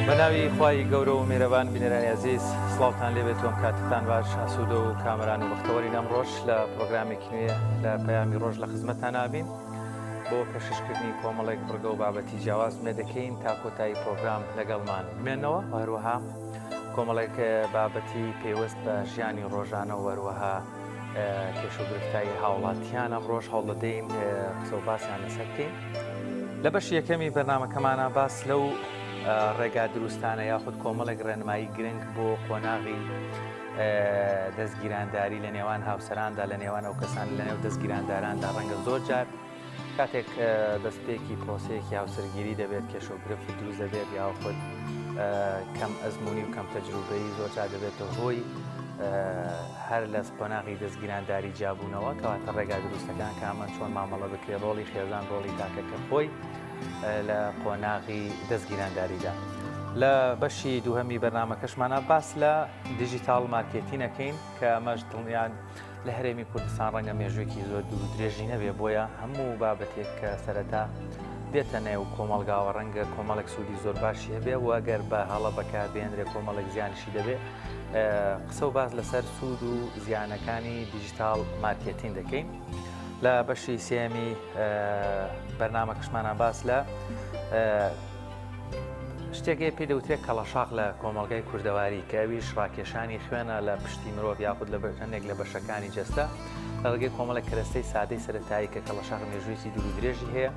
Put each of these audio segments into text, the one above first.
بەناوی خوای گەورە و مێرەبان بینەرانی ئەزیز سڵاوتان لێبێت و ئەم کاتتان باش ئاسوودە و کامەران و بەختەوەری لەم ڕۆژ لە پرۆگرامێکی نوێ لە پەیامی ڕۆژ لە خزمەتتان نابین بۆ پێشکەشکردنی کۆمەڵێک بڕگە و بابەتی جیاواز مێ دەکەین تا کۆتایی پرۆگرام لەگەڵمان بمێنەوە و هەروەها کۆمەڵێک بابەتی پەیوەست بە ژیانی ڕۆژانە و هەروەها کێشە و گرفتایی هاوڵاتیان ئەمڕۆژ هەوڵدەدەین قسە و باسیان لەسەر بکەین. لە بەشی یەکەمی بەرنامەکەمانە باس لەو ڕێگا دروستانە یاخود کۆمەڵێک ڕێنمایی گرنگ بۆ قۆناغی دەستگیرانداری لە نێوان هاوسەراندا لە نێوان ئەو کەسان لە نێو دەستگیرانداراندا ڕەنگە زۆر جار کاتێک دەستپێکی پرۆسەیەکی هاوسەرگیری دەبێت کێشە و گرفت دروست دەبێت یاخود کەم ئەزمموی و کەم تەجروبەی زۆر جار دەبێتە هۆی هەر لە قۆناغی دەستگیرانداری جیابوونەوە کەواتە ڕێگا دروستەکان کامە چۆن مامەڵە بکرێ ڕۆڵی خێزان ڕۆڵی تاکەکە خۆی لە قۆناغی دەستگیرانداریدا. لە بەشی دووهەمی بەرنمەکەشمانە باس لە digital marketing ەکەین کە ئەمەش دڵنیان لە هەرێمی کوردستان ڕەنگە مێژوویەکی زۆر دوور و درێژی نەبێ بۆیە هەموو بابەتێک کە سەرەتا دێتە نێو کۆمەڵگاوە ڕەنگە کۆمەڵێک سوودی زۆر باشی هەبێ و ئەگەر بە هەڵە بەکاربێنرێ کۆمەڵێک زیانیشی دەبێ قسە و باس لەسەر سوود و زیانەکانی digital marketing دەکەین لە بەشی سێمی بەرنامەکەشمانە باس لە شتێک هەیە پێی دەوترێت کەڵەشاخ لە کۆمەڵگای کوردەواری کە ئەویش ڕاکێشانی خوێنە لە پشتی مرۆڤ یاخود لە هەندێک لە بەشەکانی جەستە لە ڕێگەی کۆمەڵێک کەرەستەی سادەی سەرەتایی کە کەڵەشاخ مێژوویەکی دوور و درێژی هەیە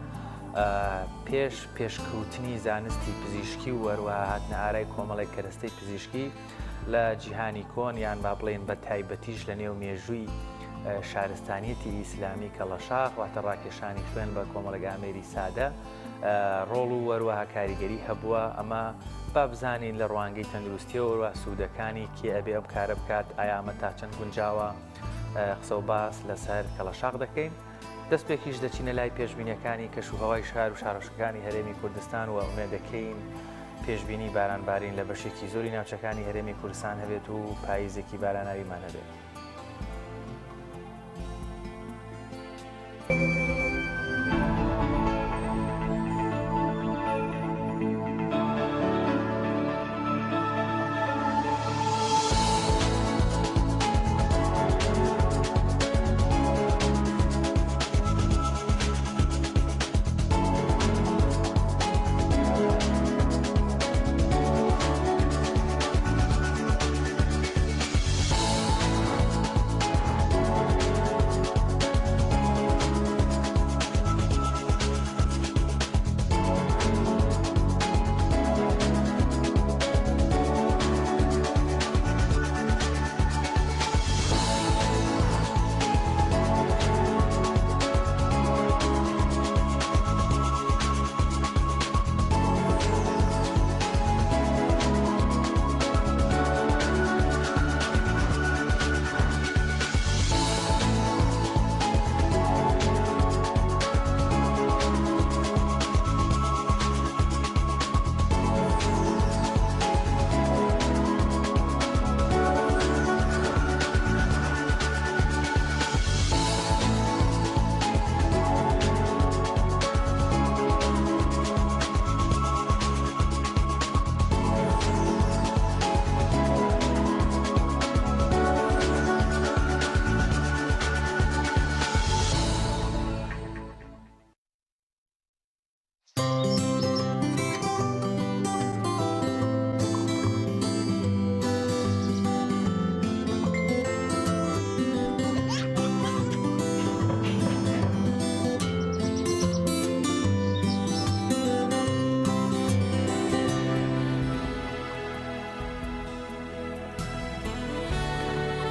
پێش پێشکەوتنی زانستی پزیشکی و هەروەها هاتنە ئارای کۆمەڵێک کەرەستەی پزیشکی لە جیهانی کۆن یان با بڵێن بە تایبەتیش لە نێو مێژووی شارستانیەتی ئیسلامی کەڵەشاخ واتە ڕاکێشانی خوێن بە کۆمەڵێک ئامێری سادە ڕۆڵ و وەروەها کاریگەری هەبووە، ئەمە با بزانین لە ڕوانگەی تەندروستیەوە سوودەکانی، کێ ئەبێ ئەم کارە بکات، ئایا ئەمە تا چەند گونجاوە، قسە و باس لەسەر کەڵەشاخ دەکەین. دەستپێکیش دەچینە لای پێشبینیەکانی کەش و هەوای شار و شارۆچکەکانی هەرێمی کوردستان و ئومێد دەکەین پێشبینی بارانبارین لە بەشێکی زۆری ناوچەکانی هەرێمی کوردستان هەبێت و پاییزێکی باراناویمان هەبێت.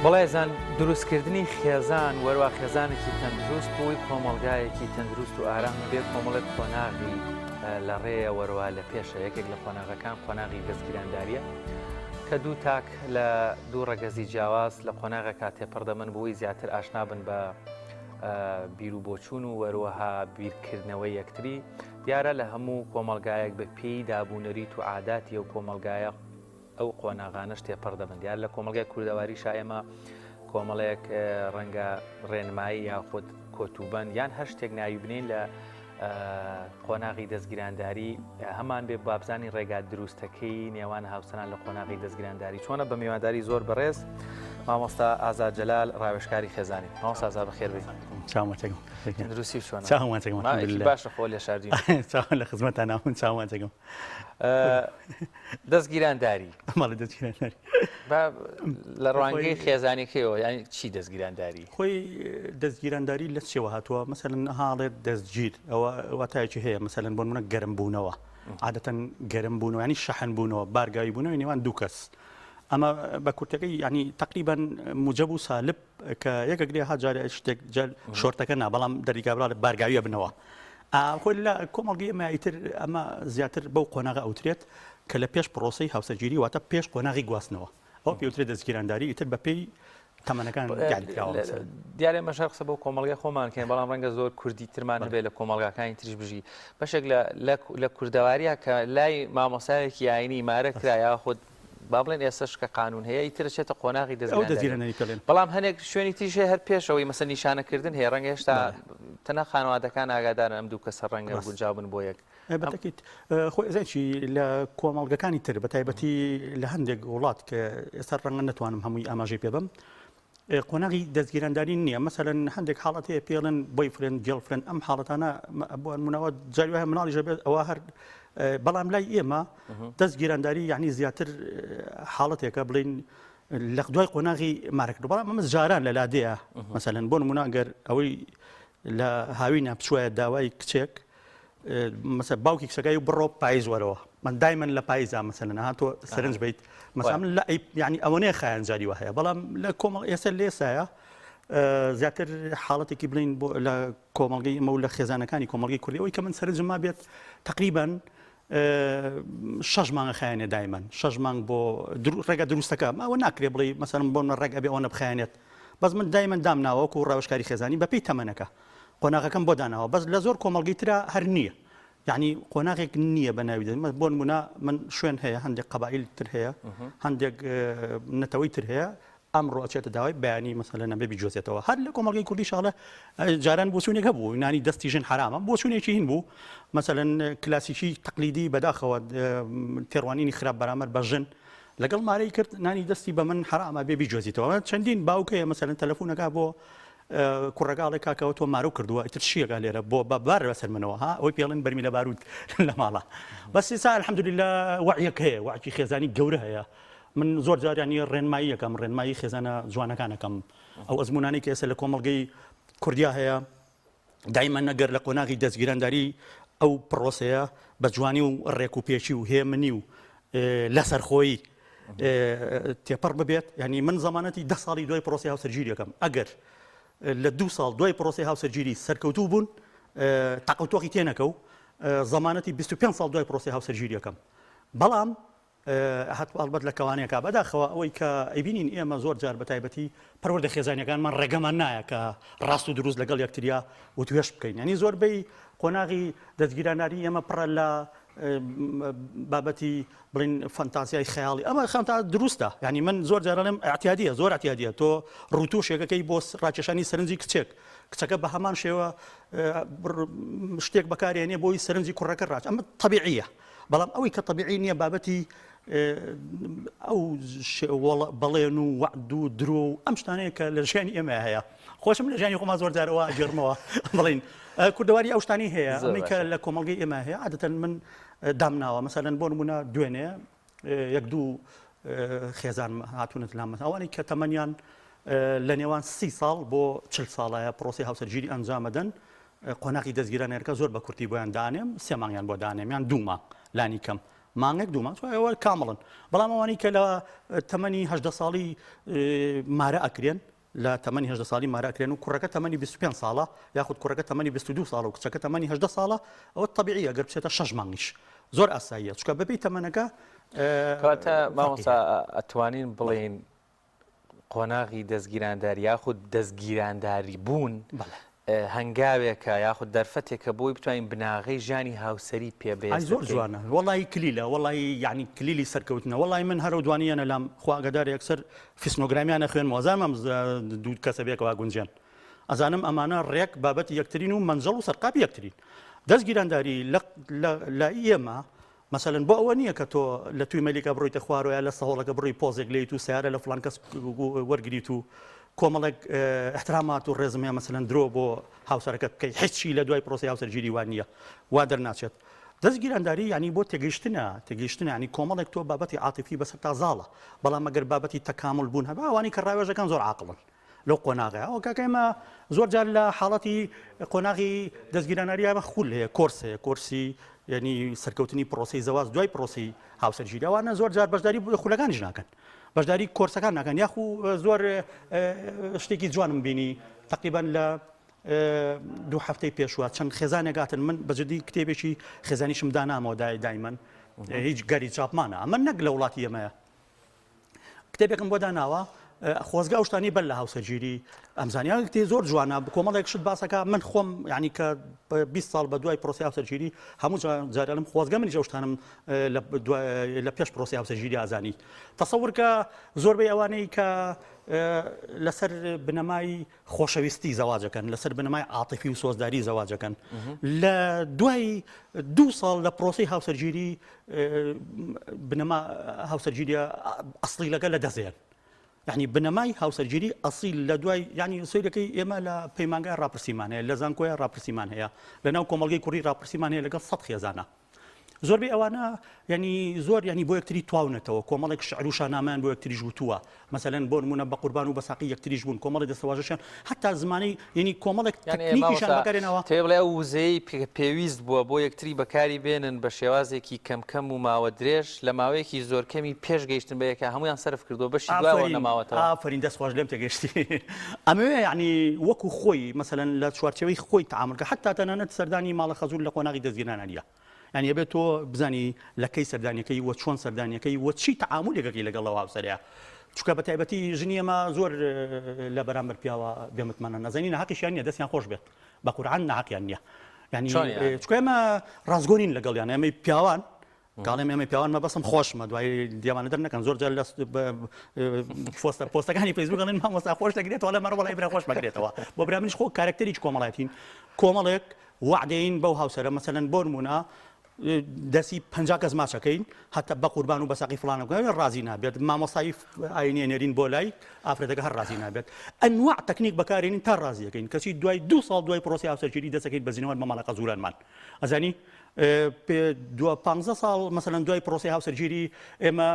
بەڵێزان دروستکردنی خێزان وەروا خێزانێکی تەندروست بووی کۆمەڵگایەکی تەندروست و ئارام بێ کۆمەڵێک قۆناغی لە ڕێیە وەروا لە پێشە یەکێک لە قۆناغەکان قۆناغی دەستگیرانداریە کە دوو تاک لە دوو ڕەگەزی جیاواز لە قۆناغێکا تێپەڕ دەبن بۆی زیاتر ئاشنا بن بە بیر و بۆچوون و وەروەها بیرکردنەوەی یەکتری دیارە لە هەموو کۆمەڵگایەک بە پێی دابوونەریت و عاداتی ئەو کۆمەڵگایە ئەو قۆناغانەش تێپەڕ دەبن دیار لە کۆمەڵگای کوردەواریشا ئێمە کۆمەڵێک ڕەنگە ڕێنمایی یاخود کۆتوبەند یان هەر شتێک ناوی بنین لە. قۆناغی دەستگیرانداری هەمان بێ بابزانی ڕێگا دروستەکەی نێوان هاوسەران لە قۆناغی دەستگیرانداری چۆنە بە میوانداری زۆر بەڕێز مامۆستا ئازاد جەلال ڕاوێژکاری خێزانی مامۆستا ئازاد بەخێر بێی چاومەتەکەم تەندروستی چۆنە چاومەتەکەم باشە خۆ لێ شاردین چاوان لە خزمەتان ناون چاومەتەکەم دەستگیرانداری ماڵی دەستگیرانداری لە ڕوانگەی خێزانەکەیەوە یانی چی دەستگیرانداری خۆی دەستگیرانداری لە چێوە هاتووە مەسەلەن هاڵێت دەستگیر ئەوە واتایەکی هەیە مەسەلەن بۆ نمونە گەرم بوونەوە عادەتەن گەرم بوونەوە ینی شەحن بوونەوە بارگاوی بوونەوەی نێوان دوو کەس ئەمە بە کورتەکەی ینی تقریبان موجب و سالب کە یەکەگرێ ها جارێ شتێک جار شۆرتەکە نا بەڵام دەریگابراڵ بارگاویە بنەوە خۆی لە کۆمەڵگەی ئێمە ئیتر ئەمە زیاتر بەو قۆناغە ئەوترێت کە لە پێش پرۆسەی هاوسەرگیری واتە پێش قۆناغی گواستنەوە ئەو پێوترێت دەستگیرانداری ئیتر بەپێی تەمەنەکان دیاریکراوە مەسەلەن. دیارە ئێمەش هەر قسە بۆ کۆمەڵگای خۆمان کەین بەڵام ڕەنگە زۆر کوردی ترمان هەبێت لە کۆمەڵگاکانی تریش بژی بەشێک لە لە کوردەواریە کە لای مامۆسایەکی ئاینی مارە کرا یاخود با بڵێن ئێستەش کە قانون هەیە ئیتر ئەچێتە قۆناغی ئەو دەستگیرانداری دەستگیرانداری پێڵێن. بەڵام هەنێک شوێنی تریش هەیە هەر پێشەوەی مەسەن نیشانەکردن هەیە ڕەنگە هێشتا بەڵێ. تەنها خانەوادەکان ئاگادارن ئەم دوو کەسە ڕەنگە ڕاست. گونجاو بن بۆ یەک بە تەکید خۆی ئەزانی چی لە کۆمەڵگەکانی تر بە تایبەتی لە هەندێک وڵات کە ئێستا ڕەنگە نەتوانم هەمووی ئاماژەی پێ بەم قۆناغی دەستگیرانداری نییە مەسەلەن هەندێک حاڵەت هەیە پێڵێن boyfriend girlfriend ئەم حاڵەتانە بۆ نمونەوە جاری وایە مناڵیش بێت ئەوە هەر بەڵام لای ئێمە دەستگیرانداری یعنی زیاتر حاڵەتێکە بڵین لە دوای قۆناغی مارەکرد بەڵام ئەمە جاران لە لادێە مەسەلەن بۆ نمونە گەر ئەوەی لە هاوینە بچوایە داوای کچێک مەسە باوکی کچەکەی و بڕۆ پایز وەرەوە من دایمەن لە پایزا مەسەلەن ها تۆ سەرنج بیت مەسا من لە یعنی ئەوەنەیە خایەن جاری وە هەیە بەڵام لە کۆمەڵ ئێستا لێسایە زیاتر حاڵەتێکی بڵین بۆ لە کۆمەڵگەی ئەمە و لە خێزانەکانی کۆمەڵگەی کوردی ئەوەی کە من سەرنجم ما بێت تقریبان شەش مانگە خایەنێ دایمەن شەش مانگ بۆ ڕێگە دروستەکە ئەوە ناکرێ بڵێ مەسەلەن بۆ ڕێک ئەبێ ئەوە نەبخایەنێت بەس من دایمەن دامناوە وەکو ڕاوێژکاری خێزانی بەپێی تەمەنەکە قۆناغەکەم بۆ داناوە بەس لە زۆر کۆمەڵگەی ترا هەر نییە یعنی قۆناغێک نییە بە ناوی دەمە بۆ نمونە من شوێن هەیە هەندێک قەبائیل تر هەیە هەندێک نەتەوەی تر هەیە ئەمڕۆ ئەچێتە داوای بەیانی مەسەلەن ئەبێ بیگوێزێتەوە هەر لە کۆمەڵگەی کوردی شاڵە جاران بۆچوونێک هەبوو نانی دەستی ژن حرامە بۆچوونێکی هین بوو مەسەلەن کلاسیکی تەقلیدی بەداخەوە تێڕوانینی خراپ بەرامەر بە ژن لەگەڵ مارەی کرد نانی دەستی بە من حرامە بێ بیگوێزیتەوە چەندین باوکەیە مەسەلەن تەلەفۆنەکە بۆ کوڕەکە ئەڵێ کاکەوە تۆ مارو کردووە ئیتر چیەکە لێرە بۆ بە بار بەسەر منەوە ها ئەوەی پێڵێن بەرمیلە باروت لە ماڵە بەس ئێستا الحمدلله وعیەک هەیە وعکی خێزانی گەورە هەیە من زۆر جار یانی ڕێنمایی ئەکەم ڕێنمایی خێزانە جوانەکان ئەکەم ئەو ئەزموونانەی کە ئێستا لە کۆمەڵگەی کوردیا هەیە دایمە نەگەر لە قۆناغی دەستگیرانداری ئەو پرۆسەیە بە جوانی و ڕێک و پێکی و هێمنی و لەسەرخۆیی تێپەڕ ببێت ینی من زمانەتی ده ساڵی دوای پرۆسی هاوسەرگیری یەکەم ئەگەر لە دو ساڵ دوای پرۆسی هاوسەرگیری سەرکەوتوو بوون تاقوتۆقی تێنەکە و زمانەتی 25 ساڵ دوای پرۆسی هاوسەرگیری یەکەم بەڵام هەت ئەڵبەت لە کەوانەیەکا بەداخەوە ئەوەی کە ئەیبینین ئێمە زۆر جار بە تایبەتی پەروەردە خێزانیەکانمان ڕێگەمان نایە کە ڕاست و دروست لەگەڵ یەکتریا وتوێژ بکەین یعنی زۆربەی قۆناغی دەستگیراناری ئێمە پڕە لە بابەتی بڵین فەنتازیای خەیاڵی ئەمە خەنتا دروستە یعنی من زۆر جارڵێم اعتیادیە زۆر اعتیادیە تۆ ڕوتوشێکەکەی بۆ ڕاکێشانی سەرنجی کچێک کچەکە بە هەمان شێوە شتێک بەکارێنێ بۆی سەرنجی کوڕەکە ڕاچ ئەمە طبیعیە بەڵام ئەوەی کە تەبیعی نییە بابەتی ئەو بەڵێن و وەعد و درۆ و ئەم شتانەیە کە لە ژیانی ئێمە هەیە خۆشم لە ژیانی خۆما زۆر جارەوە گێڕمەوە بڵین کوردەواری ئەو شتانی هەیە ئەمەی کە لە کۆمەڵگەی ئێمە هەیە عادەتەن من دامناوە مەسەلەن بۆ نمونە دوێنێ یەک دوو خێزان هاتوونەت لام ئەوانەی کە تەمەنیان لە نێوان سی ساڵ بۆ چل ساڵایە پرۆسی هاوسەرگیری ئەنجامەدەن قۆناغی دەستگیرانەکە زۆر بە کورتی بۆیان دانێم سێ مانگیان بۆ دانێم یان دوو مانگ لانی کەم مانگێک دوو مانگ ئەوە کامڵن بەڵام ئەوانەی کە لە تەمەنی هەدە ساڵی مارە ئەکرێن لە تەمەنی هەدە ساڵی مارە ئەکرێن و کوڕەکە تەمەنی 25 ساڵە یاخود کوڕەکە تەمەنی 22 ساڵ و کچەکە تەمەنی هەدە ساڵە ئەوە تەبیعیە گەر بچێتە شەش مانگیش زۆر ئاساییە چونکە بەپێی تەمەنەکە کەواتە مامۆستا ئەتوانین بڵێین قۆناغی دەستگیرانداری یاخود دەستگیرانداری بوون هەنگاوێکە یاخود دەرفەتێکە بۆی بتوانین بناغەی ژیانی هاوسەری پێ ئای زۆر جوانە وەڵی کلیلە وەڵی یعنی کلیلی سەرکەوتنە وەڵی من هەرو دوانیانە لام خوا ئاگادار یەکسەر فیسنۆگرامیانە خوێن وازانم دوو کەسە بێکەوە گونجێن ئەزانم ئەمانە ڕێک بابەتی یەکترین و مەنجەڵ و سەرقاپی یەکترین. دەستگیرانداری لە ئێمە مەسەلەن بۆ ئەوە نییە کە تۆ لە توی مەلیکە بڕۆیتە خوارەوە یا لە سەهۆڵەکە بڕۆی پۆزێک لێیت و سەیارە لە فڵان کەس وەرگریت و کۆمەڵێک ئیحترامات و ڕێزم هەیە مەسەلەن درۆ بۆ هاوسەرەکەت بکەیت هیچی لە دوای پرۆسەی هاوسەرگیری وا نییە وا دەرناچێت دەستگیرانداری یعنی بۆ تێگەیشتنە تێگەیشتنە یعنی کۆمەڵێک تۆ بابەتی عاتیفی بەسەر تا زاڵە بەڵام ئەگەر بابەتی تەکامل بوون هەبا ئەوانەی کە ڕاوێژەکان زۆر عاقڵن لەو قۆناغەیە ئەو کاکە ئێمە زۆر جار لە حاڵەتی قۆناغی دەستگیراناری ئەمە خول هەیە کۆرس هەیە کۆرسی یعنی سەرکەوتنی پرۆسی زەواز دوای پرۆسی هاوسەرگیری ئەوانە زۆر جار بەشداری خولەکانیش ناکەن بەشداری کۆرسەکان ناکەن یاخو زۆر شتێکی جوانم بینی تقریبا لە دوو هەفتەی پێشوە چەند خێزانێک هاتن من بەجددی کتێبێکی خێزانیشم دانامەوە دای دایمەن هیچ گەری چاپمانە ئەمە نەک لە وڵاتی ئێمەیە کتێبێکم بۆ داناوە خۆزگە ئەو شتانی بەر لە هاوسەرگیری ئەمزانیا کتێ زۆر جوانە کۆمەڵێک شت باسەکە من خۆم یعنی کە 20 ساڵ بە دوای پرۆسی هاوسەرگیری هەموو جارەلم خۆزگە منیش ئەو شتانم لە پێش پرۆسی هاوسەرگیری ئازانی تەسەور کە زۆربەی ئەوانەی کە لەسەر بنەمای خۆشەویستی زەواجەکەن لەسەر بنەمای عاتیفی و سۆزداری زەواجەکەن لە دوای دوو ساڵ لە پرۆسی هاوسەرگیری بنەما هاوسەرگیریە ئەسڵیلەکە لە دەزێن یعنی بنەمای هاوسەرگیری ئەسیل لە دوای یعنی سەیرەکەی ئێمە لە پەیمانگای ڕاپرسیمان هەیە لە زانکۆیە ڕاپرسیمان هەیە لە ناو کۆمەڵگەی کوڕی ڕاپرسیمان هەیە لەگەڵ سەد خێزانە زۆربەی ئەوانە یعنی زۆر یعنی بۆ یەکتری تواونەتەوە کۆمەڵێک شعر و شانامەیان بۆ یەکتریش وتووە مەسەلەن بۆ نمونە بە قوربان و بە ساقی یەکتریش بوون کۆمەڵی دەستەواژەشیان حتا زمانی یعنی کۆمەڵێک تەکنیکیشان بەکارێنەوە تێ بڵێ ئەو وزەی پێویست بووە بۆ یەکتری بەکاری بێنن بە شێوازێکی کەم کەم و ماوە درێژ لە ماوەیەکی زۆر کەمی پێش گەیشتن بە یەکە هەمویان سەرف کردووە بەشی دواوە نەماوەتەوە. ئافەرین دەست خۆش لێم تێگەیشتی ئەمەوێ یعنی وەکو خۆی مەسەلەن لە چوارچێوەی خۆی تەعامول کە حتا تەنانەت سەردانی ماڵە خەزور لە قۆناغی دەستگیرانە نییە یعنی ئەبێت تۆ بزانی لە کەی سەردانیەکەی وە چۆن سەردانیەکەی وە چی تەعامولێکەکەی لەگەڵ ئەو هاوسەرەیە چونکە بە تایبەتی ژنی ئێمە زۆر لە بەرامبەر پیاوە بێمتمانە نازانین ناحەقیشیان نییە دەستیان خۆش بێت بە قورعان ناحەقیان نییە یعنی چونکە ئێمە ڕاستگۆ نین لەگەڵیان ئێمەی پیاوان کاڵێم ئێمەی پیاوان مەبەستم خۆشمە دوای دیوانە دەر نەکەن زۆر جار لە پۆستە پۆستەکانی فەیسبوک ئەڵێن مامۆستا خۆش دەگرێتەوە لە مەڕ وەڵای برا خۆش مەگرێتەوە بۆ برا منیش خۆ کارەکتەرێکی کۆمەڵایەتین کۆمەڵێک وعدەین بەو هاوسەرە مەسەلەن بۆ نمونە دەستی 50 کەس ماچەکەین هەتا بە قوربان و بەساقی فلانە ڕازی نابێت مامۆستای ئاینێ نێرین بۆ لای ئافرەتەکە هەر ڕازی نابێت ئەنواع تەکنیک بەکارێنین تا ڕازیەکەین کەچی دوای دو ساڵ دوای پرۆسی هاوسەرگیری دەسەکەیت بە زینەوەر بە ماڵە قەزورانمان ئەزانی دو پانزە ساڵ مەسەلەن دوای پرۆسەی هاوسەرگیری ئێمە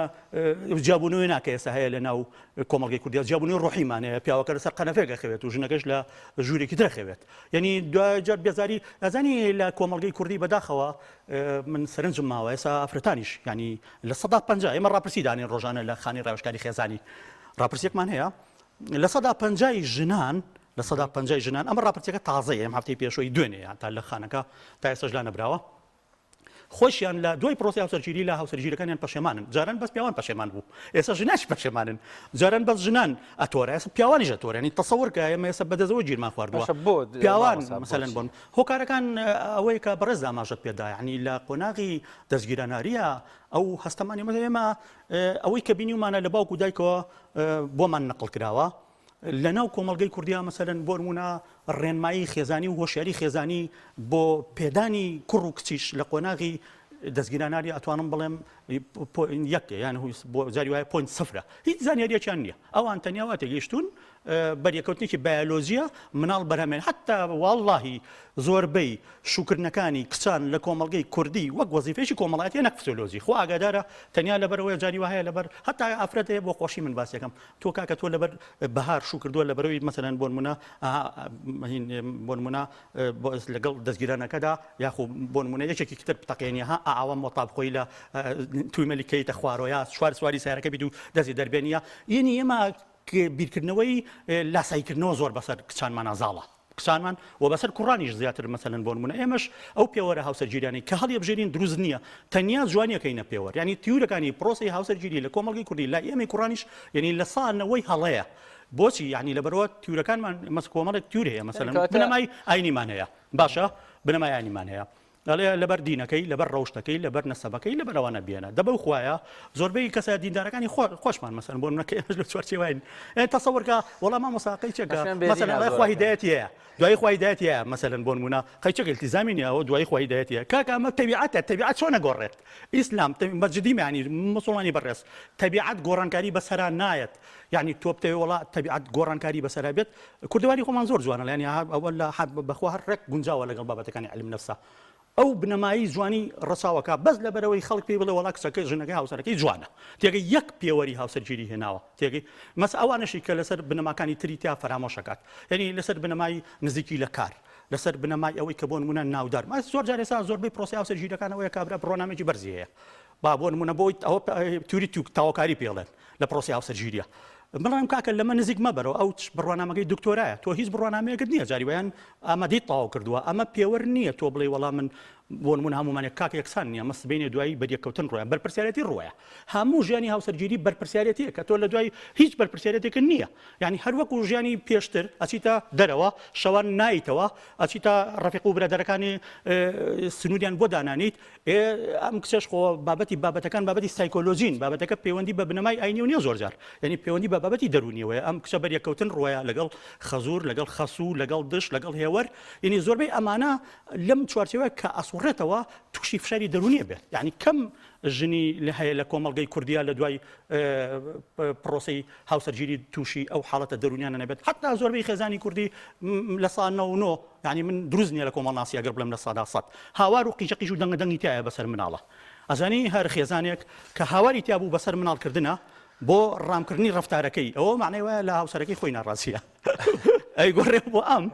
جیابوونەوەی ناکە ئێستا هەیە لە ناو کۆمەڵگەی کوردیا جیابوونەوەی ڕۆحیمان هەیە پیاوەکە لەسەر قەنەفێک ئەخەوێت و ژنەکەش لە ژوورێکی تر ئەخەوێت یعنی دوای جار بێزاری ئەزانی لە کۆمەڵگەی کوردی بەداخەوە من سەرنجم ماوە ئێستا ئافرەتانیش یعنی 50% ئێمە ڕاپرسی دانێن ڕۆژانە لە خانی ڕاوێژکاری خێزانی ڕاپرسیەکمان هەیە 50% ژنان 50% ژنان ئەمە ڕاپرسیەکە تازەیە ئەم هەفتەی پێشووی دوێنێ یان تا لە خانەکە تا ئێستاش لا نەبراوە خۆشیان لە دوای پرۆسی هاوسەرگیری لە هاوسەرگیرەکانیان پەشێمانن جاران بەس پیاوان پەشێمان بوو ئێستا ژنانش پەشێمانن جاران بەس ژنان ئەتۆرە ئێستا پیاوانیش ئەتۆرە ینی تەسەور کە ئێمە ئێستا بەدەستەوە گیرمان خواردووە بۆ پیاوان مەسەلەن بۆن هۆکارەکان ئەوەیە کە بەڕێز ئاماژەت پێدا یعنی لە قۆناغی دەستگیراناریە ئەو هەستەمانی ئێمە ئەوەی کە بینیومانە لە باوک و دایکەوە بۆمان نەقڵ کراوە لەناو کۆمەڵگەی کوردیا مەسەلەن بۆ نموونە ڕێنمایی خێزانی و هۆشیاری خێزانی بۆ پێدانی کوڕ و کچیش لە قۆناغی دەستگیراناری ئەتوانم بڵێم یەک یان بۆ جاری وایە point سفرە هیچ زانیاریەکیان نییە ئەوان تەنیا وا تێگەیشتوون بەریەکەوتنێکی بایۆلۆجیە مناڵ بەرهەمێن حتا واللهی زۆربەی شوکردنەکانی کچان لە کۆمەڵگەی کوردی وەک وەزیفەیەکی کۆمەڵایەتیە نەک فسیۆلۆجی خوا ئاگادارە تەنیا لەبەرئەوەیە جاری وا هەیە لەبەر هەتا ئافرەت هەیە بۆ خۆشی من باسیەکەم تۆ کاکە تۆ لەبەر بەهار شو کردووە لەبەرەوەی مەسەلەن بۆ نمونە بۆ نمونە لەگەڵ دەستگیرانەکەدا یاخو بۆ نمونە یەکێکی تر بتەقێنی ها ئاوە مۆتاب خۆی لە تویمەلی کەیتە خوارەوە یا سوار سواری سیارەکە بیت و دەستی دەربێنیە یعنی ئێمە بیرکردنەوەی لاساییکردنەوە زۆر بەسەر کچانمانا زاڵە کچانمان و بەسەر کوڕانیش زیاتر مەسەلەن بۆ نمونە ئێمەش ئەو پێوەرە هاوسەرگیریانەی کە هەڵیەبژێرین دروست نییە تەنیا جوانیەکەینە پێوەر یعنی تیورەکانی پرۆسەی هاوسەرگیری لە کۆمەڵگەی کوردی لای ئێمەی کوڕانیش یعنی لە سا نەوەی هەڵەیە بۆچی یعنی لەبەرەوە تیورەکانمان مەس کۆمەڵێک تیور هەیە مەسەلەن بنەمای ئاینیمان هەیە باشە بنەمای ئاینیمان هەیە. ئەڵێ لەبەر دینەکەی لەبەر ڕەوشتەکەی لەبەر نەسەبەکەی لەبەر ئەوانە بێنە دە بەو خوایە زۆربەی کەسە دیندارەکانی خۆشمان مەسەن بۆ منە کە ئێمەش لە چوارچێوەین تەسەوەرکە وەڵا مامۆستا قەیچەکە مەسەن ئەڵێ خوا هیدایەتی هەیە دوایی خوا هیدایەتی هەیە مەسەلەن بۆ نمونە قەیچەکە التزامی نییە ئەوە دوایی خوا هیدایەتی هەیە کاکە ئەمە تەبیعەتە تەبیعەت چۆن ئەگۆڕێت ئیسلام بە جدی یانی مسوڵمانی بەڕێز تەبیعەت گۆڕانکاری بەسەرا نایەت یعنی تۆ بتەوێ وڵا تەبیعەت گۆڕانکاری بەسەرا بێت کوردەواری خۆمان زۆر جوانە یعنی ئەوە لە بەخوا هەر ڕێک گونجاوە لەگەڵ بابەتەکانی علم نفسە ئەو بنەمایی جوانی ڕەچاوەکا بەس لەبەرئەوەی خەڵک پێی بڵێ وەڵا کچەکەی ژنەکەی هاوسەرەکەی جوانە تێگەی یەک پێوەری هاوسەرگیری هێناوە تێگەی مەس ئەوانەشی کە لەسەر بنەماکانی تری تیا فەرامۆش ئەکات یعنی لەسەر بنەمای نزیکی لە کار لەسەر بنەمای ئەوەی کە بۆ نمونە ناودار مەس زۆر جار ئێستا زۆربەی پرۆسەی هاوسەرگیریەکان ئەوەیە کابرا بڕوانامەیەکی بەرزی هەیە با بۆ نمونە بۆی ئەوە توری توک تاوەکاری پێڵێن لە پرۆسی هاوسەرگیریە بڵێم کاکە لەمە نزیک مەبەرەوە ئەو بڕوانامەکەی دکتۆرایە تۆ هیچ بڕوانامەیەکت نییە جاری وایان ئامادەی تەواو کردووە ئەمە پێوەر نییە تۆ بڵێ وەڵا من بۆ نمونە هەمومانێک کاکە یەکسان نییە ئەمە سبەینێ دوایی بەریەککەوتن ڕۆیان بەرپرسیارەتی ڕۆیە هەموو ژیانی هاوسەرگیری بەرپرسیارەتیە کە تۆ لە دوای هیچ بەرپرسیارەتێکت نییە یعنی هەر وەکو ژیانی پێشتر ئەچیتە دەرەوە شەوان نایتەوە ئەچیتە ڕەفیق و برادەرەکانی سنووریان بۆ دانانیت ئێ ئەم کچەش خۆ بابەتی بابەتەکان بابەتی سایکۆلۆژین بابەتەکە پەیوەندی بە بنەمای ئاینیەوە نیە زۆر جار یعنی پەیوەندی بە بابەتی دەروونیەوەیە ئەم کچە بەریەککەوتن ڕۆیە لەگەڵ خەزور لەگەڵ خەسوو لەگەڵ دش لەگەڵ هێوەر یعنی زۆربەی ئەمانە لەم چوارچێوە کە ئەسوڕێتەوە تووشی فشاری دەروونیە بێت یعنی کەم ژنی لە هەیە لە کۆمەڵگەی کوردیا لە دوای پرۆسەی هاوسەرگیری تووشی ئەو حاڵەتە دەروونیانە نەبێت حتا زۆربەی خێزانی کوردی لە سا 99 یانی من دروست نیە لە کۆمەڵناسی ئەگەر بڵێم 100% هاوار و قیژە قیژ و دەنگە دەنگی تایە بەسەر مناڵە ئەزانی هەر خێزانێک کە هاواری تیا بوو بەسەر مناڵ کردنە بۆ ڕامکردنی ڕەفتارەکەی ئەوە معنای وایە لە هاوسەرەکەی خۆی ناڕازیە ئەی گۆڕێ بۆ ئەم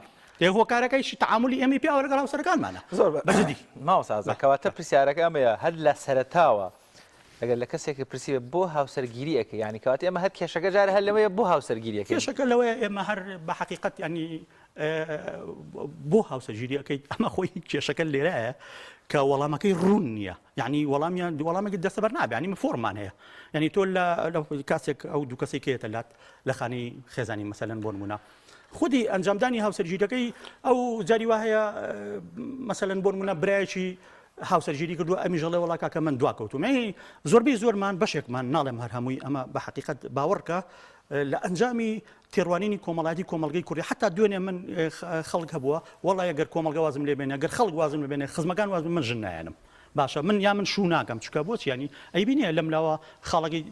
ئێ هۆکارەکەیشی تەعامولی ئێمەی پیاوە لەگەڵ هاوسەرەکانمانە زۆر بە جدی مامۆستا ئازاد کەواتە پرسیارەکە ئەمەیە هەر لە سەرەتاوە ئەگەر لە کەسێک پرسی بۆ هاوسەرگیری ئەکەی یانی کەواتە ئێمە هەر کێشەکە جارە هەر لەوەیە بۆ هاوسەرگیری ئەکەین کێشەکە لەوەیە ئێمە هەر بە حەقیقەت یانی بۆ هاوسەرگیری ئەکەیت ئەمە خۆی کێشەکە لێرەیە کە وەڵامەکەی ڕوون نییە یعنی وەڵامیان وەڵامێکی دەستەبەر نابێ ینی فۆرمان هەیە یعنی تۆ لە کاسێک ئەو دوو کەسێک کێتە لات لە خانەی خێزانی مەسەلەن بۆ نمونە خودی ئەنجامدانی هاوسەرگیرەکەی ئەو جاری وا هەیە مەسەلەن بۆ نمونە برایەکی هاوسەرگیری کردووە ئەمیش ئەڵێ وەڵا کاکە من دواکەوتوم یعنی زۆربەی زۆرمان بەشێکمان ناڵێم هەر هەمووی ئەمە بە حقیقت باوەڕکە لە ئەنجامی تێڕوانینی کۆمەڵایەتی کۆمەڵگەی کوردی حتا دوێنێ من خەڵک هەبووە وەڵا گەر کۆمەڵگە وازم لێ بێنێ گەر خەڵک وازم لێ بێنێ خزمەکان وازم من ژن نایەنم باشە من یا من شوو ناکەم چکە بۆچی ینی ئەیبینێ لەم لاوە خاڵەکەی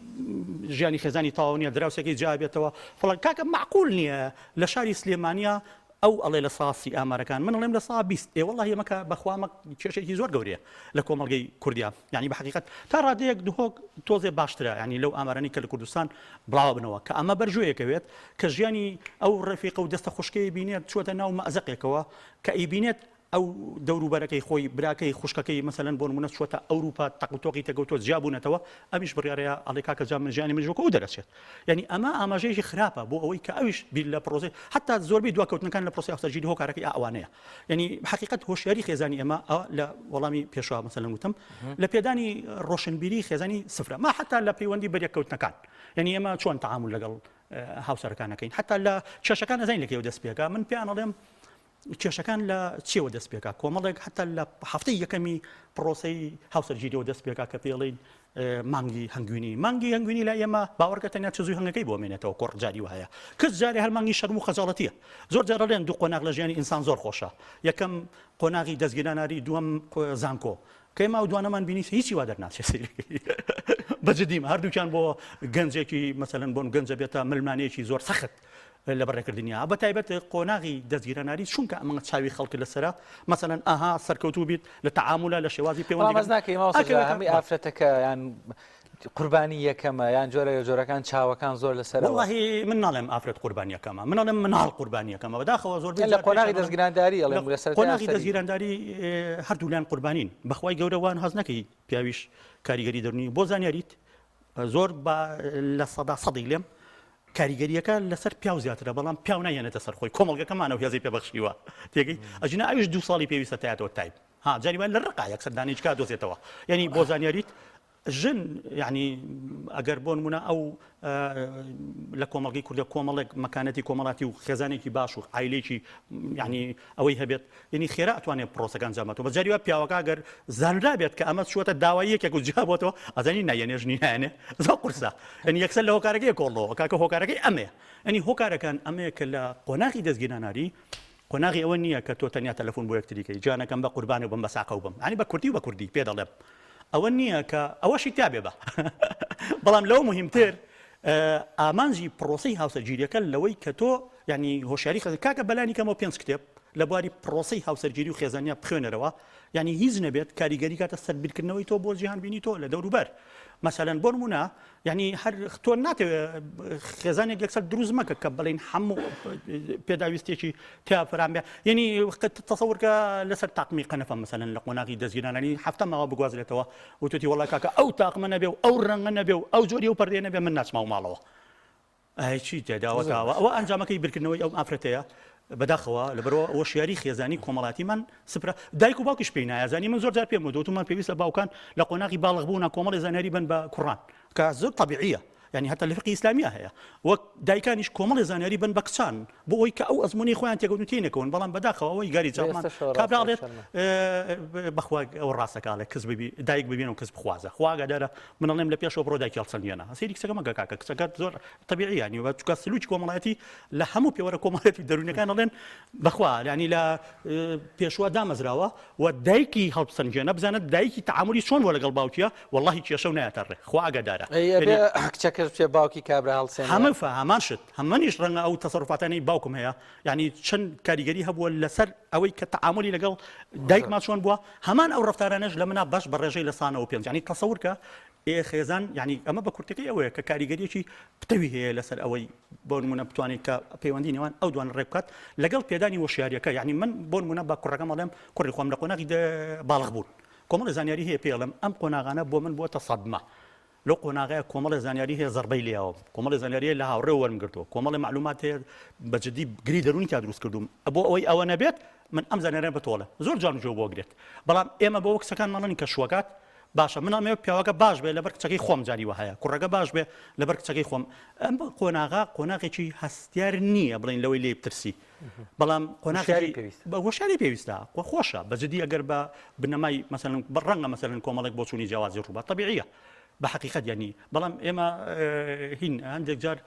ژیانی خێزانی تەواو نییە دراوسەکەی جابێتەوە فڵان کاکە معقول نییە لە شاری سلێمانیا ئەو ئەڵێ لە سا سی ئامارەکان من ئەڵێم لە سا 20 ئێ وەڵڵاهی ئەمە کە بەخوا ئەمە کێشێکی زۆر گەورەیە لە کۆمەڵگەی کوردیا یعنی بە حەقیقەت تا ڕادەیەک دهۆک تۆزێ باشترە یعنی لەو ئامارانەی کە لە کوردستان بڵاوە بنەوە کە ئەمە بەرژۆیەکەوێت کە ژیانی ئەو ڕەفیقە و دەستە خوشکەی بینێت چووەتە ناو مەئزەقێکەوە کە ئەیبینێت ئەو دەوروبەرەکەی خۆی براکەی خوشکەکەی مەسەلەن بۆ نمونە چووەتە ئەوروپا تەق و تۆقی تێکەوتووە جیا بوونەتەوە ئەمیش بڕیارەیە ئەڵێ کاکە جا من ژیانی منیش وەکو ئەو دەرەچێت یعنی ئەمە ئاماژەیەکی خراپە بۆ ئەوەی کە ئەویش بیر لە پرۆسەی حتا زۆربەی دواکەوتنەکان لە پرۆسەی هاوسەرگیری هۆکارەکەی ئەوانەیە یعنی حقیقت هۆشیاری خێزانی ئێمە لە وەڵامی پێشوا مەسەلەن وتم لە پێدانی ڕۆشنبیری خێزانی سفرە ما حتا لە پەیوەندی بەریەککەوتنەکان یعنی ئێمە چۆن تعامل لەگەڵ هاوسەرەکان ئەکەین حتا لە کێشەکان ئەزانین لە کەیەوە دەست پێکا من پێیان ئەڵێم کێشەکان لە چیەوە دەست پێکا کۆمەڵێک حتا لە هەفتەی یەکەمی پرۆسەی هاوسەرگیریەوە دەست پێکا کە پێڵین مانگی هەنگوینی مانگی هەنگوینی لای ئێمە باوەڕکە تەنیا چزوی هەنگەکەی بۆ مێنێتەوە کوڕ جاری وایە کچ جارێ هەر مانگی شەرم و خەجاڵەتیە زۆر جار ئەڵێن دوو قۆناغ لە ژیانی ئینسان زۆر خۆشە یەکەم قۆناغی دەستگیراناری دووەم زانکۆ کە ئێمە ئەو دوانەمان بینی هیچی وا دەرناچێت سەیرەکەی بە جدیم هەردووکیان بۆ گەنجێکی مەسەلەن بۆن گەنجە بێتە ملمانەیەکی زۆر سەخت لە بەڕێکردنیا بە تایبەت قۆناغی دەستگیراناری چونکە ئەمە چاوی خەڵک لەسرە مەسەلەن ئەها سەرکەوتوو بیت لە تەعامولە لە شێوازی پەیوەندی بەڵام ناکەی مامۆستا هەمووی ئافرەتەکە یان قوربانی یەکەمە یان جۆرە لە جۆرەکان چاوەکان زۆر لەسەر وەڵاهی من ناڵێم ئافرەت قوربانی یەکەمە من ئەڵێم مناڵ قوربانی یەکەمە بەداخەوە زۆر لە قۆناغی دەستگیرانداری ئەڵێم لەسەر قۆناغی دەستگیرانداری هەردوولیان قوربانین بەخوای گەورە وان هەست نەکەی پیاویش کاریگەری دەرونی بۆ زانیاریت زۆر بە 100% لێم کاریگەریەکە لەسەر پیاو زیاترە بەڵام پیاو نایەنێتە سەر خۆی کۆمەڵگەکەمانە و هێزی پێبەخشیوە تێگەی ئەجینا ئەویش دوو ساڵی پێویستە تایەتەوە تایب ها جاری وای لە ڕقا یەکسەر دانیچکا دۆزێتەوە یعنی بۆ زانیاریت. ژن یعنی ئەگەر بۆ نمونە ئەو لە کۆمەڵگەی کوردە کۆمەڵێک مەکانەتی کۆمەڵاتی و خێزانێکی باش و عایلێکی یعنی ئەوەی هەبێت یعنی خێرا ئەتوانێت پرۆسەکە ئەنجام باتەوە بە جاری وا پیاوەکە ئەگەر زانرا بێت کە ئەمە چووەتە داوای یەکێک و جیا بۆتەوە ئەزانی نایەنێ ژنی نایەنێ زۆر قورسە یعنی یەکسەر لە هۆکارەکەی کۆڵەوە کاکە هۆکارەکەی ئەمەیە یعنی هۆکارەکان ئەمەیە کە لە قۆناغی دەستگیراناری قۆناغی ئەوە نییە کە تۆ تەنیا تەلەفۆن بۆ یەکتری کەی جانەکەم بە قوربانێ بم بە ساقەو بم یانی بە کوردی و بە کوردی پێ دەڵێم ئەوە نییە کە ئەوەشی تیا بێ بە بەڵام لەوە مهمتر ئامانجی پرۆسەی هاوسەرگیریەکە لەوەی کە تۆ ینی هۆشیاری خەز کاکە بەلانی کەمەوە پێنج کتێب لە بواری پرۆسەی هاوسەرگیری و خێزانیا بخوێنەرەوە یعنی هیچ نەبێت کاریگەری کاتە سەر بیرکردنەوەی تۆ بۆ جیهانبینی تۆ لە دەوروبەر مەسەلەن بۆ نمونە یعنی هەر تۆ ناتەوێ خێزانێک یەکسەر دروست مەکە کە بڵین هەموو پێداویستێکی تیا فەرام بێ یعنی تەسەورکە لەسەر تاقمی قەنەفە مەسەلەن لە قۆناغی دەستگیرانانی هەفتە ماوە بگوازرێتەوە وتوتی وەڵا کاکە ئەو تاقمە نەبێ و ئەو ڕەنگە نەبێ و ئەو جۆری و پەردەیە نەبێ من ناچمەوە ماڵەوە ئای چی تێداوە تاوە ئەوە ئەنجامەکەی بیرکردنەوەی ئەو ئافرەتەیە بەداخەوە لەبەرەوە هۆشیاری خێزانی کۆمەڵاتیمان سپرە دایک و باوکیش پێی نایازانی من زۆر جار پێم وتومان پێویستە باوکان لە قۆناغی باڵغ بوونا کۆمەڵی زانیاری بن بە کوڕان کە زۆر طبیعیە یعنی هەتا لە فقهی ئیسلامیە هەیە وەک دایکانیش کۆمەڵی زانیاری بن بە کچان بۆ ئەوەی کە ئەو ئەزمموی خۆیان تێگەوتن تێنەکەون بەڵام بەداخەوە ئەوەی گاری جامان کابرا ئەڵێت بەخوا ئەوە ڕاستەکە ئەڵێ کز ببی دایک ببین و کز بخوازە خوا ئاگادارە من ئەڵێم لە پێشەوە بڕۆ دایکی هەڵسەنگێنە سەیری کچەکە مەکە کاکە کچەکە زۆر تەبیعی یانی وە چونکە سلوکی کۆمەڵایەتی لە هەموو پێوەرە کۆمەڵایەتی و دەروونیەکان ئەڵێن بەخوا یانی لە پێشوە دامەزراوە و دایکی هەڵبسەنگێنە بزانە دایکی تەعامولی چۆن بووە لەگەڵ باوکیە وەڵاهی کێشە و نایەتە ڕێ خوا ئاگادارە ئەی ئەبێ کچەکەش بچێ باوکی کابرا هەڵسێنێ هەمە هەمان شت هەمەنیش ڕەنگە ئەو تەسەروفاتانەی باوکم هەیە یعنی چەند کاریگەری هەبووە لەسەر ئەوەی کە تەعامولی لەگەڵ دایکما چۆن بووە هەمان ئەو ڕەفتارانەش لە منا بەش بە ڕێژەی لە سانەوە پێنج یعنی تەسەور کە ئێ خێزان یعنی ئەمە بە کورتەکەی ئەوەیە کە کاریگەریەکی پتەوی هەیە لەسەر ئەوەی بۆ نمونە بتوانێت کە پەیوەندی نێوان ئەو دوان ڕێک بکات لەگەڵ پێدانی هۆشیاریەکە یعنی من بۆ نمونە بە کوڕەکەم ئەڵێم کوڕی خۆم لە قۆناغی باڵغ بوون کۆمەڵی زانیاری هەیە پێڵم ئەم قۆناغانە بۆ من بووەتە سەدمە لەو قۆناغەیە کۆمەڵێ زانیاری هەیە زەربەی لێیاوم، کۆمەڵێ زانیاری هەیە لە هاوڕێوە وەرم گرتووە، کۆمەڵێ مەعلومات هەیە بە جدی گری دەروونی تیا دروست کردووم، بۆ ئەوەی ئەوە نەبێت من ئەم زانیاریانە بە تۆ ئەڵێم. زۆر جوان گوێ بۆ گرێت. بەڵام ئێمە بۆ کچەکانمان ئەڵێن کە شووەکات باشە، من ئەمەوێ پیاوەکە باش بێ لەبەر کچەکەی خۆم جاری وەهایە، کوڕەکە باش بێ لەبەر کچەکەی خۆم. ئەم قۆناغە قۆناغێکی هەستیار نییە بڵێین لەوەی لێی بترسی. بەڵام قۆناغێکی پێویستە. هۆشیاری پێویستە خۆشە بە جدی ئەگەر بە بنەمای مەسەلەن ڕەنگە مەسەلەن کۆمەڵێک بۆچوونی جیاوازی ڕووبات تەبیعیە بە حەقیقەت یانی بەڵام ئێمە هین هەندێک جار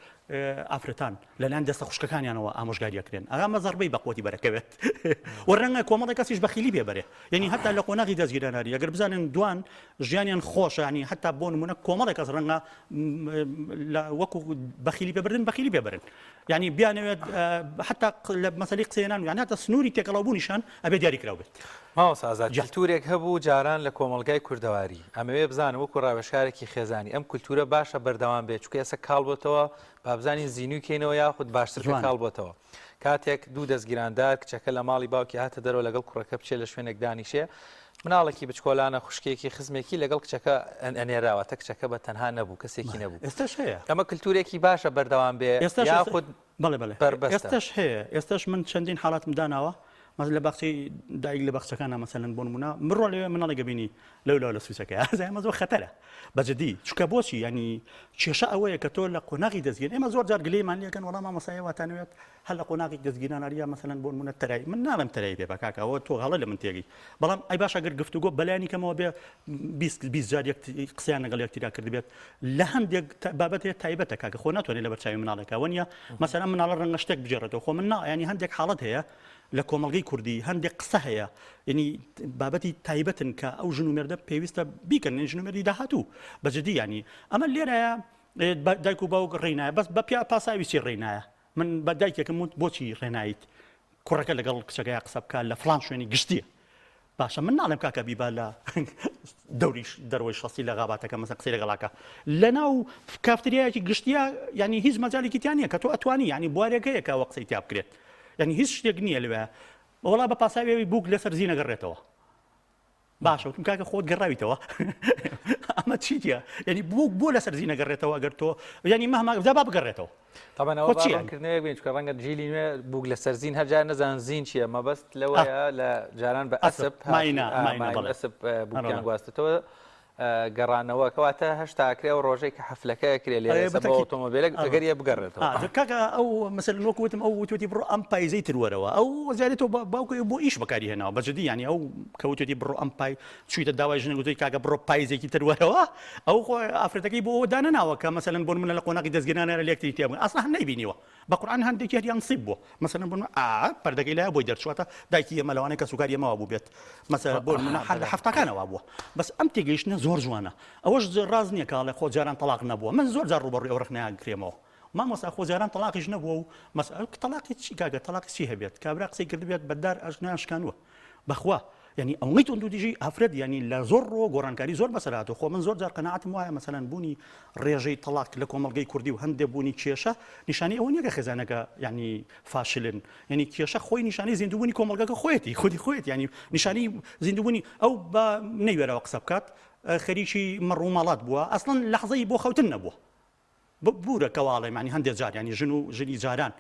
ئافرەتان لەلایەن دەستە خوشکەکانیانەوە ئامۆژگاری ئەکرێن ئەمە زەربەی بە قوتی بەرەکەوێت و ڕەنگە کۆمەڵێک کەسیش بەخیلی پێ بەرێ یعنی هەتا لە قۆناغی دەستگیراناری ئەگەر بزانن دوان ژیانیان خۆشە ینی هەتا بۆ نمونە کۆمەڵێک کەس ڕەنگە وەکو بەخیلی پێبردن بەخیلی پێبرن یعنی بیانەوێت حتا لە مەسەلی قسەێنان یان هەتا سنووری تێکەڵاوبوونیشان ئەبێ دیاری کراو بێت. مامۆستا ئازاد کلتورێک هەبوو جاران لە کۆمەڵگای کوردەواری ئەمەوێ بزانم وەکو ڕاوێژکارێکی خێزانی ئەم کلتورە باشە بەردەوام بێت چونکە ئێستا کاڵ بۆتەوە با بزانین زینوی کەینەوە یاخود باشتر کە کاڵ بۆتەوە کاتێک دوو دەستگیراندار کچەکە لە ماڵی باوکی هاتە دەرەوە لەگەڵ کوڕەکە بچێت لە شوێنێک دانیشێ مناڵێکی بچکۆلانە خوشکێکی خزمێکی لەگەڵ کچەکە ئەنێراوە تە کچەکە بە تەنها نەبوو کەسێکی نەبوو ئێستاش هەیە ئەمە کلتورێکی باشە بەردەوام بێ ئێستاش یاخود بەڵێ بەڵێ بەربەستە؟ ئێستاش هەیە ئێستاش من چەندین حاڵاتم داناوە مەس لە باخچەی دایک لە باخچەکانە مەسەلەن بۆ نمونە بڕۆ لەوێ مناڵێک بینی لەو لاوە لە سویسەکەی ئازای ئەمە زۆر خەتەرە بە جدی چونکە بۆچی ینی کێشە ئەوەیە کە تۆ لە قۆناغی دەستگیر ئێمە زۆر جار گلەیمان لێکەن وەڵام مامۆستا ئێوەتانەوێت هەر لە قۆناغی دەستگیراناریە مەسەلەن بۆ نمونە تەرای من ناڵێم تەرای بێ بە کاکە ئەوە تۆ هەڵە لە من تێگەی بەڵام ئەی باشە گەر گفتوگۆ بەلایەنی کەمەوە بێ 20 20 جار یەک قسەیان لەگەڵ یەکتریا کردبێت لە هەندێک بابەت هەیە تایبەتە کاکە خۆ ناتوانێت لەبەر چاوی مناڵێکە وە نییە مەسەلەن مناڵە ڕەنگە شتێک بگێڕێتەوە خۆ من نا ینی هەندێک حاڵەت هەیە لە کۆمەڵگەی کوردی هەندێک قسە هەیە ینی بابەتی تایبەتن کە ئەو ژن و مێردە پێویستە بیکەن ژن و مێردی داهاتوو بە جدی ینی ئەمە لێرەیە دایک و باوک ڕێنایە بەس بە پیا پاساوی چی ڕێنایە من بە دایکێکم وت بۆچی ڕێنایت کوڕەکە لەگەڵ کچەکەیا قسە بکات لە فڵان شوێنی گشتیە باشە من ناڵێم کاکە بیبا لە دەوری دەروەی شەستی لە غاباتەکە مەسە قسەی لەگەڵاکە لە ناو کافتریایەکی گشتیە یعنی هیچ مەجالێکی تیا نییە کە تۆ ئەتوانی یعنی بوارێک هەیە کە ئەوە قسەی تیا بکرێت یعنی هیچ شتێک نییە لەوێ وەڵا بە پاساوی بووک لەسەر زینە گەڕێتەوە باشە وتم کاکە خۆت گەڕاویتەوە ئەمە چیتە یعنی بۆ بۆ لەسەر زینە گەڕێتەوە ئەگەر تۆ یعنی مەهما جا با بگەڕێتەوە طبعا ئەوە خۆ چییە؟ ڕوونکردنەوەیەک بین چونکە ڕەنگە جیلی نوێ بووک لەسەر زین هەر جار نەزان زین چییە مەبەست لەوەیە لە جاران بە ئەسپ، ئەسپ ماینە، ماینە، بەڵێ. ئەسپ بووکیان بەڵێ. گواستێتەوە. گەڕانەوە کەواتە هەشتا ئەکرێ ئەو ڕۆژەی کە حەفلەکە ئەکرێ لێرە ئەرێ ئێستا بۆ بەتەکید ئۆتۆمۆبیلێک ئەڕۆ ئەگەر یە بگەڕێتەوە. ئا کاکە ئەو مەسەلەن وەکو وتم ئەو وتوێتی بڕۆ ئەم پایزەی تر وەرەوە ئەو زیادی تۆ باوکە بۆ ئیش بەکاری هێناوە بە جدی یانی ئەو کە وتوێتی بڕۆ ئەم پای چوویتە داوای ژنێک وتوی کاکە بڕۆ پایزێکی تر وەرەوە ئەو خۆ ئافرەتەکەی بۆ ئەوە دانەناوە کە مەسەلەن بۆ نمونە لە قۆناغی دەستگیرانە لە یەکتری تێبگەن ئەسڵا هەر نەیبینیوە بە قورعان هەندێکی هەر یانسیب بووە مەسەلەن بۆ نمونە ئا پەردەکەی لایە بۆی دەرچووەتە دایکی ئێمە لەوانەیە کەسوکاری ئێمە وابوو بێت مەسەلە بۆ نمونە هەر لە حەفتاکانەوە بووە بەس ئەم تێگەیشتنە زۆر جوانە ئەوەش ڕاست نییە کە ئەڵێ خۆ جاران تەڵاق نەبووە من زۆر جار ڕووبەڕووی ئەو ڕەخنەیە کرێمەوە مامۆستا خۆ جاران تەڵاقیش نەبووە و مەسەلە تەڵاقی چی کاکە تەڵاقی چی هەبێت کابرا قسەی کردبێت بە دار ئەژنیان شکانووە بەخوا یانی ئەوەی توندوتیژی ئافرەت یانی لە زۆر ڕووە گۆڕانکاری زۆر بەسەر هاتووە خۆ من زۆر جار قەناعەتم وایە مەسەلەن بوونی ڕێژەی تەڵاق لە کۆمەڵگەی کوردی و هەندێ بوونی کێشە نیشانەی ئەوە نییە کە خێزانەکە یانی فاشلن یانی کێشە خۆی نیشانەی زیندووبوونی کۆمەڵگەکە خۆیەتی خودی خۆیەتی یانی نیشانەی زیندووبوونی ئەو بە نەیوێراوە قسە بکات خەریکی مەڕ و ماڵات بووە ئەسڵەن لەحزەی بۆ خەوتن نەبووە ببورە کە وا ئەڵێم یانی هەندێ جار یانی ژن و ژنی جاران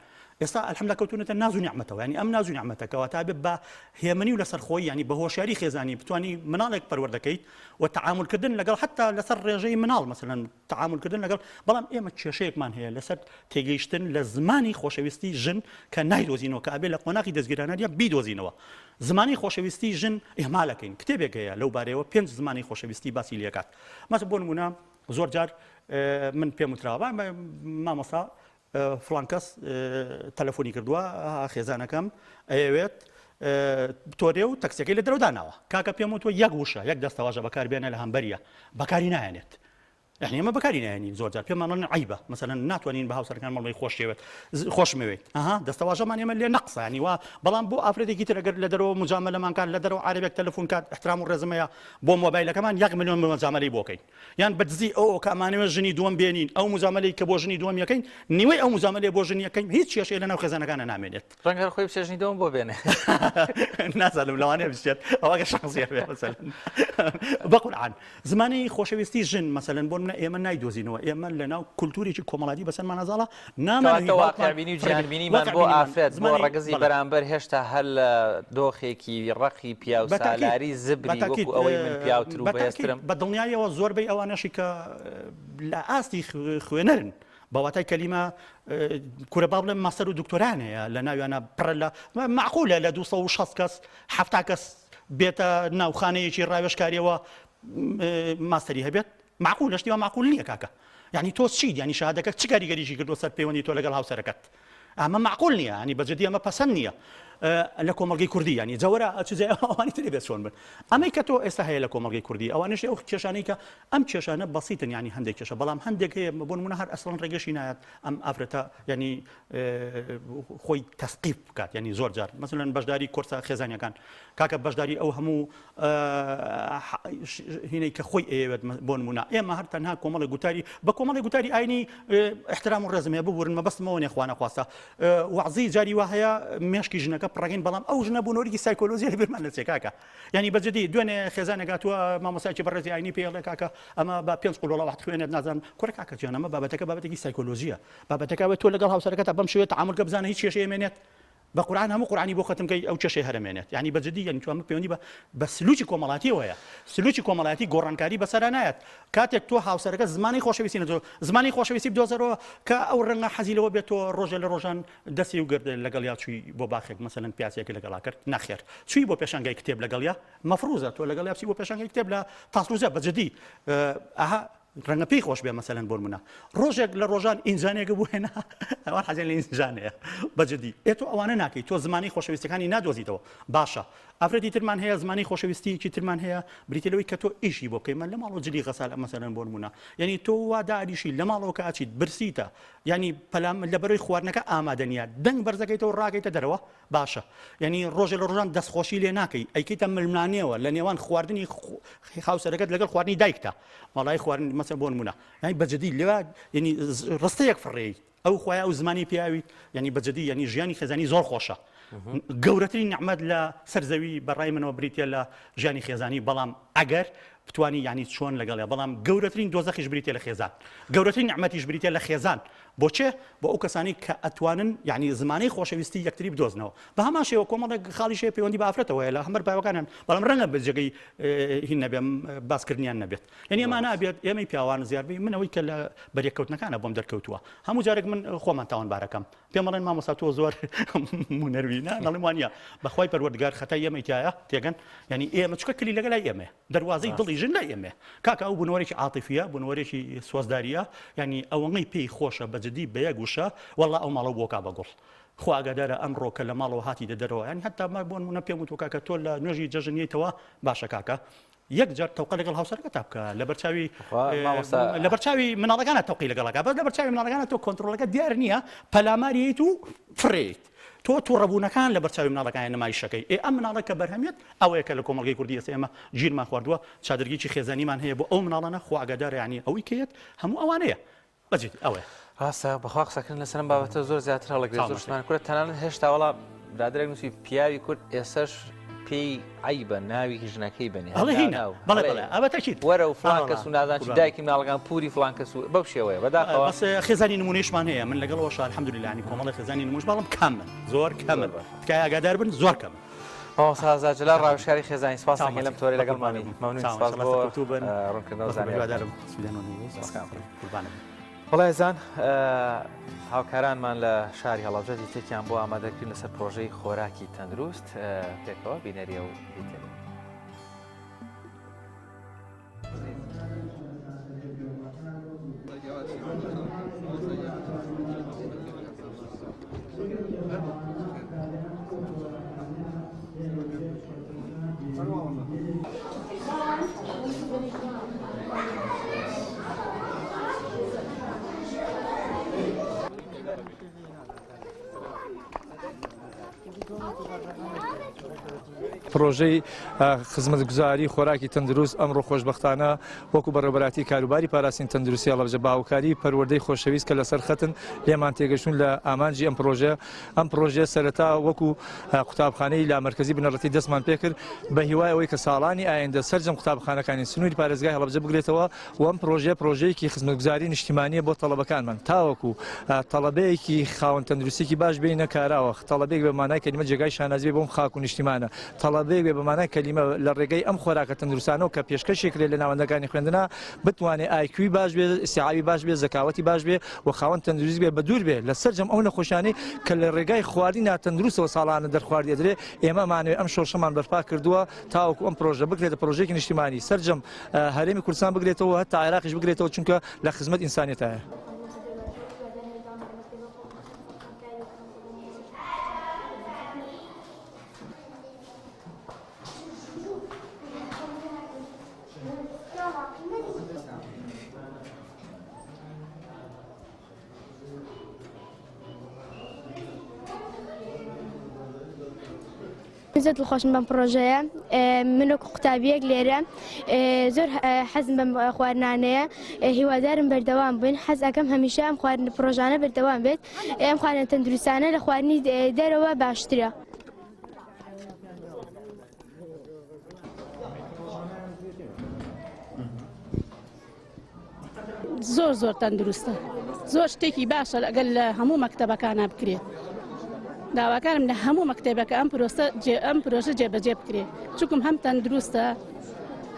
ئێستا الحمدللە کەوتونەتە ناز و نیعمەتەوە یانی ئەم ناز و نیعمەتە کەواتە ئەبێ بە هێمنی و لەسەرخۆیی یانی بە هۆشیاری خێزانی بتوانی مناڵێک پەروەردەکەیت و تەعامول کردن لەگەڵ حتا لەسەر ڕێژەی مناڵ مەسەلەن تەعامول کردن لەگەڵ بەڵام ئێمە کێشەیەکمان هەیە لەسەر تێگەیشتن لە زمانی خۆشەویستی ژن کە نایدۆزینەوە کە ئەبێ لە قۆناغی دەستگیرانەریە بیدۆزینەوە زمانی خۆشەویستی ژن ئیهمالەکەین کتێبێک هەیە لەو بارەیەوە پێنج زمانی خۆشەویستی باسی لێکات مەسە بۆ نمونە زۆر جار من پێم وتراوە مامۆستا فڵان کەس تەلەفۆنی کردووە خێزانەکەم ئەیەوێت تۆرێ و تەکسیەکەی لە دەرەوە داناوە کاکە پێم وتوە یەک وشە یەک دەستەواژە بەکار بێنە لە هەمبەریە بەکاری نایەنێت یعنی ئێمە بەکاری نایەنین زۆر جار پێمان ئەڵێن عیبە مەسەلەن ناتوانین بە هاوسەرەکان مەڵی خۆشەوێت خۆشمەوێت ئەها دەستەواژەمان ئێمە لێ نەقسانی وا بەڵام بۆ ئافرەتێکی تر ئەگەر لە دەرەوە مجاملەمان کات لە دەرەوە عەرەبێک تەلەفۆن کات احترام و ڕێزمەیە بۆ مۆبایلەکەمان یەک ملیۆن مجاملەی بۆ کەین یان بە دزی ئەو کە ئەمانەوێت ژنی دووەم بێنین ئەو مجاملەی کە بۆ ژنی دووەم یەکەین نیوەی ئەو مجاملەی بۆ ژنی یەکەین هیچ کێشەیە لەناو خێزانەکانە نامێنێت. ڕەنگە هەر خۆی بچێت ژنی دووەم بۆ بێنێ. نازانم لەوانەیە بچێت ئەوە کە شانسیە بێ مەسەلەن بە قورعان زمانی خۆشەویستی ژن مەسەلەن بۆ منە ئێمە نایدۆزینەوە ئێمە لەناو کولتوورێکی کۆمەڵاتی بەسەرمان زاڵە نامانەوێت واقعبینی و جیهانبینیمان بۆ ئافرەت بۆ ڕەگەزی بەرامبەر هێشتا هەر لە دۆخێکی ڕەقی پیاوسالاری زبری وەکو ئەوەی من پیاوتر و بەهێزترم. بە دڵنیاییەوە زۆربەی ئەوانەشی کە لە ئاستی خوێنەرن بە واتای کەلیمە کورە با بڵێم ماستەر و دکتۆرایان هەیە لە ناویانە پڕە لە مەعقولە لە 260 کەس 70 کەس بێتە ناو خانەیەکی ڕاوێژکاریەوە ماستەری هەبێت مەعقولە شتی وا مەعقول نییە کاکە یعنی تۆ چیت یعنی شەهادەکە چ کاریگەریی کردووە سەر پەیوەندی تۆ لەگەڵ هاوسەرەکەت ئەمە مەعقول نییە ینی بەجددی ئەمە پەسەند نییە لە کۆمەڵگەی کوردی ینی جەوەرە چ جای ئەوانی تری بێت چۆن بن ئەمەی کە تۆ ئێستا هەیە لە کۆمەڵگەی کوردی ئەوانش ئەو کێشانەی کە ئەم کێشانە بەسیتن ینی هەندێک کێشە بەڵام هەندێک هەیە بۆ نمونە هەر ئەسڵەن ڕێگەشی نایەت ئەم ئافرەتە ینی خۆی تەسقیف بکات ینی زۆر جار مەسەلەن بەشداری کۆرسە خێزانیەکان کاکە بەشداری ئەو هەموو هینەی کە خۆی ئەیەوێت بۆ نمونە ئێمە هەر تەنها کۆمەڵی گوتاری بە کۆمەڵی گوتاری ئاینی احترام و ڕێزم هەیە ببورن مەبەستمەوە نیە خوا نەخواستە وەعزی جاری وا هەیە مێشکی ژنەکە پڕەکەین بەڵام ئەو ژنە بوو نۆریکی سایکۆلۆژی لە بیرمان نەچێ کاکە یعنی بە جدی دوێنێ خێزانێک هاتووە مامۆستایەکی بەڕێزی ئاینی پێی ئەڵێ کاکە ئەمە بە پێنج قولۆڵە واحد خوێنێت نازانم کوڕە کاکە گیان ئەمە بابەتەکە بابەتێکی سایکۆلۆژیە بابەتەکە ئەوەی تۆ لەگەڵ هاوسەرەکەتا بەم شێوەیە تەعامول کە بزانە هیچ کێشەیە مێنێت بە قورعان هەموو قورعانی بۆ خەتم کەی ئەو کێشەی هەر ئەمێنێت یانی بە جدی یانی ئەمە پەیوەندی بە بە سلوکی کۆمەڵاتیەوەیە سلوکی کۆمەڵایەتی گۆڕانکاری بەسەرا نایەت کاتێک تۆ هاوسەرەکە زمانی خۆشەویستی نەدۆ زمانی خۆشەویستی بدۆزەرەوە کە ئەو ڕەنگە حەزی لەوە بێت تۆ ڕۆژێ لە ڕۆژان دەستی و گرد لەگەڵ یا چووی بۆ باخێک مەسەلەن پیاسەیەکی لەگەڵا کرد نەخێر چووی بۆ پێشانگای کتێب لەگەڵیا مەفروزە تۆ لەگەڵ یا بچی بۆ پێشانگای کتێب لە تاسڵوجە بە جدی ئەها ڕەنگە پێی خۆش بێ مەسەلەن بۆ نمونە ڕۆژێک لە ڕۆژان ئینجانێکە بۆ هێنا ئەوان حەزیان لە ئینجانەیە بە جدی ئێ تۆ ئەوانە ناکەی تۆ زمانی خۆشەویستەکانی نادۆزیتەوە باشە ئافرەتی ترمان هەیە زمانی خۆشەویستیکی ترمان هەیە بریتە لەوەی کە تۆ ئیشی بۆ بکەی من لە ماڵەوە جلی غەسالە مەسەلەن بۆ نمونە یعنی تۆ وا دانیشی لە ماڵەوە کە ئەچیت برسیتە یعنی پەلام لە بەرەی خواردنەکە ئامادە نییە دەنگ بەرزەکەیتەوە ڕاکەیتە دەرەوە باشە یعنی ڕۆژێ لە ڕۆژان دەستخۆشی لێ ناکەی ئەیکەیتە ململانێوە لە نێوان خواردنی هاوسەرەکەت لەگەڵ خواردنی دایکتا وەڵای خواردن مەسە بۆ نمونە یعنی بەجدی لێوا یعنی ڕستەیەک فڕێی ئەو خوایە ئەو زمانی پیاویت یعنی بەجدی یعنی ژیانی خێزانی زۆر خۆشە گەورەترین نعمەت لە سەر زەوی بەڕای منەوە بریتە لە ژیانی خێزانی بەڵام ئەگەر بتوانی یانی چۆن لەگەڵیا بەڵام گەورەترین دۆزەخیش بریتیە لە خێزان گەورەترین نیعمەتیش بریتیە لە خێزان بۆ چێ بۆ ئەو کەسانی کە ئەتوانن یانی زمانەی خۆشەویستی یەکتری بدۆزنەوە بە هەمان شێوە کۆمەڵێک خاڵیش هەیە پەیوەندی بە ئافرەتەوە هەیە لە هەمەر پیاوەکانیان بەڵام ڕەنگە بە جێگەی هین نەبێم باسکردنیان نەبێت یعنی ئەمانە ئەبێت ئێمەی پیاوان زیاربی من ئەوەی کە لە بەرێککەوتنەکانە بۆم دەرکەوتووە هەموو جارێک من خۆمان تاوانبارەکەم پێم ئەڵێن مامۆستا تۆ زۆر مونەروی نا نەڵێم وانە بەخوای پەروەردگار خەتای ئێمەی تایە تێگەن یعنی ئێمە چکە کلیلەکە لای ئێمەیە دەروازەی دڵی ژن لای ئێمەیە کاکە ئەو بوونەوەرێکی عاتیفیە بوونەوەرێکی سۆزداریە یعنی ئەوەنەی پێی خۆشە بە جدی بە یەک وشە وەڵا ئەو ماڵە بۆکا بە گوڵ خوا ئاگادارە ئەمڕۆ کە لە ماڵەوە هاتیتە دەرەوە یعنی هەتا ما بۆ نمونە پێم وتوە کاکە تۆ لە نوێژی جەژن یەیتەوە باشە کاکە یەک جار تەوقە لەگەڵ هاوسەرەکەتا بکە لەبەر چاوی لەبەر چاوی مناڵەکانە تەوقی لەگەڵەکە بەس لەبەر چاوی مناڵەکانە تۆ کۆنترۆڵەکە دیار نییە پەلاماریت و فڕێیت تۆ تووڕەبوونەکان لەبەر چاوی مناڵەکان نمایشەکەی ئێ ئەم مناڵە کە بەرهەمێت ئەوەیە کە لە کۆمەڵگەی کوردی ئێستا ئێمە گیرمان خواردووە چادرگێکی خێزانیمان هەیە بۆ ئەو مناڵانە خوا ئاگادارە یانی ئەوەی کە یەت هەموو ئەوانەیە بەجدی ئەوەیە. ڕاستە بەخوا قسەکردن لەسەر ئەم بابەتە زۆر زیاتر هەڵەگرێت زۆر شتمان کورە تەنانەت هێشتا وەڵا برادەرێک نووسی پیاوی کورد ئێسەش پێی عیبە ناوی ژنەکەی بنێ بەڵێ هینا بەڵێ بەڵێ ئەوە تەکید وەرە و فلان کەس و نازان چی دایکی مناڵەکان پوری فلان کەس و بەو شێوەیە بەداخەوە بەس خێزانی نمونەیشمان هەیە من لەگەڵ ئەوەشا الحمدلله یانی کۆمەڵی خێزانی نمونەش بەڵام کەمن زۆر کەمن تکایە ئاگادار بن زۆر کەمن. مامۆستا ئازاد جەلال ڕاوێژکاری خێزانی سپاس دەکەین لەم تۆرەی لەگەڵمانی مەمنون سپاس بۆ ڕوونکردنەوە زانیاریەکان. بەڵێ ئازیزان هاوکارانمان لە شاری هەڵەبجە دیتێکیان بۆ ئامادەکردین لەسەر پرۆژەی خۆراکی تەندروست پێکەوە بینەریە و دیتێ. پڕۆژەی خزمەتگوزاری خۆراکی تەندروست ئەمڕۆ خۆشبەختانە وەکو بەڕێوەبەرایەتی کاروباری پاراستنی تەندروستی هەڵەبجە بە هاوکاری پەروەردەی خۆشەویست کە لەسەر خەتن لێمان تێگەشتون لە ئامانجی ئەم پڕۆژەیە ئەم پڕۆژەیە سەرەتا وەکو قوتابخانەی لامەرکەزی بنەڕەتی دەستمان پێکرد بە هیوای ئەوەی کە ساڵانی ئایندە سەرجەم قوتابخانەکانی سنووری پارێزگای هەڵەبجە بگرێتەوە و ئەم پڕۆژەیە پڕۆژەیەکی خزمەتگوزاری نیشتیمانییە بۆ تەڵەبەکانمان تاوەکو تەڵەبەیەکی خاوەن تەندروستیکی باش بێینە کاراوە تەڵەبەیەک بە مانای کەلیمە جێگای شانازی بێ بۆم خاک و نیشتیمانە تەڵەبەیەک بێ بە مانای کەلیمە لە ڕێگەی ئەم خۆراکە تەندروستانەوە کە پێشکەشی کرێ لە ناوەندەکانی خوێندنا بتوانێ ئایکیوی باش بێ ئیستیعابی باش بێ زەکاوەتی باش بێ و خاوەن تەندروست بێ بە دوور بێ لە سەرجەم ئەو نەخۆشیانەی کە لە ڕێگای خواردنی ناتەندروستەوە ساڵانە دەرخواردی ئەدرێ ئێمە ئەمانەوێ ئەم شۆڕشەمان بەرپا کردووە تاوەکو ئەم پرۆژە بکرێتە پرۆژەیەکی نیشتیمانی سەرجەم هەرێمی کوردستان بگرێتەوە و هەتا عێراقیش بگرێتەوە چونکە لە خزمەت ئینسانیەتایە. زۆر دڵخۆشم بەم پڕۆژەیە من وەکو قوتابیەک لێرە زۆر حەزم بەم خواردنانەیە هیوادارم بەردەوام بن حەز ئەەکەم هەمیشە ئەم خواردن پڕۆژانە بەردەوام بێت ئەم خواردنە تەندروستانە لە خواردنی دەرەوە باشترە. زۆر زۆر تەندروستە زۆر شتێکی باشە ئەگەر لە هەموو مەکتەبەکانە بکرێت داواکارم لە هەموو مەکتەبەکە ئەم پرۆسە جێ ئەم پرۆژە جێبەجێ بکرێت چکم هەم تەندروستە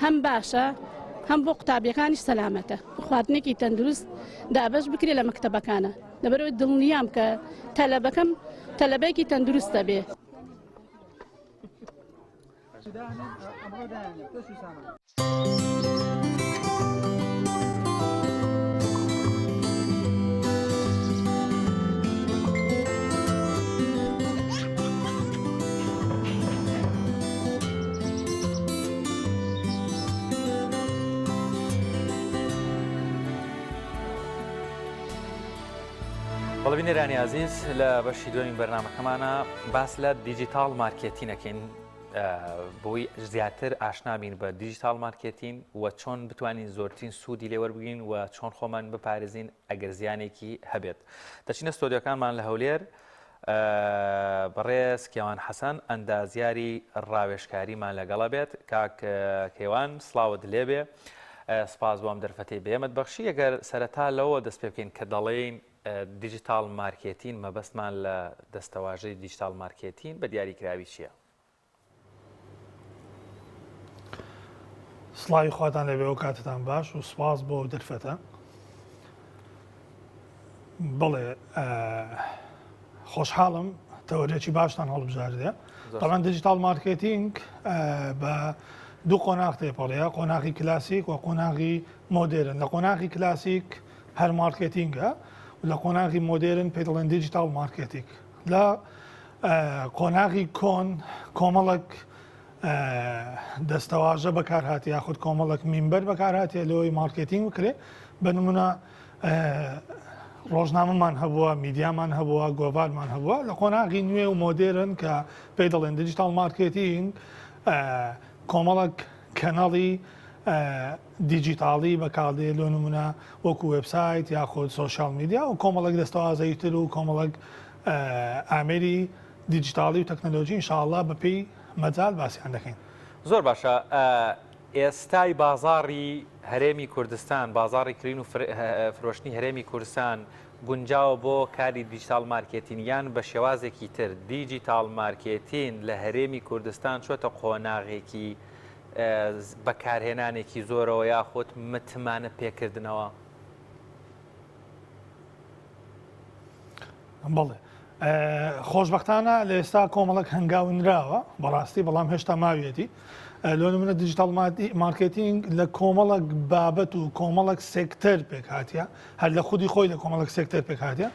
هەم باشە هەم بۆ قوتابیەکانیش سەلامەتە خواردنێکی تەندروست دابەش بکرێت لە مەکتەبەکانە لەبەرەوەی دڵنیام کە تەلەبەکەم تەلەبێکی تەندروستە بێ. بەڵێ بینەرانی ئازیز لە بەشی دوێنی بەرنمەکەمانە باس لە digital marketing ەکەین بۆی زیاتر ئاشنا بین بە digital marketing و چۆن بتوانین زۆرترین سوودی لێ وەربگرین و چۆن خۆمان بپارێزین ئەگەر زیانێکی هەبێت. دەچینە ستۆدیۆکانمان لە هەولێر. بەڕێز کێوان حەسەن ئەندازیاری ڕاوێژکاریمان لەگەڵە بێت. کاک کەیوان سڵاوت لێبێ، سپاس بۆ ئەم دەرفەتەی بە ئێمەت بەخشی. ئەگەر سەرەتا لەوە دەست پێ بکەین کە دەڵێین digital marketing، مەبەستمان لە دەستەواژەی digital marketing بە دیاریکراوی چییە؟ سڵاوی خواتان لێبێ و کاتتان باش و سپاس بۆ ئەو دەرفەتە. بەڵێ خۆشحاڵم تەوەرێکی باشتان هەڵبژاردە. تەبعەن digital marketing بە دوو قۆناغ تێپەڕیە، قۆناغی کلاسیک و قۆناغی مۆدێرن. لە قۆناغی کلاسیک هەر مارکێتینگە و لە قۆناغی مۆدێرن پێی دەڵێن digital marketing. لە قۆناغی کۆن کۆمەڵک دەستەواژە بەکارهاتیە یاخود کۆمەڵک مینبەر بەکارهاتیە لەوەی مارکێتینگ بکرێ بە نمونە ڕۆژنامەمان هەبووە میدیامان هەبووە گۆڤارمان هەبووە لە قۆناغی نوێ و مۆدێرن کە پێی دەڵێن digital marketing کۆمەڵک کەناڵی دیجیتاڵی بەکاردێ لۆ نمونە وەکو وێبسایت یاخود social media و کۆمەڵێک دەستەوازەی تر و کۆمەڵێک ئامێری دیجیتاڵی و تەکنەلۆژی ان شاء اللە بەپێی مەجال باسیان دەکەین. زۆر باشە ئێستای بازاڕی هەرێمی کوردستان بازاڕی کرین و فرۆشتنی هەرێمی کوردستان گونجاوە بۆ کاری digital marketing یان بە شێوازێکی تر digital marketing لە هەرێمی کوردستان چۆتە قۆناغێکی بەکارهێنانێکی زۆرەوە یاخود متمانە پێکردنەوە؟ بەڵێ خۆشبەختانە لە ئێستا کۆمەڵک هەنگاو نراوە بەڕاستی بەڵام هێشتا ماویەتی لۆ نمونە digital marketing لە کۆمەڵک بابەت و کۆمەڵک سێکتەر پێکهاتە هەر لە خودی خۆی لە کۆمەڵک سێکتەر پێکهاتە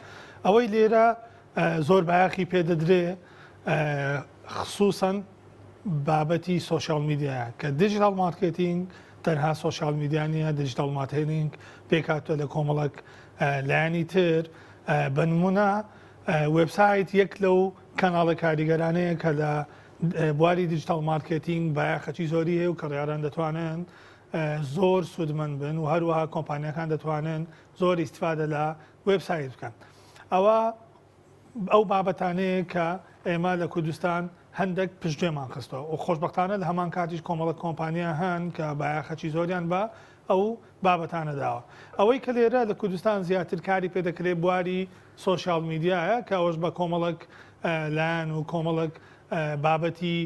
ئەوەی لێرە زۆر بایەخی پێدەدرێ خسوسەن بابەتی social media یە کە digital marketing تەنها social media نییە digital marketing پێکهاتووە لە کۆمەڵک لایەنی تر بە نمونە وێبسایت یەک لەو کەناڵە کاریگەرانەیە کە لە بواری digital marketing بایەخەکی زۆری هەیە و کڕیاران دەتوانن زۆر سوودمەند بن و هەروەها کۆمپانیەکان دەتوانن زۆر ئیسیفادە لە وێبسایت بکەن ئەوە ئەو بابەتانەیە کە ئێمە لە کوردستان هەندێک پشتگوێمان خستووە و خۆشبەختانە لە هەمان کاتیش کۆمەڵە کۆمپانیا هەن کە بایەخەکی زۆریان بە ئەو بابەتانە داوە. ئەوەی کە لێرە لە کوردستان زیاتر کاری پێ دەکرێت بواری social media یە کە ئەوەش بە کۆمەڵێک لایەن و کۆمەڵێک بابەتی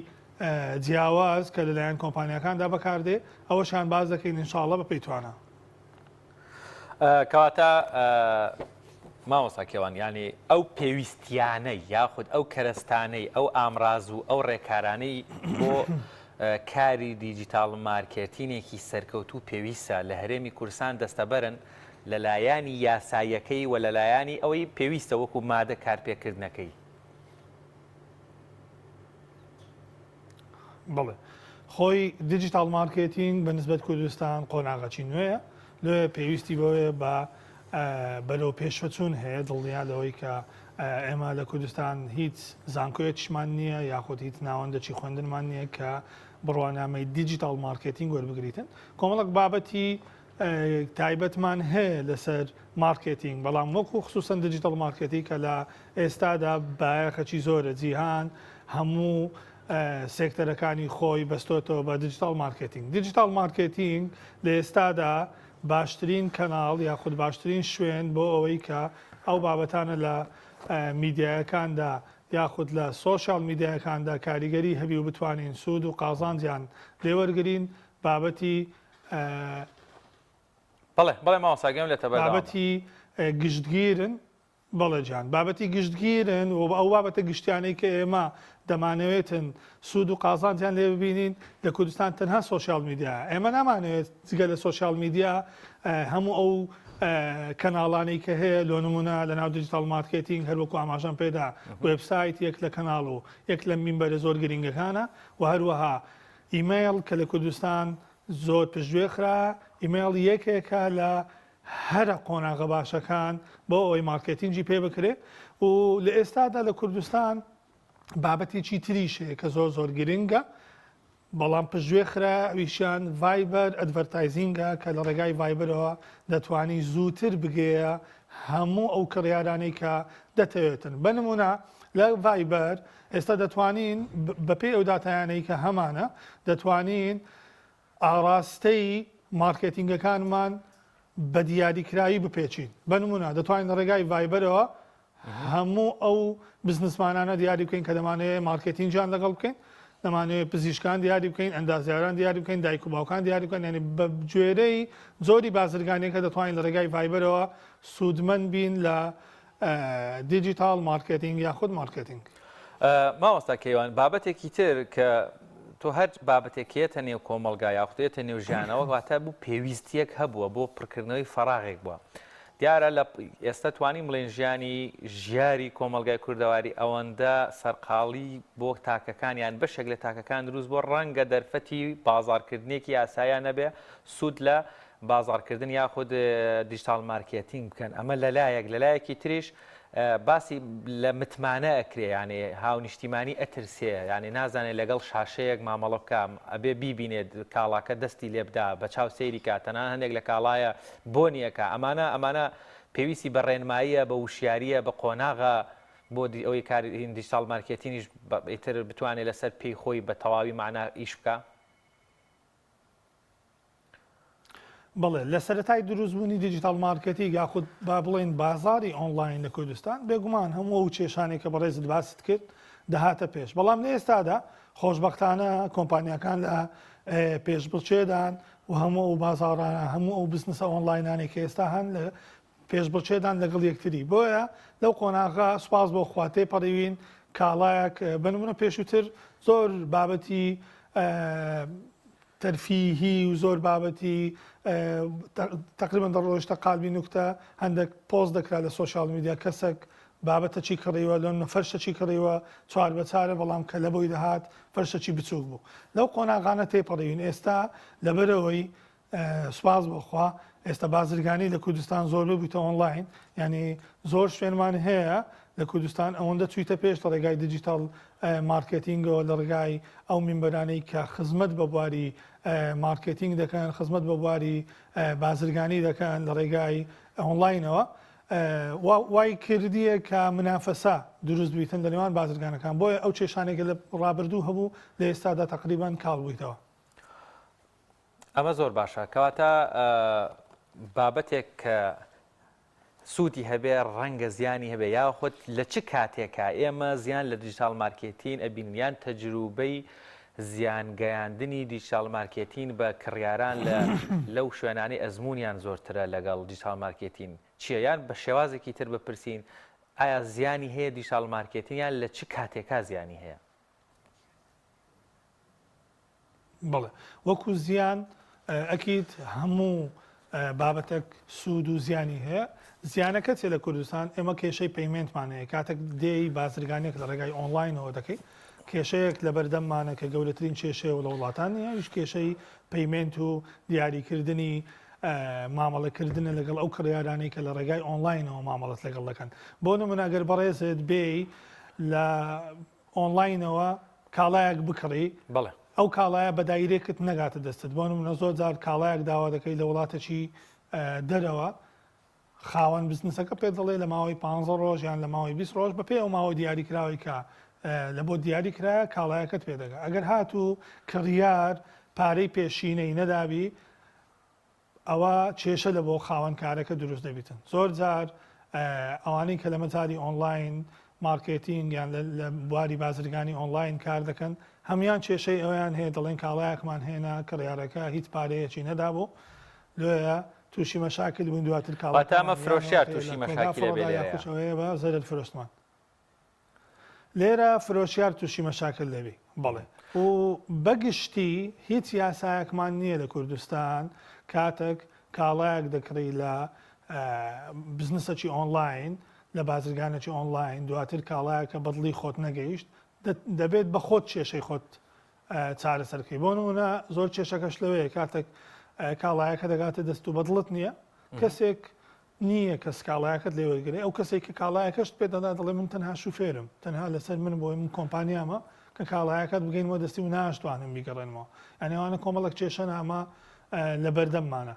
جیاواز کە لەلایەن کۆمپانیاکاندا بەکاردێ ئەوەشیان باس دەکەین ان شاء اللە بەپێی توانا. کەواتە مامۆستا کێوان یانی ئەو پێویستیانەی یاخود ئەو کەرەستانەی ئەو ئامراز و ئەو ڕێکارانەی بۆ کاری digital marketing ێکی سەرکەوتوو پێویستە لە هەرێمی کوردستان دەستەبەرن لە لایانی یاساییەکەی و لە لایانی ئەوەی پێویستە وەکو مادە کارپێکردنەکەی. بەڵێ خۆی digital marketing بە نسبەت کوردستان قۆناغەکی نوێیە لۆیە پێویستی بەوەیە بە بەرەو پێشوەچوون هەیە دڵنیا لەوەی کە ئێمە لە کوردستان هیچ زانکۆیەکیشمان نییە یاخود هیچ ناوەندێکی خوێندنمان نییە کە بڕوانامەی digital marketing وەربگریتن کۆمەڵک بابەتی تایبەتمان هەیە لەسەر مارکێتینگ، بەڵام وەکو خسوسەن digital marketing کە لە ئێستادا بایەخەکی زۆرە، جیهان هەموو سێکتەرەکانی خۆی بەستۆتەوە بە digital marketing. digital marketing لە ئێستادا باشترین کەناڵ یاخود باشترین شوێن بۆ ئەوەی کە ئەو بابەتانە لە میدیایەکاندا یاخود لە سۆشیال میدیایەکاندا کاریگەری هەبی و بتوانین سوود و قازانجیان لێوەرگرین بابەتی بەڵێ بەڵێ مامۆستا گوێم لێتە بەردەوام بە. بابەتی گشتگیرن بەڵێ جان بابەتی گشتگیرن و ئەو بابەتە گشتیانەی کە ئێمە دەمانەوێتن سوود و قازانجیان لێ ببینین لە کوردستان تەنها social media یە ئێمە نامانەوێت جگە لە social media هەموو ئەو کەناڵانەی کە هەیە لۆ نمونە لە ناو digital marketing هەروەکو ئاماژەم پێدا وێبسایت یەک لە کەناڵ و یەک لە مینبەرە زۆر گرنگەکانە و هەروەها ئیمەیڵ کە لە کوردستان زۆر پشتگوێ خرا، ئیمەیڵ یەکێکە لە هەرە قۆناغە باشەکان بۆ ئەوەی مارکێتینگی پێ بکرێ و لە ئێستادا لە کوردستان بابەتێکی تریش هەیە کە زۆر زۆر گرنگە بەڵام پشتگوێ خرا ئەویشیان Viber advertising ە کە لە ڕێگای ڤایبەرەوە دەتوانی زووتر بگەیە هەموو ئەو کڕیارانەی کە دەتەوێتن بە نمونە. لە ڤایبەر ئێستا دەتوانین بەپێی ئەو داتایانەی کە هەمانە دەتوانین ئاڕاستەی مارکێتینگەکانمان بە دیاریکراوی بپێچین. بە نموونە دەتوانین لە ڕێگای ڤایبەرەوە هەموو ئەو بزنسمانانە دیاری بکەین کە دەمانەوێت مارکێتینگیان لەگەڵ بکەین، دەمانەوێت پزیشکان دیاری بکەین، ئەندازیاران دیاری بکەین، دایک و باوکان دیاری بکەین، یانی بە گوێرەی جۆری بازرگانیەکە دەتوانین لە ڕێگای ڤایبەرەوە سوودمەند بین لە دیجیتاڵ مارکێتینگ یاخود مارکێتینگ. مامۆستا کەیوان بابەتێکی تر کە تۆ هەر بابەتێک کێتە نێو کۆمەڵگا یاخود یەتە نێو ژیانەوە واتە بوو پێویستیەک هەبووە بۆ پڕکردنەوەی فەراغێک بووە دیارە لە ئێستا توانیم بڵێن ژیانی ژیاری کۆمەلگای کوردەواری ئەوەندە سەرقاڵی بۆ تاکەکان یان بەشێک لە تاکەکان دروست بۆ ڕەنگە دەرفەتی بازارکردنێکی یاسایان نەبێ سوود لە بازاڕکردن یاخود دیجیتاڵ مارکێتینگ بکەن ئەمە لەلایەک لەلایەکی تریش باسی لە متمانە ئەکرێ یانێ هاونیشتیمانی ئەترسێ یانێ نازانێت لەگەڵ شاشەیەک مامەڵە بکە ئەبێ بیبینێت کاڵاکە دەستی لێبدا بە چاو سەیری کا تەنانەت هەندێک لە کاڵایە بۆنیەکە ئەمانە ئەمانە پێویستی بە ڕێنماییە بە وشیاریە بە قۆناغە بۆ ئەوەی کار دیجیتاڵ مارکێتینیش ئیتر بتوانێت لەسەر پێی خۆی بە تەواوی مەعنا ئیش بکا. بەڵێ، لە سەرەتای دروستبوونی دیجیتاڵ مارکێتینگ یاخود با بڵێین بازاڕی ئۆنلاین لە کوردستان، بێگومان هەموو ئەو کێشانەی کە بەڕێزت باست کرد دەهاتە پێش، بەڵام لە ئێستادا خۆشبەختانە کۆمپانیاکان لە پێشبڕکێدان و هەموو ئەو بازاڕانە، هەموو ئەو بزنسە ئۆنلاینانەی کە ئێستا هەن لە پێشبڕکێدان لەگەڵ یەکتری، بۆیە لەو قۆناغە سوپاس بۆ خوا تێپەڕیوین، کاڵایەک بە نمونە پێشووتر زۆر بابەتی تەرفیهی و زۆر بابەتی تەقریبەن دەڕۆیشتە قالبی نوکتە، هەندێک پۆست دەکرا لە سۆشیال میدیا کەسەک بابەتەکی کڕیوە لۆنە فەرشەکی کڕیوە چوار بە چارە بەڵام کە لە بۆی دەهات فەرشەکی بچووک بوو لەو قۆناغانە تێپەڕیوین ئێستا لەبەرەوەی سوپاس بۆ خوا ئێستا بازرگانی لە کوردستان زۆر ببیتە ئۆنلاین یعنی زۆر شوێنمان هەیە لە کوردستان ئەوەندە چویتە پێش لە ڕێگای دیجیتاڵ مارکێتینگەوە لە ڕێگای ئەو مینبەرانەی کە خزمەت بە بواری مارکێتینگ دەکەن خزمەت بە بواری بازرگانی دەکەن لە ڕێگای ئۆنلاینەوە وای کردیە کە منافەسە دروست بیتن لە نێوان بازرگانەکان بۆیە ئەو کێشانێک لە ڕابردوو هەبوو لە ئێستادا تقریبان کاڵ بوویتەوە. ئەمە زۆر باشە کەواتە بابەتێک کە سوودی هەبێ ڕەنگە زیانی هەبێ یاخود لە چ کاتێکا ئێمە زیان لە دیجیتاڵ مارکێتین ئەبینین یان تەجروبەی زیان گەیاندنی دیجیتاڵ مارکێتین بە کڕیاران لە لەو شوێنانەی ئەزموونیان زۆرترە لەگەڵ دیجیتاڵ مارکێتین چییە یان بە شێوازێکی تر بپرسین ئایا زیانی هەیە دیجیتاڵ مارکێتین یان لە چ کاتێکا زیانی هەیە؟ بەڵێ وەکو زیان ئەکید هەموو بابەتێک سوود و زیانی هەیە زیانەکە چێ لە کوردستان ئێمە کێشەی payment مان هەیە کاتێک دێی بازرگانێک لە ڕێگای ئۆنلاینەوە دەکەی کێشەیەک لە بەردەممانە کە گەورەترین کێشەیە و لە وڵاتان نیە ئەویش کێشەی payment و دیاریکردنی مامەڵەکردنە لەگەڵ ئەو کڕیارانەی کە لە ڕێگای ئۆنلاینەوە مامەڵەت لەگەڵ دەکەن بۆ نمونە ئەگەر بەڕێزت بێی لە ئۆنڵاینەوە کاڵایەک بکڕی بەڵێ. ئەو کاڵایە بە direct نەگاتە دەستت بۆ نمونە زۆر جار کاڵایەک داوا دەکەی لە وڵاتێکی دەرەوە خاوەن بزنسەکە پێت دەڵێ لە ماوەی پ ڕۆژ یان لە ماوەی 20 ڕۆژ بەپێی ئەو ماوە دیاری کراوی کە لە بۆ دیاری کرایە کاڵایەکەت پێ دەگا ئەگەر هاتوو کڕیار پارەی پێشینەی نەدابی ئەوا کێشە لە بۆ خاوەن کارەکە دروست دەبیتن زۆر جار ئەوانەی کە لە مەجالی ئۆنڵاین مارکێتینگ یان لە بواری بازرگانی ئۆنڵاین کار دەکەن هەموان کێشەی ئەویان هەیە دەڵێن کاڵایەکمان هێنا کڕیارەکە هیچ پارەیەکی نەدابوو لۆیە تووشی مەشاکل بووین دواتر کاڵاکەمان ئەمە فرۆشیار تووشی مەشاکل ئەوەیە بە زەرەر فرۆشتمان لێرە فرۆشیار توشی مەشاکل دەبی. بەڵێ و بەگشتی هیچ یاسایەکمان نییە لە کوردستان کاتێک کاڵایەک دەکڕی لە بزنسەکی ئۆنلاین لە بازرگانێکی ئۆنلاین دواتر کاڵایەکە بەدڵی خۆت نەگەیشت دەبێت بە خۆت کێشەی خۆت چارەسەر بکەی بۆ نمونە زۆر کێشەکەش لەوەیە کاتێک کاڵایەکە دەگاتە دەست و بەدڵت نییە کەسێک نییە کە سکاڵایەکەت لێ وەرگرێ، ئەو کەسەی کە کاڵایەکەشت پێ دەدا دەڵێ من تەنها شوفێرم، تەنها لەسەر من بۆی من کۆمپانیامە کە کاڵایەکەت بگەینمەوە دەستی و ناشتوانم بیگەڕێنمەوە. یانی ئەوانە کۆمەڵێک کێشەن ئەمە لە بەردەممانە.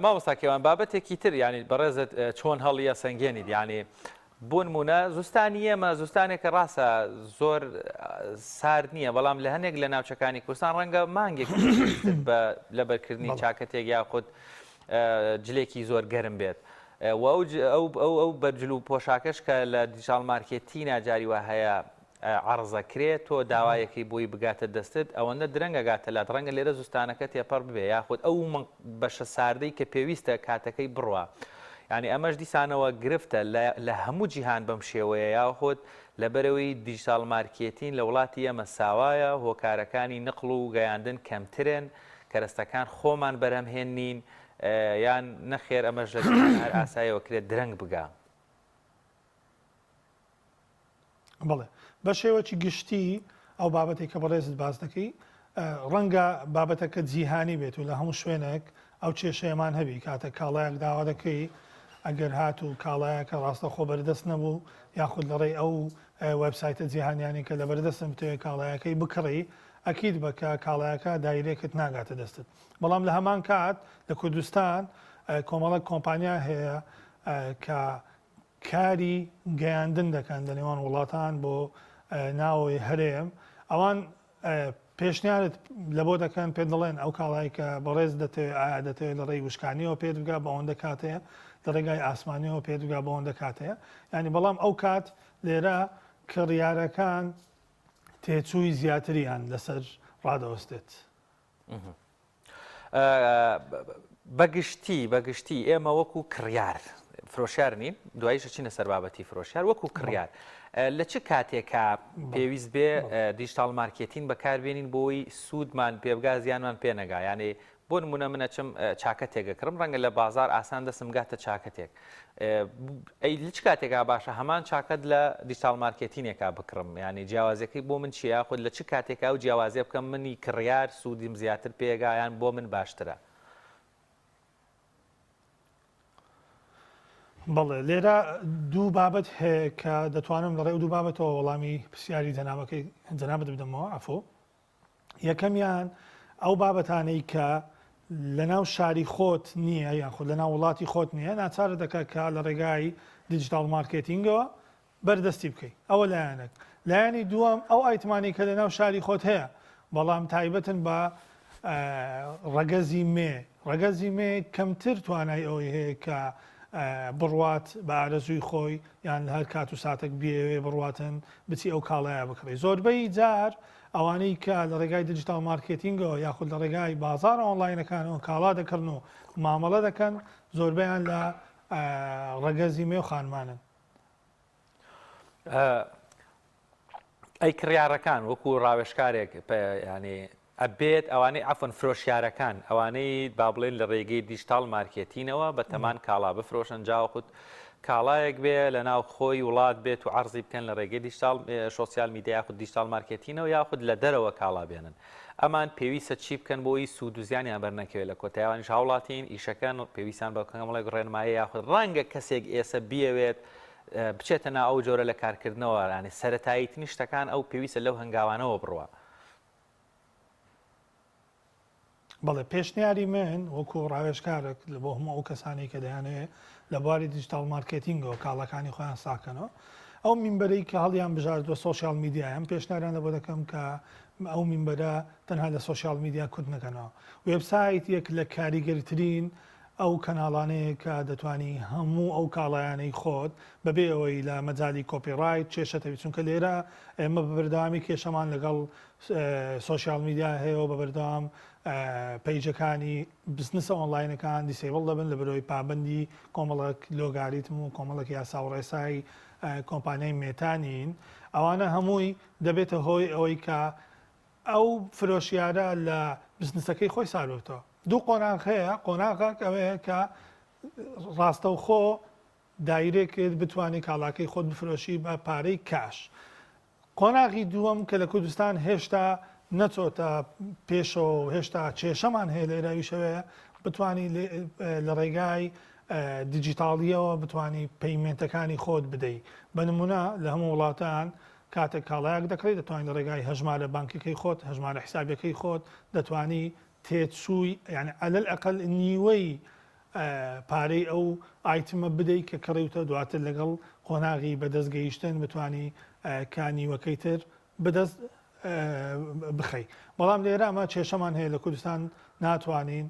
مامۆستا کەیوان بابەتێکی تر یانی بەڕێزت چۆن هەڵیەسەنگێنیت یانی. بۆ نموونە زستانی ئێمە زستانێکە ڕاستە زۆر سارد نییە بەڵام لە هەنێک لە ناوچەکانی کوردستان ڕەنگە مانگێک بە لەبەرکردنی چاکەتێک یاخود جلێکی زۆر گەرم بێت. ئەو ئەو بەرجل و پۆشاکەش کە لە digital marketing ا جاری وا هەیە عەڕزەکرێ تۆ داوایەکەی بۆی بگاتە دەستت ئەوەندە درەنگ ئەگاتە لات ڕەنگە لێرە زستانەکە تێپەڕ ببێ یاخود ئەو بەشە ساردەی کە پێویستە کاتەکەی بڕوا یانی ئەمەش دیسانەوە گرفتە لە هەموو جیهان بەم شێوەیە یاخود لەبەرەوەی digital marketing لە وڵاتی ئێمە ساوایە هۆکارەکانی نقڵ و گەیاندن کەمترن کەرەستەکان خۆمان بەرهەمهێنین یان نەخێر ئەمەش لە هەر ئاسایەوە کرێت درەنگ بگا. بەڵێ بە شێوەکی گشتی ئەو بابەتێک کە بەڕێزت باس دەکەی ڕەنگە بابەتەکە جیهانی بێت و لە هەموو شوێنێک ئەو کێشەیەمان هەبی کاتە کاڵایەک داوا دەکەی ئەگەر هات و کاڵایەکە ڕاستەخۆ بەردەست نەبوو یاخود لە ڕێی ئەو وێبسایتە جیهانیانی کە لە بەردەستن بتەوێت کاڵایەکەی بکڕی ئەکید بە کە کاڵایەکە direct ناگاتە دەستت بەڵام لە هەمان کات لە کوردستان کۆمەڵک کۆمپانیا هەیە کە کاری گەیاندن دەکەن لە نێوان وڵاتان بۆ ناوەوەی هەرێم، ئەوان پێشنیارت لە بۆ دەکەن پێت دەڵێن ئەو کاڵای کە بەڕێز دەتەوێت ئایا دەتەوێت لە ڕێی وشکانیەوە پێت بگا بە ئەوەندە کاتەیە لە ڕێگای ئاسمانیەوە پێت بگا بە ئەوەندە کاتەیە ینی بەڵام ئەو کات لێرە کڕیارەکان تێچووی زیاتریان لەسەر ڕادەوەستێت. بەگشتی بەگشتی ئێمە وەکو کڕیار فرۆشیار نین دوایش چینە سەر بابەتی فرۆشیار وەکو کڕیار لە چ کاتێکا پێویست بێ digital marketing بەکاربێنین بۆی سوودمان پێبگا زیانمان پێ نەگا یانێ بۆ نمونە من ئەچم چاکەتێک ئەکڕم ڕەنگە لە بازار ئاسان دەستم گاتە چاکەتێک ئەی لە چ کاتێکا باشە هەمان چاکەت لە digital marketing ێکا بکڕم یعنی جیاوازەکەی بۆ من چیە یاخود لە چ کاتێکا و جیاوازیە بکەم منی کڕیار سوودیم زیاتر پێگا یان بۆ من باشترە؟ بەڵێ لێرە دوو بابەت هەیە کە دەتوانم لە ڕێ دوو بابەتەوە وەڵامی پرسیاری جەنابەکەی جەنابت بدەمەوە عەفۆ یەکەمیان ئەو بابەتانەی کە لەناو شاری خۆت نییە یاخود لەناو وڵاتی خۆت نییە ناچارت دەکات کە لە ڕێگای digital marketing ەوە بەردەستی بکەی ئەوە لایەنێک لایەنی دووەم ئەو item انەی کە لەناو شاری خۆت هەیە بەڵام تایبەتن بە ڕەگەزی مێ ڕەگەزی مێ کەمتر توانای ئەوەی هەیە کە بڕوات بە ئارەزووی خۆی یان لە هەر کات و ساتێک بیەوێ بڕواتن بچی ئەو کاڵایە بکڕی زۆربەی جار ئەوانەی کە لە ڕێگای digital marketing ەوە یاخود لە ڕێگای بازاڕە ئۆنلاینەکانەوە کاڵا دەکڕن و مامەڵە دەکەن زۆربەیان لە ڕەگەزی مێ و خانمانن. ئەی کڕیارەکان وەکو ڕاوێژکارێک ینی ئەبێت ئەوانەی عەفوەن فرۆشیارەکان ئەوانەی با بڵێن لە ڕێگەی digital marketing ەوە بە تەمان کاڵا بفرۆشن جاوەخود کاڵایەک بێ لە ناو خۆی وڵات بێت و عەرزی بکەن لە ڕێگەی digital social media یاخود digital marketing ەوە یاخود لە دەرەوە کاڵا بێنن ئەمان پێویستە چی بکەن بۆی سوود و زیانیان بەرنەکەوێت لە کۆتایوانیش هاوڵاتین ئیشەکەن پێویستیان بە کەمەڵێک ڕێنمایی یاخود ڕەنگە کەسێک ئێسە بیەوێت بچێتە ناو ئەو جۆرە لە کارکردنەوە یانی سەرەتاییترین شتەکان ئەو پێویستە لەو هەنگاوانەوە بڕوا. بەڵێ پێشنیاری من وەکو ڕاوێژکارێک بۆ هەموو ئەو کەسانەی کە دەیانەوێت لە بواری digital marketing ەوە کاڵاکانی خۆیان ساکەنەوە ئەو مینبەرەی کە هەڵیان بژاردووە social media یە پێشنیاریان لە بۆ دەکەم کە ئەو مینبەرە تەنها لە social media کورت نەکەنەوە وێبسایت یەک لە کاریگەرترین ئەو کەناڵانەیە کە دەتوانی هەموو ئەو کاڵایانەی خۆت بەبێ ئەوەی لە مەجالی copyright کێشەت هەبی چونکە لێرە ئێمە بە بەردەوامی کێشەمان لەگەڵ social media هەیە و بە بەردەوام page ەکانی بزنسە ئۆنلاینەکان disable دەبن لە بەرەوەی پابندی کۆمەڵک لۆگاریتم و کۆمەڵک یاسا و ڕێسای کۆمپانیای مێتا نین ئەوانە هەمووی دەبێتە هۆی ئەوەی کە ئەو فرۆشیارە لە بزنسەکەی خۆی ساردبێتەوە. دوو قۆناغ هەیە، قۆناغێک ئەوەیە کە ڕاستەوخۆ direct بتوانی کاڵاکەی خۆت بفرۆشی بە پارەی cash. قۆناغی دووەم کە لە کوردستان هێشتا نەچۆتە پێشەوە و هێشتا کێشەمان هەیە لێرە ئەویش ئەوەیە بتوانی لە ڕێگای دیجیتاڵیەوە بتوانی payment ەکانی خۆت بدەی. بە نمونە لە هەموو وڵاتان کاتێک کاڵایەک دەکڕی دەتوانی لە ڕێگای هەژمارە بانکیەکەی خۆت، هەژمارە حیسابیەکەی خۆت دەتوانی تێچووی یانی عەلەل ئەقەل نیوەی. پارەی ئەو item ە بدەی کە کڕیوتە دواتر لەگەڵ قۆناغی بەدەست گەیشتن بتانی کە نیوەکەی تر بەدەست بخەی بەڵام لێرە ئەمە کێشەمان هەیە لە کوردستان ناتوانین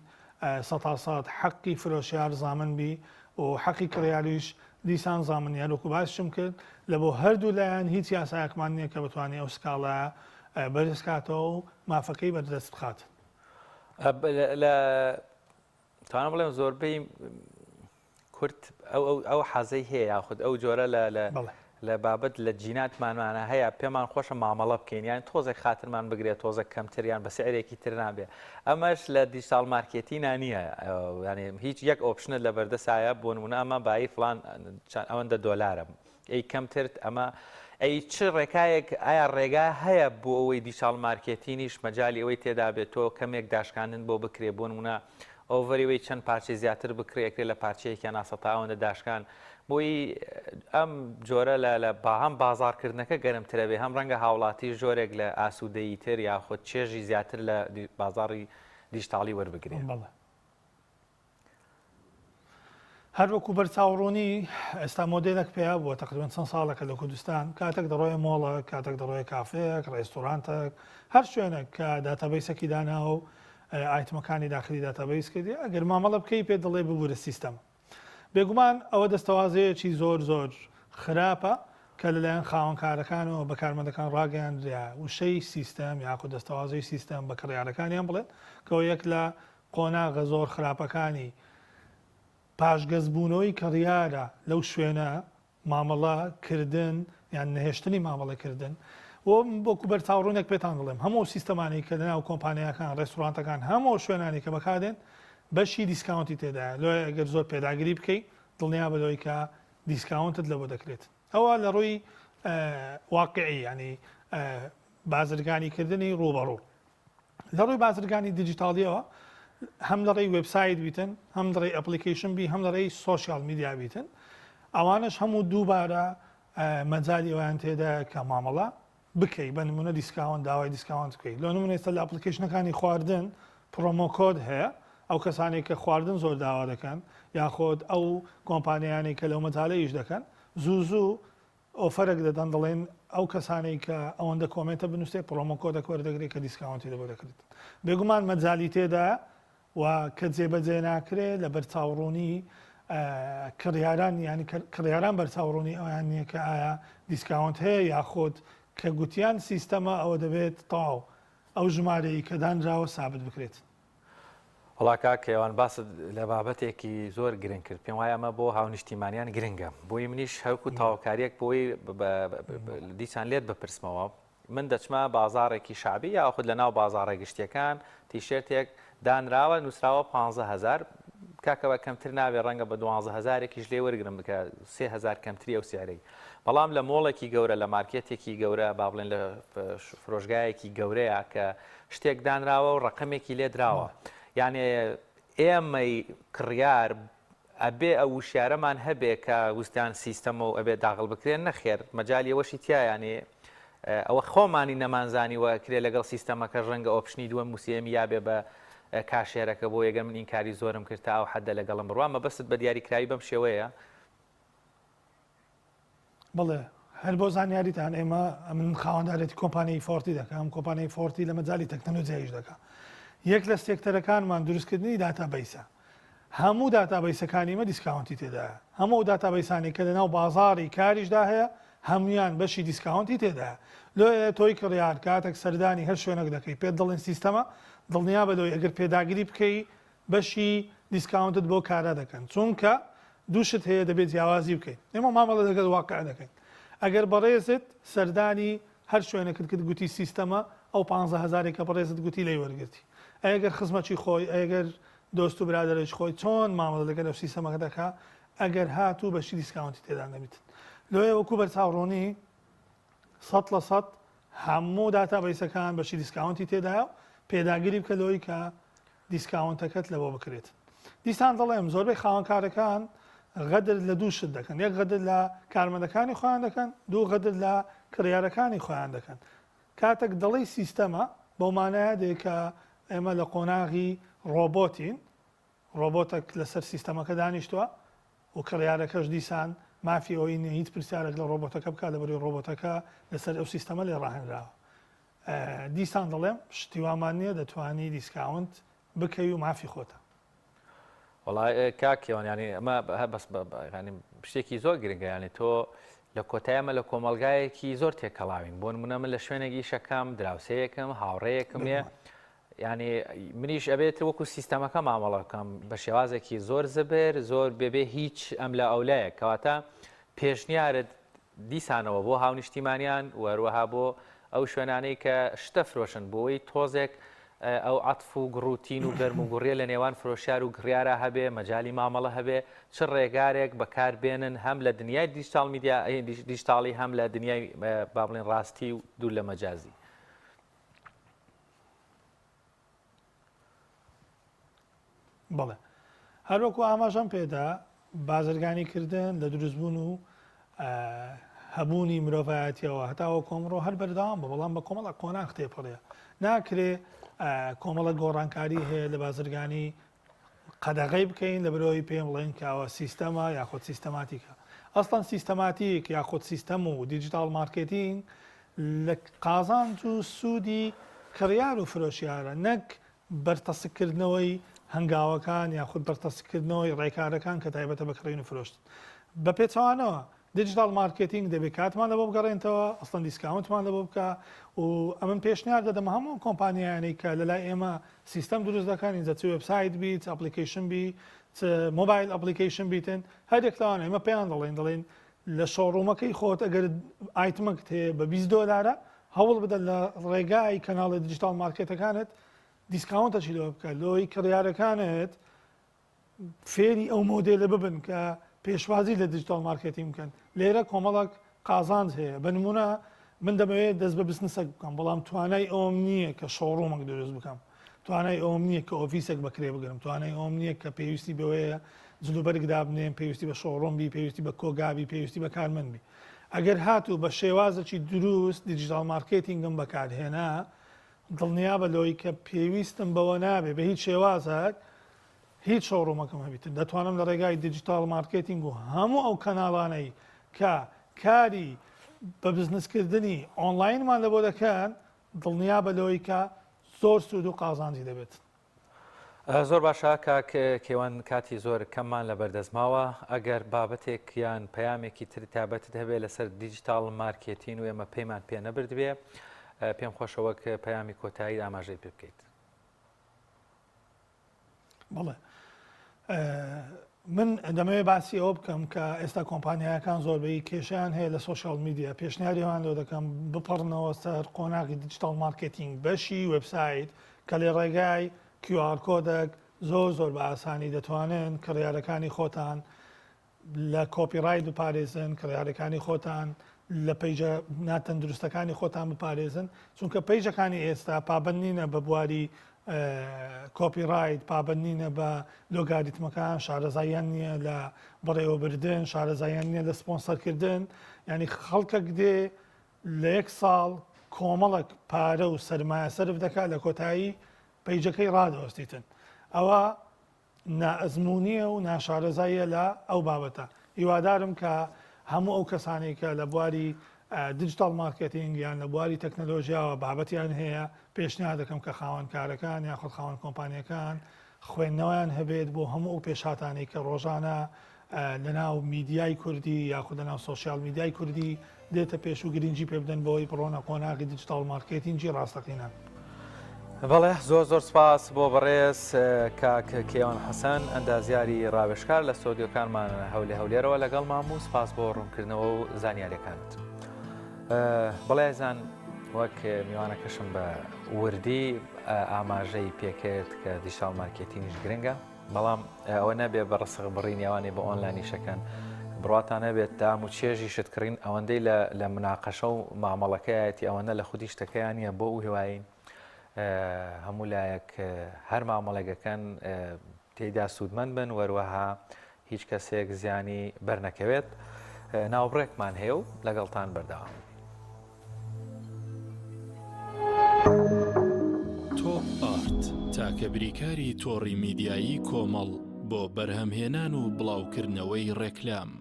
سەتا سەد حەقی فرۆشیار زامن بی و حەقی کڕیاریش دیسان زامن یان وەکو باسیشم کرد لە بۆ هەردوو لایەن هیچ یاسایەکمان نییە کە بتوانێت ئەو سکاڵایە بەرز کاتەوە و مافەکەی بەردەست بخات. لە توانم بڵێم زۆربەی کورد ئەو ئەو ئەو حەزەی هەیە یاخود ئەو جۆرە لە لە لە بابەت لە جیناتمانمانە هەیە پێمان خۆشە مامەڵە بکەین یان تۆزێک خاترمان بگرێت تۆزێک کەمتریان بە سعرێکی تر نابێ ئەمەش لە digital marketing ا نییە ینی هیچ یەک option ت لە بەردەسایە بۆ نمونە ئەمە بایی فلان ئەوەندە دۆلارە ئەی کەمترت ئەمە ئەی چ ڕێکایەک ئایا ڕێگا هەیە بۆ ئەوەی digital marketing یش مەجالی ئەوەی تێدا بێت تۆ کەمێک داشکاندن بۆ بکرێ بۆ نمونە offer ی وەی چەند پارچەی زیاتر بکرێ ئەکرێ لە پارچەیەکیان ناسەتا ئەوەندە داشکان بۆی ئەم جۆرە لە لە با هەم بازاڕکردنەکە گەرمترە بێ هەم ڕەنگە هاوڵاتیش جۆرێک لە ئاسوودەیی تر یاخود چێژی زیاتر لە بازاڕی دیجیتاڵی وەربگرێ. بەڵێ. هەر وەکو بەرچاوڕوونی ئێستا مۆدێلێک پەیا بووە تەقریبەن چەند ساڵێکە لە کوردستان کاتێک دەڕۆیە مۆڵەک کاتێک دەڕۆیە کافێیەک ڕێستۆرانتێک هەر شوێنێک کە database ێکی داناوە و item ەکانی داخلی database کردی ئەگەر مامەڵە بکەی پێت دەڵێ ببورە سیستەم بێگومان ئەوە دەستەوازەیەکی زۆر زۆر خراپە کە لەلایەن خاوەنکارەکانەوە بە کارمەندەکان ڕاگەیاندرا وشەی سیستەم یاخود دەستەوازەی سیستەم بە کڕیارەکانیان بڵێن کەەوە یەک لە قۆناغە زۆر خراپەکانی پاشگەزبوونەوەی کڕیارە لەو شوێنە مامەڵە کردن یان نەهێشتنی مامەڵە کردن و وەکو بەرچاوڕوونێک پێتان دەڵێم هەموو ئەو سیستەمانەی کە لەناو کۆمپانیاکان ڕێستورانتەکان هەموو ئەو شوێنانەی کە بەکاردێن بەشی discount ی تێدایە لۆیە ئەگەر زۆر پێداگری بکەی دڵنیابە لەوەی کە discount ت لەبۆ دەکرێت ئەوە لە ڕووی واقعی ینی بازرگانی کردنی ڕووبەڕوو لە ڕووی بازرگانی دیجیتاڵیەوە هەم لە ڕێی وێبسایت بیتن هەم لە ڕێی application بی هەم لە ڕێی social media بیتن ئەوانش هەموو دووبارە مەجای ئەویان تێدا کە مامەڵە بکەی بە نمونە discount داوای discount بکەیت لۆ نمونە ئێستا لە application ەکانی خواردن promo code هەیە ئەو کەسانێک کە خواردن زۆر داوا دەکەن یاخود ئەو کۆمپانیانەی کە لەو مەجالە ئیش دەکەن زوو زوو offer ێک دەدەن دەڵێن ئەو کەسانەی کە ئەوەندە comment ە بنووسێ promo code ێک وەردەگرێت کە discount ی لەبۆ دەکرێت بێگومان مەجالی تێدایە و کە جێبەجێ ناکرێ لە بەرچاوڕوونی کڕیاران یانی کڕیاران بەرچاوڕوونی ئەویان نییە کە ئایا discount هەیە یاخود کە گوتیان سیستەمە ئەوە دەبێت تەواو ئەو ژمارەی کە دانراوە سابت بکرێت. وەڵا کاک کەیوان باست لە بابەتێکی زۆر گرنگ کرد پێم وایە ئەمە بۆ هاونیشتیمانیان گرنگە بۆی منیش هەرکو تاوکاریەک بۆی دیسان لێت بپرسمەوە من دەچمە بازاڕێکی شەعبی یاخود لە ناو بازاڕە گشتیەکان تیشێرتێک دانراوە نووسراوە 15000 کاکە بە کەمتر نابێ ڕەنگە بە دوانزە هەزارێکیش لێ وەرگرم بکە 3000 کەمتری ئەو سعرەی بەڵام لە مۆڵێکی گەورە لە مارکێتێکی گەورە با بڵێن لە فرۆشگایەکی گەورەیە کە شتێک دانراوە و ڕقمێکی لێدراوە یانێ ئێمەی کڕیار ئەبێ ئەو وشیارەمان هەبێ کە وستیان سیستەمە و ئەبێ داغڵ بکرێن نەخێر مەجالی ئەوەشی تیا یانێ ئەوە خۆمانی نەمانزانیوە کرێ لەگەڵ سیستەمەکە ڕەنگە option ی دووەم و سێیەمی یابێ بە cashier ەکە بۆ یەگەر من ئینکاری زۆرم کرد تا ئەو حەدە لەگەڵم بڕوا مەبەستت بە دیاریکراوی بەم شێوەیە؟ بەڵێ هەر بۆ زانیاریتان ئێمە ئەمن خاوەندارێتی کۆمپانیای فۆرتی دەکەم کۆمپانیای فۆرتی لە مەجالی تەکنەلۆجیایش دەکا یەک لە سێکتەرەکانمان دروستکردنی database ە هەموو database ەکانی مە discount ی تێدایە هەموو ئەو database انەی کە لەناو بازاڕی کاریشدا هەیە هەمویان بەشی discount ی تێدایە لۆیە تۆی کڕیار کاتێک سەردانی هەر شوێنێک دەکەی پێت دەڵێن سیستەمە دڵنیابە لەوەی ئەگەر پێداگری بکەی بەشی discount ت بۆ کارا دەکەن چونکە دوو شت هەیە دەبێت جیاوازی بکەین ئێمە مامەڵە لەگەڵ واقع دەکەین ئەگەر بەڕێزت سەردانی هەر شوێنێکت کرد گوتی سیستەمە ئەو پانزە هەزارەی کە بەڕێزت گوتی لێی وەرگرتی ئەگەر خزمەکی خۆی ئەگەر دۆست و برادەرێکی خۆی چۆن مامەڵە لەگەل ئەو سیستەمەکە دەکا ئەگەر هاتوو بەشی discount ی تێدا نەبیت لۆیە وەکو بەرچاوڕوونی 100% هەموو database ەکان بەشی discount ی تێدایە و پێداگری بکە لەوەی کە discount ەکەت لەبۆ بکرێت. دیسان دەڵێم زۆربەی خاوەنکارەکان غەدر لە دوو شت دەکەن، یەک غەدر لە کارمەندەکانی خۆیان دەکەن، دوو غەدر لە کڕیارەکانی خۆیان دەکەن. کاتێک دەڵێی سیستەمە بەو مانایە دێ کە ئێمە لە قۆناغی ڕۆبۆتین. ڕۆبۆتەک لەسەر سیستەمەکە دانیشتووە و کڕیارەکەش دیسان مافی ئەوەی نیە هیچ پرسیارێک لە ڕۆبۆتەکە بکات لەبەرئەوەی ڕۆبۆتەکە لەسەر ئەو سیستەمە لێ ڕاهێنراوە. دیسان دەڵێم شتی وامان نیە دەتوانی discount بکەی و مافی خۆتە. وەڵا کاک کێوان یانی ئەمە بەس ینی شتێکی زۆر گرنگە یانی تۆ لە کۆتای ئەمە لە کۆمەلگایەکی زۆر تێکەڵاوین بۆ نمونە من لە شوێنێک ئیشەکەم دراوسەیەکم هاوڕێیەکم نیە ینی منیش ئەبێت وەکو سیستەمەکە مامەڵە بکەم بە شێوازێکی زۆر زبر زۆر بێبێ هیچ ئەم لە ئەولایە کەواتە پێشنیارت دیسانەوە بۆ هاونیشتیمانیان و هەروەها بۆ ئەو شوێنانەی کە شتە فرۆشن بۆی تۆزێک ئەو عەتف و گڕوتین و گەرم و گوڕیە لە نێوان فرۆشیار و کڕیارا هەبێ، مەجالی مامەڵە هەبێ، چ ڕێگارێک بەکار بێنن هەم لە دنیای دیجیتاڵ میدیا دیجیتاڵی هەم لە دنیای با بڵێن ڕاستی و دوور لە مەجازی. بەڵێ هەروەکو ئاماژەم پێدا بازرگانی کردن لە دروستبوون و هەبوونی مرۆڤایەتیەوە هەتاوەکو ئەمڕۆ هەر بەردەوام بە بەڵام بە کۆمەڵە قۆناغ تێپەڕێ ناکرێ کۆمەڵە گۆڕانکاری هەیە لە بازرگانی قەدەغەی بکەین لە برۆی پێم بڵێن کاوە سیستەمە یاخود سیستەماتیکە ئەسڵەن سیستەماتیک یاخود سیستەم و digital marketing لە قازانج و سوودی کڕیار و فرۆشیارە نەک بەرتەسککردنەوەی هەنگاوەکان یاخود بەرتەسککردنەوەی ڕێکارەکان کە تایبەتە بە کڕین و فرۆشتن. بە پێچەوانەوە digital marketing دەبێت کاتمان لەبۆ بگەڕێنتەوە، ئەسڵەن discount مان لەبۆ بکا و ئەمن پێشنیار دەدەم هەموو کۆمپانیایانەی کە لەلای ئێمە سیستەم دروست دەکەن ئینجا چ وێبسایت بی چ application بی چ mobile application بیتن هەر یەک لەوانە ئێمە پێیان دەڵێین دەڵێین لە showroom ەکەی خۆت ئەگەر item ەکت هەیە بە 20 دۆلارە هەوڵ بدە لە ڕێگای کەناڵە digital market ەکانت discount ەکی لەوە بکە لۆی کڕیارەکانت فێری ئەو مۆدێلە ببن کە پێشوازی لە digital marketing بکەن لێرە کۆمەڵک قازانج هەیە بە نمونە من دەمەوێت دەست بە بزنسێک بکەم بەڵام توانای ئەوم نییە کە showroom ەک دروست بکەم توانای ئەوم نییە کە ئۆفیسێک بەکرێ بگرم توانای ئەوم نییە کە پێویستی بەوەیە جلوبەرگ دابنێم پێویستی بە showroom بی پێویستی بە کۆگابی پێویستی بە کارمەند بی ئەگەر هاتوو بە شێوازێکی دروست digital marketing م بەکارهێنا دڵنیابە لەوەی کە پێویستم بەوە نابێ بە هیچ شێوازێک هیچ showroom ەکەم هەبیتن دەتوانم لە ڕێگای digital marketing و هەموو ئەو کەناڵانەی کە کاری بە بزنسکردنی ئۆنلاینمان لە بۆ دەکەن دڵنیابە لەوەی کە زۆر سوود و قازانجی دەبێت. زۆر باشە کاک کەیوان کاتی زۆر کەممان لەبەردەست ماوە ئەگەر بابەتێک یان پەیامێکی تر تابەتت هەبێ لەسەر digital marketing و ئێمە پەیمان پێ نەبردبێ پێم خۆشە وەک پەیامی کۆتایی ئاماژەی پێ بکەیت. بەڵێ من دەمەوێت باسی ئەوە بکەم کە ئێستا کۆمپانیایەکان زۆربەی کێشیان هەیە لە social media پێشنیاریان لۆ دەکەم بپەڕنەوە سەر قۆناغی digital marketing بەشی وبسایت کە لە ڕێگای QR code ێک زۆر زۆر بە ئاسانی دەتوانن کڕیارەکانی خۆتان لە copyright بپارێزن، کڕیارەکانی خۆتان لە page ە ناتەندروستەکانی خۆتان بپارێزن، چونکە page ەکانی ئێستا پابەند نینە بە بواری copyright، پابەند نینە بە لۆگاریتمەکان، شارەزاییان نییە لە بەڕێوەبردن، شارەزاییان نییە لە سپۆنسەرکردن، یعنی خەڵکەک دێ لە یەک ساڵ کۆمەڵک پارە و سەرمایە سەرف دەکات لە کۆتایی page ەکەی ڕادەوەستیتن ئەوە نائەزموونییە و ناشارەزاییە لە ئەو بابەتە. هیوادارم کە هەموو ئەو کەسانەی کە لە بواری digital marketing یان لە بواری تەکنەلۆژیاوە بابەتیان هەیە، پێشنیار دەکەم کە خاوەن کارەکان یاخود خاوەن کۆمپانیەکان خوێندنەوەیان هەبێت بۆ هەموو ئەو پێشهاتانەی کە ڕۆژانە لەناو میدیای کوردی یاخود لەناو social media ی کوردی دێتە پێش و گرنگی پێ بدەن بەوەی بڕۆنە قۆناغی digital marketing ی ڕاستەقینە. بەڵێ زۆر زۆر سپاس بۆ بەڕێز کاک کەیوان حەسەن ئەندازیاری ڕاوێژکار لە ستۆدیۆکانمان هەولێ هەولێرەوە لەگەڵمان بوو سپاس بۆ ڕوونکردنەوە و زانیاریەکانت. بەڵێ زان وەک میوانەکەشم بە وردی ئاماژەی پێکرد کە digital marketing یش گرنگە بەڵام ئەوە نەبێ بە ڕسق بڕین ئەوانەی بە ئۆنلاینیشەکەن بڕواتان هەبێت تام و چێژی شت کڕین ئەوەندەی لە لە مناقەشە و مامەڵەکەیەتی ئەوەندە لە خودی شتەکەیان نییە بۆ ئەو هیواین هەموو لایەک هەر مامەڵێگەکەن تێیدا سوودمەند بن وەروەها هیچ کەسێک زیانی بەرنەکەوێت ناوبڕێکمان هەیە و لەگەڵتان بەردەوام. تۆپ ئارت، تاکە بریکاری تۆڕی میدیایی کۆمەڵ. بۆ بەرهەمهێنان و بڵاوکردنەوەی ڕێکلام.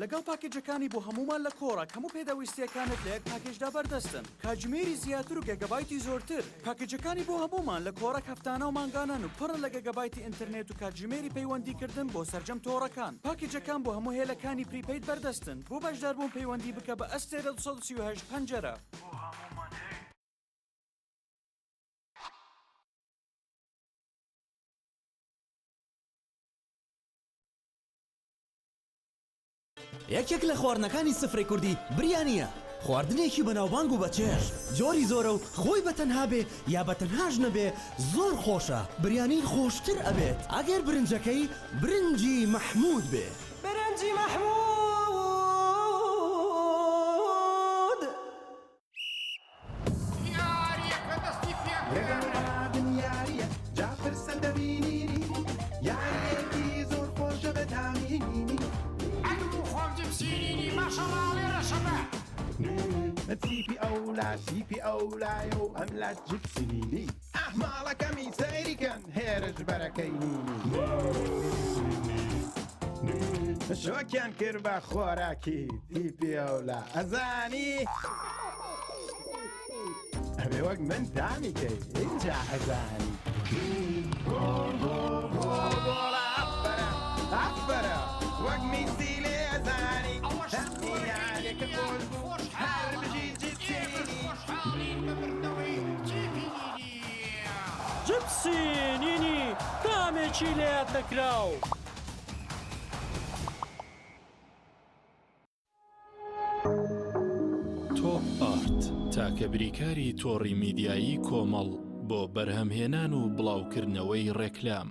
لەگەڵ پاکێجەکانی بۆ هەموومان لە کۆڕەک هەموو پێداویستییەکانت لە یەک پاکێجدا بەردەستن، کاتژمێری زیاتر و گێگابایتی زۆرتر. پاکێجەکانی بۆ هەموومان لە کۆڕەک هەفتانە و مانگانەن و پڕن لە گێگابایتی ئینتەرنێت و کاتژمێری پەیوەندیکردن بۆ سەرجەم تۆڕەکان. پاکێجەکان بۆ هەموو هێلەکانی prepaid بەردەستن. بۆ بەشداربوون پەیوەندی بکە بە ئەستێرە 238 پەنجەرە. بۆ هەموومان هەیە. یەکێک لە خواردنەکانی سفرەی کوردی بریانییە، خواردنێکی بەناوبانگ و بەچێژ، جۆری زۆرە و خۆی بە تەنها بێ یا بە تەنهاش نەبێ زۆر خۆشە، بریانی خۆشتر ئەبێت ئەگەر برنجەکەی برنجی مەحموود بێ. برنجی مەحموود. شۆکیان کرد بە خۆراکی تیپی ئەولا ئەزانی ئەبێ وەک من تامی کەی ئینجا ئەزانی گۆڵ گۆڵ گۆڵ گۆڵە ئەفەرە ئەفەرە وەک میسی لێ ئەزانی یاریەکە خۆش بوو هەر بژی جیپسی جپسی نینی تامێکی لەیاد نەکراو. تۆپ ئارت، تاکە بریکاری تۆڕی میدیایی کۆمەڵ بۆ بەرهەمهێنان و بڵاوکردنەوەی ڕێکلام.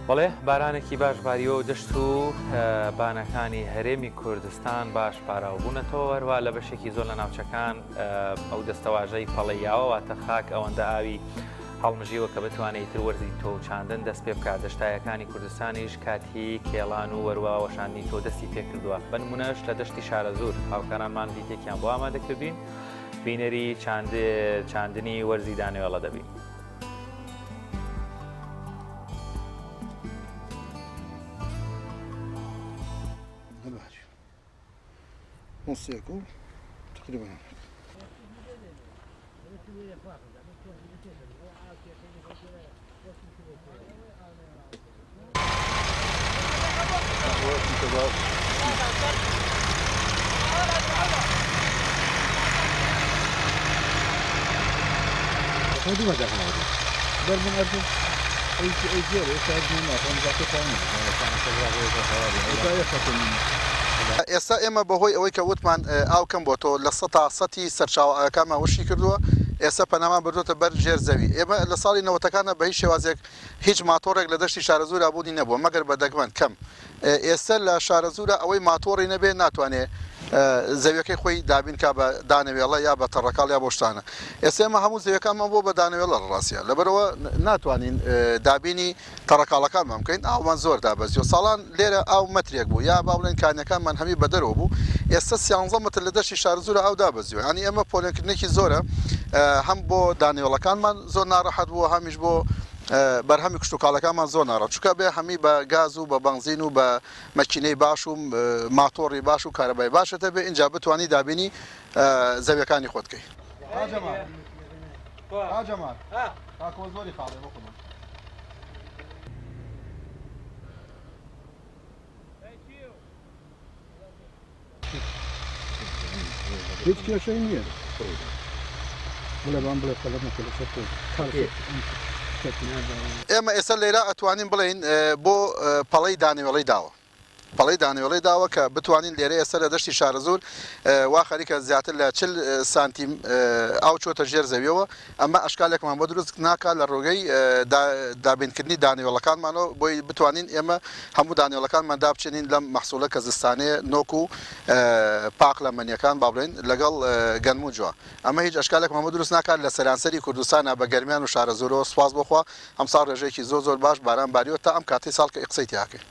بەڵێ بارانێکی باش باریوە و دەشت و بانەکانی هەرێمی کوردستان باش پاراو بوونەتەوە هەروە لە بەشێکی زۆر لە ناوچەکان ئەو دەستەواژەی پەڵەیاوە واتە خاک ئەوەندە ئاوی هەڵمژیوە کە بتوانێت تر وەرزی تۆ و چاندن دەست پێ بکات دەشتایەکانی کوردستانیش کاتی کێڵان و وەروا وەشاندنی تۆ دەستی پێکردووە بە نمونەش لە دەشتی شارەزوور هاوکارانمان دیتێکیان بۆ ئامادەکردین بینەری چاندنی وەرزی دانەوێڵە دەبین. نص يكون تقريبا ئێستا ئێمە بەهۆی ئەوەی کە وتمان ئاو کەم بۆتەوە لە سەتا سەتی سەرچاوە ئاوەکانمان وشکی کردووە ئێستا پەنامان بردۆتە بەر ژێر زەوی ئێمە لە ساڵی نەوەتەکانە بە هیچ شێوازێک هیچ ماتۆڕێک لە دەشتی شارەزوورا بوونی نەبووە مەگەر بە دەگمەن کەم ئێستا لە شارەزوورا ئەوەی ماتۆڕی نەبێ ناتوانێ زەویەکەی خۆی دابین کا بە دانەوێڵە یا بە تەڕەکاڵ یا بۆ شتانە ئێستا ئێمە هەموو زەویەکانمان بۆ بە دانەوێڵە لە ڕاستیا لەبەرەوە ناتوانین دابینی تەڕەکاڵەکانمان بکەین ئاومان زۆر دابەزیوە ساڵان لێرە ئاو مەترێک بوو یا با بڵێن کانیەکانمان هەمی بەدەرەوە بوو ئێستا سیانزە مەتر لە دەشتی شارەزوورە ئاو دابەزیوە یانی ئێمە پۆلێنکردنێکی زۆرە هەم بۆ دانەوێڵەکانمان زۆر ناڕەحەت بووە هەمیش بۆ بەرهەمی کشتوکاڵەکانمان زۆر ناڕەحەت چونکە بێ هەمی بە گاز و بە بەنزین و بە مەکینەی باش و ماتۆڕی باش و کارەبای باشت هەبێ ئینجا بتوانی دابینی زەویەکانی خۆت کەی. هیچ کێشەی نییە بڵێ بام بڵێ پەلە مەکە لەسەر تۆ ئێمە ئێستا لێرە ئەتوانین بڵێین بۆ پەڵەی دانەوێڵەی داوە. پەڵەی دانەوێڵەی داوە کە بتوانین لێرە ئێستا لە دەشتی شارەزوور وا خەریکە زیاتر لە 40 سانتیم ئاو چۆتە ژێر زەویەوە ئەمە ئەشکالێکمان بۆ دروست ناکات لە ڕۆگەی دابینکردنی دانەوێڵەکانمانەوە بۆی بتوانین ئێمە هەموو دانەوێڵەکانمان دابچێنین لەم مەحسوڵە کە زستانەیە نۆک و پاقلەمەنیەکان با بڵێین لەگەڵ گەنم و جۆ ئەمە هیچ ئەشکالێکمان بۆ دروست ناکات لە سەرانسەری کوردستانا بە گەرمیان و شارەزوورەوە سوپاس بۆ خوا ئەمساڵ ڕێژەیەکی زۆر زۆر باش باران باریوە تا ئەم کاتەی ساڵ کە قسەی تیاکەین.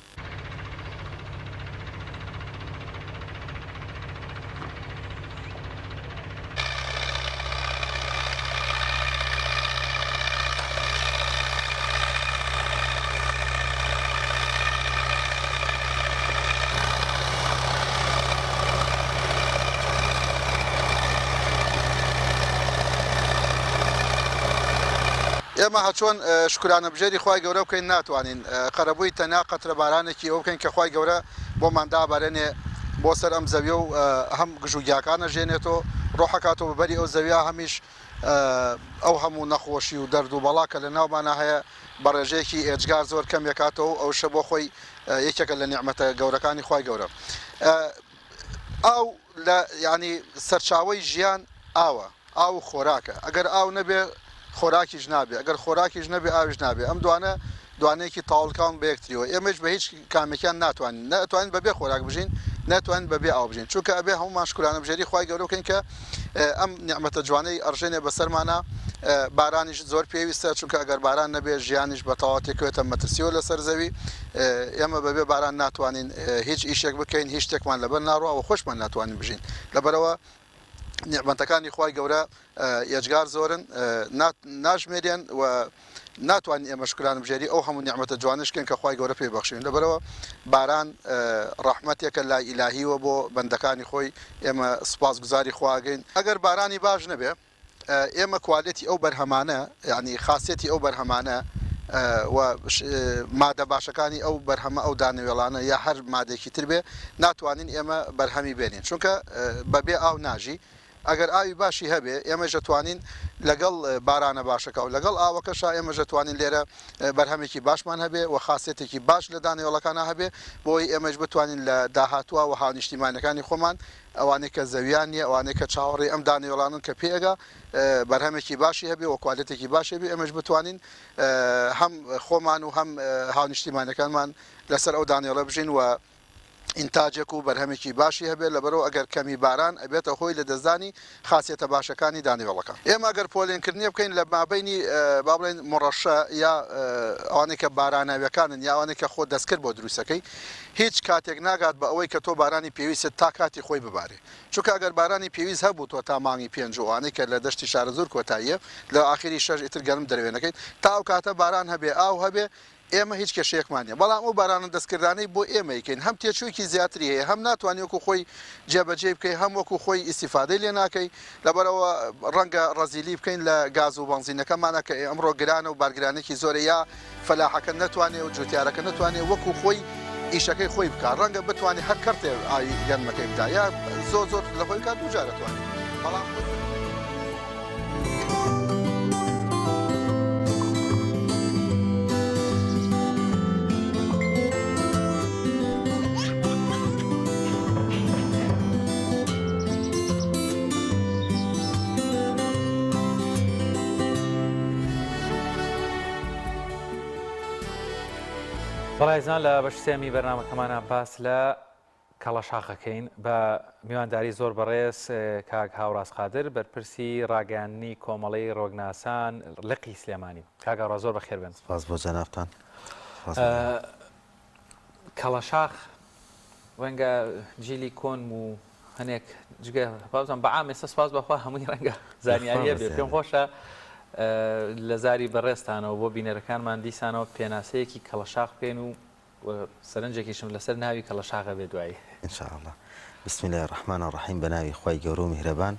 ئێمە هەچۆن شوکرانەبژێری خوای گەورە بکەین ناتوانین قەرەبووی تەنیا قەترە بارانێکی ئەوە بکەین کە خوای گەورە بۆمان دابارێنێ بۆ سەر ئەم زەویە و هەم گژوگیاکان ئەژێنێتەوە ڕۆحەکاتەوە بە بەری ئەو زەویە هەمیش ئەو هەموو نەخۆشی و دەرد و بەڵا کە لە ناومانا هەیە بە ڕێژەیەکی ئێجگار زۆر کەم یەکاتەوە و ئەوشە بۆ خۆی یەکێکە لە نیعمەتە گەورەکانی خوای گەورە ئاو لە یانی سەرچاوەی ژیان ئاوە ئاو و خۆراکە ئەگەر ئاو نەبێ خۆراکیش نابێ ئەگەر خۆراکیش نەبێ ئاویش نابێ ئەم دوانە دوانەیەکی تاوڵکاون بە یەکتریەوە ئێمەش بە هیچ کامێکیان ناتوانین نە ئەتوانین بەبێ خۆراک بژین ناتوانین بەبێ ئاو بژین چونکە ئەبێ هەموومان شکرانە بژێری خوای گەورە بکەین کە ئەم نیعمەتە جوانەی ئەڕژێنێ بەسەرمانا بارانیش زۆر پێویستە چونکە ئەگەر باران نەبێ ژیانیش بە تەواوەتی کەوێتە مەترسیەوە لەسەر زەوی ئێمە بەبێ باران ناتوانین هیچ ئیشێک بکەین هیچ شتێکمان لەبەر ناڕوا و خۆشمان ناتوانین بژین لەبەرەوە نیعمەتەکانی خوای گەورە ئێجگار زۆرن ناژمێرێن و ناتوانین ئێمە شوکرانە بژێری ئەو هەموو نیعمەتە جوانەش بکەین کە خوای گەورە پێی بەخشین لەبەرەوە باران ڕەحمەتێکە لای ئیلاهیوە بۆ بەندەکانی خۆی ئێمە سوپاس گوزاری خواگەین ئەگەر بارانی باش نەبێ ئێمە کوالێتی ئەو بەرهەمانە یعنی خاصیەتی ئەو بەرهەمانە و مادە باشەکانی ئەو بەرهەمە ئەو دانەوێڵانە یا هەر مادێکی تر بێ ناتوانین ئێمە بەرهەمی بێنین چونکە بەبێ ئاو ناژی ئەگەر ئاوی باشی هەبێ ئێمەش دەتوانین لەگەڵ بارانە باشەکە و لەگەڵ ئاوەکەشا ئێمەش دەتوانین لێرە بەرهەمێکی باشمان هەبێ و خاسیەتێکی باش لە دانەوێڵەکانا هەبێ بۆی ئێمەش بتوانین لە داهاتووا و هاونیشتیمانەکانی خۆمان ئەوانەی کە زەویان نییە ئەوانەی کە چاوەڕێی ئەم دانەوێڵانەن کە پێ ئەگا بەرهەمێکی باشی هەبێ و کوالێتێکی باشی هەبێ ئێمەش بتوانین هەم خۆمان و هەم هاونیشتیمانەکانمان لەسەر ئەو دانەوێڵە بژین و ئینتاجێک و بەرهەمێکی باشی هەبێت، لەبەرئەوە ئەگەر کەمی باران ئەبێتە هۆی لەدەستدانی خاسیەتە باشەکانی دانەوێڵەکە. ئێمە ئەگەر پۆلێنکردنێ بکەین لە مابەینی با بڵێین مڕەشە یا ئەوانەی کە باراناویەکانن یا ئەوانەی کە خۆت دەستکرد بۆ دروستەکەی هیچ کاتێک ناگات بە ئەوەی کە تۆ بارانی پێویستت تا کاتی خۆی ببارێ چونکە ئەگەر بارانی پێویست هەبوو تۆ تا مانگی پێنج و ئەوانەی کە لە دەشتی شارەزوور کۆتاییە لە ئاخیری شەش ئیتر گەرم دەروێنەکەیت تا ئەو کاتە باران هەبێ ئاو هەبێ ئێمە هیچ کێشەیەکمان نیە، بەڵام ئەو بارانە دەستکردانەی بۆ ئێمە ئەیکەین هەم تێچوویەکی زیاتری هەیە، هەم ناتوانی وەکو خۆی جێبەجێی بکەی، هەم وەکو خۆی ئیستیفادەی لێ ناکەی، لەبەرئەوە ڕەنگە ڕەزیلی بکەین لە گاز و بەنزینەکەمانا کە ئەمڕۆ گرانە و بارگرانێکی زۆرە یا فەلاحەکە نەتوانێ و جوتیارەکە نەتوانێ وەکو خۆی ئیشەکەی خۆی بکا، ڕەنگە بتوانێ هەر کەڕتێ ئاوی گەنمەکەی بدا یا زۆر زۆر لە خۆی بکا دووجار ئەتوانێ بەڵام. بەڕێزان لە بەش سێمی بەرنمەکەمانە باس لە کەڵەشاخەکەین بە میوانداری زۆر بەڕێز کاک هاوڕاز قادر بەرپرسی ڕاگەیاندنی کۆمەڵەی ڕۆگناسان لقی سلێمانی کاک هاوڕاز زۆر بەخێر بێن. سپاس بۆ جەنابتان. کەڵەشاخ ڕەنگە جیلی کۆنم و هەنێک جگە بازم بە عام ئێستا سپاس بەخوا هەمووی ڕەنگە زانیاریە بێ پێم خۆشە لە زاری بەڕێزتانەوە بۆ بینەرەکانمان دیسانەوە پێناسەیەکی کەڵەشاخ بکەین و و سەرنجێکیشم لەسەر ناوی کەڵەشاخە بێ دوایی. ان شاء اللە. بسم اللە الرحمن الرحیم بە ناوی خوای گەورە و میهرەبان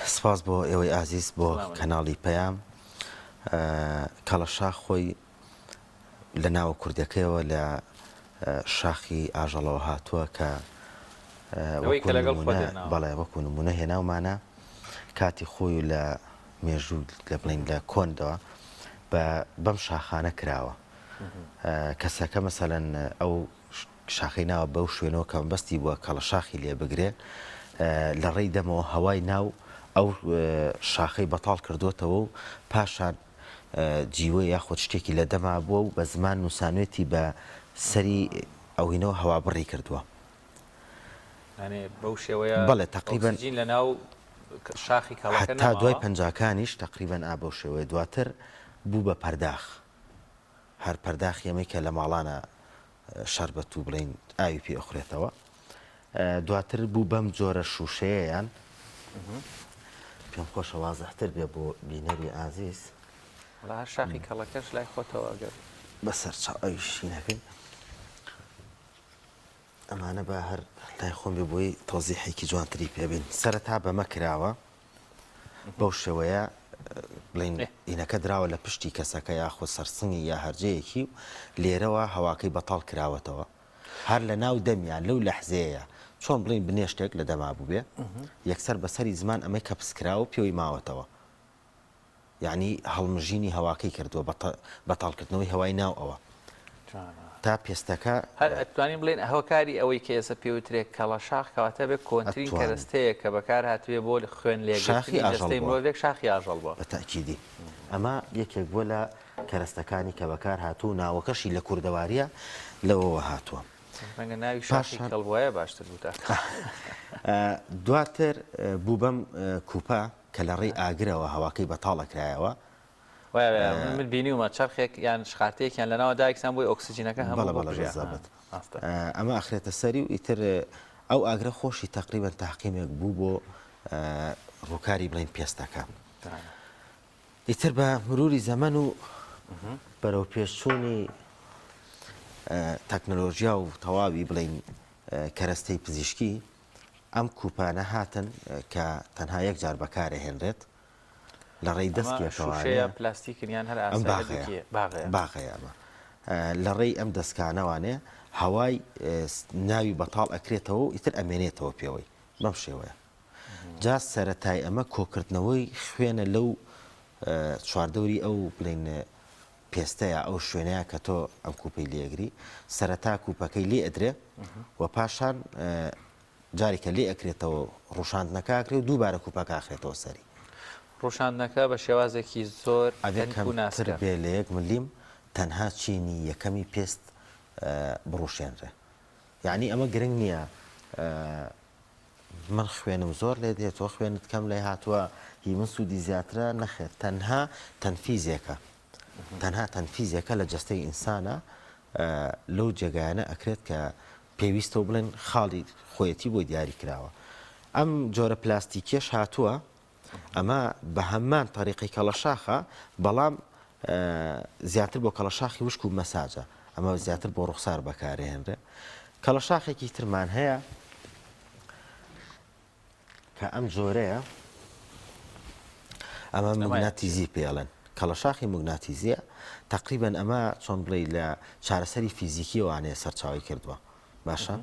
سپاس بۆ ئێوەی ئازیز بۆ کەناڵی پەیام کەڵەشاخ خۆی لە ناوە کوردەکەیەوە لە شاخی ئاژەڵەوە هاتووە کە بەڵێ وەکو نمونە هێناومانە کاتی خۆی و لە مێژوو لە بڵین لە کۆندەوە بە بەم شاخانە کراوە. کەسەکە مەسەلەن ئەو شاخەی ناوە بەو شوێنەوە کە مەبەستی بووە کەڵەشاخی لێ بگرێ لە ڕێی دەمەوە هەوای ناو ئەو شاخەی بەتاڵ کردوتەوە و پاشان جیوە یاخود شتێکی لە دەما بووە و بە زمان نووسانوێتی بە سەری ئەوینەوە هەوا بڕی کردووە. بەو شێوەیە بەڵێ تەقریبەن ئۆکسجین لە ناو شاخی کەڵەکە هەتا دوای پەنجاکانیش تەقریبەن ئا بەو شێوەیە دواتر بوو بە پەرداخ هەر پەرداخی ئەمەی کە لە ماڵانە شەربەت و بڵین ئاوی پێ ئەخورێتەوە دواتر بوو بەم جۆرە شوشەیەیان پێم خۆشە وازحتر بێ بۆ بینەری ئازیز هەر شاخی کەڵەکەش لای خۆتەوە ئەگەر بەسەر چاو ئەویش شینەکەی ئەمانە با هەر لای خۆم بێ بۆی تەوزیحێکی جوانتری پێ بین سەرەتا بەمە کراوە بەو شێوەیە بڵین ئینەکە دراوە لە پشتی کەسەکە یاخود سەرسنگی یا هەرجەیەکی و لێرەوە هەواکەی بەتاڵ کراوەتەوە هەر لە ناو دەمیان لەو لەحزەیە چۆن بڵین بنێشتێک لە دەما بووبێ یەکسەر بەسەری زمان ئەمەی کەپس کراوە پێوەی ماوەتەوە یەعنی هەڵمژینی هەواکەی کردووە بەتاڵکردنەوەی هەوای ناو ئەوە تا پێستەکە. هەر ئەتوانین بڵێین هۆکاری ئەوەی کە ئێستا پێ وترێ کەڵەشاخ کەواتە بێ کۆنترین کەرەستەیە کە بەکار هاتبێ بۆ خوێن لێگرتنی جەستەی مرۆڤێک شاخی ئاژەڵ بووە. بە تەئکیدی ئەمە یەکێک بووە لە کەرەستەکانی کە بەکار هاتووە و ناوەکەشی لە کوردەوارییە لەوەوە هاتووە. ڕەنگە ناوی شاخی کەڵ بوایە باشتر بوو تا. دواتر بوو بەم کوپە. کە لە ڕێی ئاگرەوە هەواکەی بەتاڵ ئەکرایەوە. وایە من بینیومە چەرخێک یان شقارتەیەکیان لەناوە دایکسان بۆی ئۆکسجینەکە هەموو بەڵێ بەڵێ بالضبط ئەمە ئەخرێتە سەری و ئیتر ئەو ئاگرە خۆشی تەقریبەن تەحقیمێک بوو بۆ ڕووکاری بڵێین پێستەکە. ئیتر بە مروری زەمەن و بەرەو پێشچوونی تەکنەلۆژیا و تەواوی بڵێین کەرەستەی پزیشکی ئەم کوپانە هاتن کە تەنها یەک جار بەکارەهێنرێت لە ڕێی دەستکێکەوە پلاستیکن یان هەر ئەم باغەیە باغەیە ئەمە لە ڕێی ئەم دەستکانەوانێ هەوای ناوی بەتاڵ ئەکرێتەوە و ئیتر ئەمێنێتەوە پێوەی بەم شێوەیە جا سەتای ئەمە کۆکردنەوەی خوێنە لەو چواردەوری ئەو بڵین پێستەیە ئەو شوێنەیە کە تۆ ئەم کوپەی لێگری سەرەتا کوپەکەی لێ ئەدرێ و پاشان جارێکە لێ ئەکرێتەوە ڕوشاندنەکە ئەکرێ و دووبارە کوپەکە ئەخرێتەوە سەری. ڕوشاندنەکە بە شێوازێکی زۆر ئەگەر تەنک و کەمتر ناسکە. بێ لە یەک ملیم تەنها چینی یەکەمی پێست بڕوشێنرێ یەعنی ئەمە گرنگ نییە من خوێنم زۆر لێ دێ تۆ خوێنت کەم لێ هاتووە هی من سوودی زیاترە نەخێر تەنها تەنفیزێکە تەنها تەنفیزێکە لە جەستەی ئینسانە لەو جێگایانە ئەکرێت کە پێویستە و بڵێن خاڵی خۆیەتی بۆی دیاری کراوە ئەم جۆرە پلاستیکیەش هاتووە ئەمە بە هەمان تەریقەی کەڵەشاخە بەڵام زیاتر بۆ کەڵەشاخی وشک و مەساجە ئەمە زیاتر بۆ ڕوخسار بەکارهێنرێ کەڵەشاخێکی ترمان هەیە کە ئەم جۆرەیە ئەمە مگناتیزی پێڵێن کەڵەشاخی مگناتیزیە تقریبا ئەمە چۆن بڵێ لە چارەسەری فیزیکیەوانەیە سەرچاوی کردووە باشە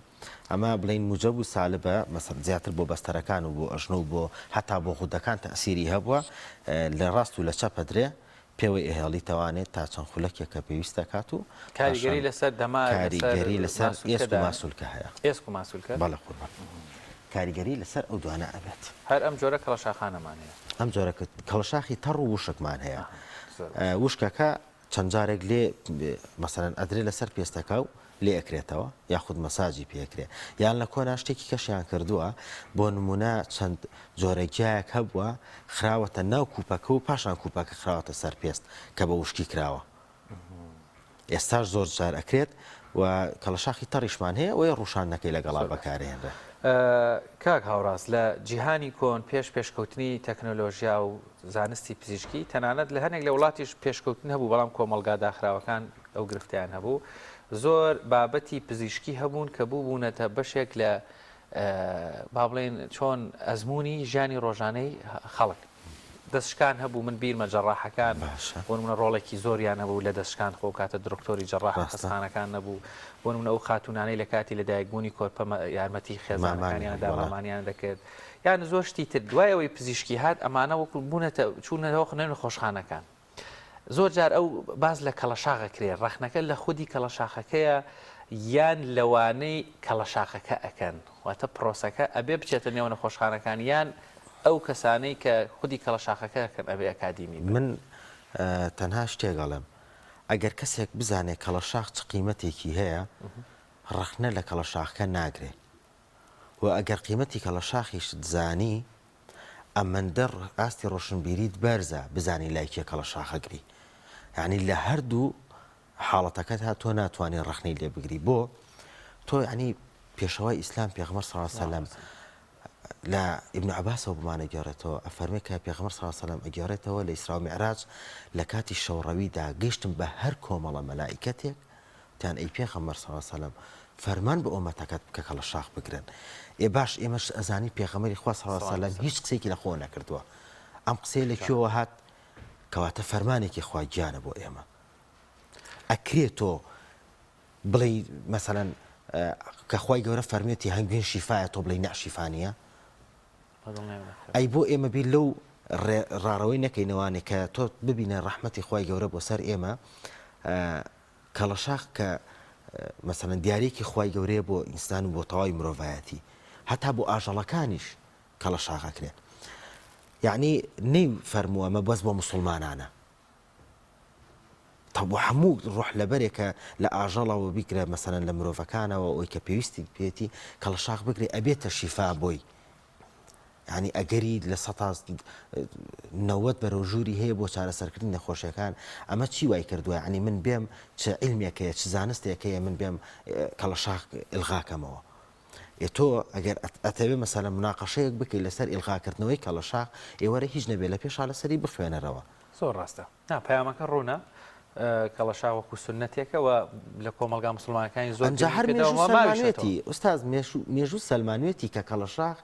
ئەمە بڵێین موجەب و سالبە مەسەل زیاتر بۆ بەستەرەکان و بۆ ئەژنۆ و بۆ هەتا بۆ غودەکان تەئسیری هەبووە لە ڕاست و لە چەپ ئەدرێ پێوەی ئەهێڵیتەوانێ تا چەند خولەکێک کە پێویست دەکات و کاریگەری پاشان لەسەر دەمار لەسەر کاریگەری لەسەر ئێسک و ماسولکە دانێ ماسولکە هەیە. ئێسک و ماسولکە؟ بەڵێ قوربان کاریگەری لەسەر ئەو دوانە ئەبێت. هەر ئەم جۆرە کەڵەشاخانەمان هەیە. ئەم جۆرە کەڵەشاخی تەڕ و وشکمان هەیە. ئەها زۆر باشە. وشکەکە چەند جارێک لێ مەسەلەن ئەدرێ لەسەر پێستەکە و لێ ئەکرێتەوە یاخود مەساجی پێ ئەکرێ یان لە کۆنا شتێکی کەشیان کردووە بۆ نمونە چەند جۆرە گیایەک هەبووە خراوەتە ناو کوپەکە و پاشان کوپەکە خراوەتە سەر پێست کە بە وشکی کراوە ئێستاش زۆر جار ئەکرێت و کەڵەشاخی تەڕیشمان هەیە ئەوەیە ڕوشاندنەکەی لەگەڵا بەکارهێنرێ. کاک هاوڕاز لە جیهانی کۆن پێش پێشکەوتنی تەکنۆلۆژیا و زانستی پزیشکی تەنانەت لە هەنێک لە وڵاتیش پێشکەوتن هەبوو بەڵام کۆمەڵگا داخراوەکان ئەو گرفتیان هەبوو زۆر بابەتی پزیشکی هەبوون کە بوو بوونەتە بەشێک لە با بڵێن چۆن ئەزمموی ژیانی ڕۆژانەی خەڵک دەستشکان هەبوو من بیرمە جەڕاحەکان بۆ نمونە ڕۆڵێکی زۆریان هەبوو لە دەستشکان خۆ کاتە درکتۆری جەڕاح خەستخانەکان نەبوو بۆ نمونە ئەو خاتونانەی لە کاتی لەدایکبوونی کۆرپە یارمەتی خێزانەکانیان دامامانیان دەکرد یان زۆر شتی تر دوای ئەوەی پزیشکی هات ئەمانە وەکو بوونەتە چوونەتەوە نێو نەخۆشخانەکان. زۆر جار ئەو باس لە کەڵەشاخ ئەکرێ، ڕەخنەکە لە خودی کەڵەشاخەکەیە یان لەوانەی کەڵەشاخەکە ئەکەن؟ واتە پرۆسەکە ئەبێ بچێتە نێو نەخۆشخانەکان یان ئەو کەسانەی کە خودی کەڵەشاخەکە ئەکەن ئەبێ ئەکادیمی بن؟ من تەنها شتێک ئەڵێم ئەگەر کەسێک بزانێ کەڵەشاخ چ قیمەتێکی هەیە ڕەخنە لە کەڵەشاخەکە ناگرێ و ئەگەر قیمەتی کەڵەشاخیشت زانی ئەمەندە ئاستی ڕۆشنبیریت بەرزە بزانی لای کێ کەڵەشاخ ئەگری یانی لە هەردوو حاڵەتەکەتا تۆ ناتوانی ڕەخنەی لێ بگری بۆ تۆ یانی پێشەوای ئیسلام پێغەمبەر صلی الله علیه وسلم لە ابن عباسەوە بمانە گێڕێتەوە ئەفەرمێ کە پێغەمبەر صلی الله علیه وسلم ئەگێڕێتەوە لە ئیسرا و میعراج لە کاتی شەوڕەویدا گەیشتم بە هەر کۆمەڵە مەلائیکەتێک وتیان ئەی پێغەمبەر صلی اللە علیە وسلم فەرمان بە ئۆمەتەکەت بکە کەڵە شاخ بگرن ئێ باش ئێمەش ئەزانین پێغەمبەری خوا صلی اللە علیە وسلم هیچ قسەیەکی لە خۆوە نەکردووە ئەم قسەیە لە کوێوە هات کەواتە فەرمانێکی خوا گیانە بۆ ئێمە ئەکرێ تۆ بڵێی مەسەلەن کە خوای گەورە فەرمێتی هەنگوین شیفایە تۆ بڵێی نە شیفا نییە ئەی بۆ ئێمە بیر لەو ڕاڕەوەی نەکەینەوانێ کە تۆ ببینە ڕەحمەتی خوای گەورە بۆ سەر ئێمە کەڵەشاخ کە مەسەلەن دیاریەکی خوای گەورەیە بۆ ئینسان و بۆ تەواوی مرۆڤایەتی هەتا بۆ ئاژەڵەکانیش کەڵەشاخ ئەکرێ یعنی نەی فەرمووە مە بەس بۆ مسلمانانە تا بۆ هەموو ڕۆح لەبەرێکە لە ئاژەڵەوە بیگرە مەسەلەن لە مرۆڤەکانەوە ئەوی کە پێویستی پێێتی کەڵەشاخ بگرێ ئەبێتە شیفا بۆی یانی ئەگەری 90% بەرەو ژووری هەیە بۆ چارەسەرکردنی نەخۆشیەکان ئەمە چی وای کردووە یانی من بێم چ عیلمێک هەیە چ زانستێک هەیە من بێم کەڵەشاخ ئیلغاکەمەوە ئێ تۆ ئەگەر ئەتەوێ مەسەلەن مناقەشەیەک بکەی لەسەر ئیلغاکردنەوەی کەڵەشاخ ئێوەرە هیچ نەبێ لە پێشا لەسەری بخوێنەرەوە. زۆر ڕاستە. نا پەیامەکە ڕوونە کەڵەشا وەکو سوننەتێکە و لە کۆمەڵگا موسڵمانەکانی زۆر ئەنجا گرنگی هەر پێداوە مێژوو و ماویشەتەوە. سەلمانوێتی ئوستاز مێژوو مێژوو سەلمانوێتی کە کەڵەشاخ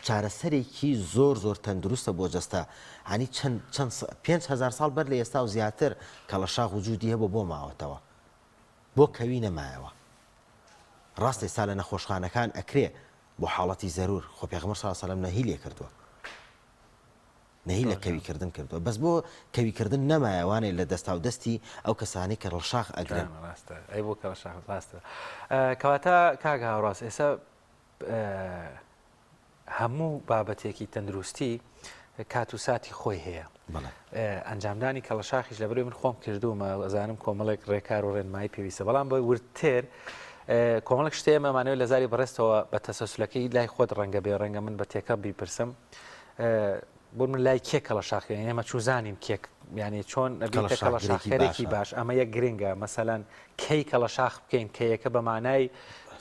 چارەسەرێکی زۆر زۆر تەندروستە بۆ جەستە هانی چەند چەند 5000 ساڵ بەر لە ئێستا و زیاتر کەڵەشاخ وجودی هەبوو بۆ ماوەتەوە بۆ کەوی نەمایەوە ڕاستە ئێستا لە نەخۆشخانەکان ئەکرێ بۆ حاڵەتی زەرور خۆ پێغەمبەر صلی اللە علیه و سلم نەهی لێ کردووە نەهی لە کەوی کردن کردووە بەس بۆ کەوی کردن نەمایە وانێ لە دەستاو دەستی ئەو کەسانەی کە ڕەشاخ ئەگرن. ڕاستە ئەی بۆ کەڵەشاخ ڕاستە کەواتە کاک هاوڕاست ئێستا هەموو بابەتێکی تەندروستی کات و ساتی خۆی هەیە ئەنجامدانی کەڵەشاخیش لە بەرەی من خۆم کردومە ئەزانم کۆمەڵێک ڕێکار و ڕێنمایی پێویستە بەڵام بە وردتر کۆمەڵێک شتێ ئێمەمانەوە لە زاری بەڕێزتەوە بە تەسەسولەکەی لای خۆت ڕەنگە بێ ڕەنگە من بە تێکەڵ بیپرسم بۆ من لای کێ کەڵەشاخ ئێمە چوزانین کێک یعنی چۆن ئەبیتە کەڵەشاخێکی باش ئەمە یەک گرنگە مەسەلەن کەی کەڵەشاخ بکەین کەیەکە بە مانای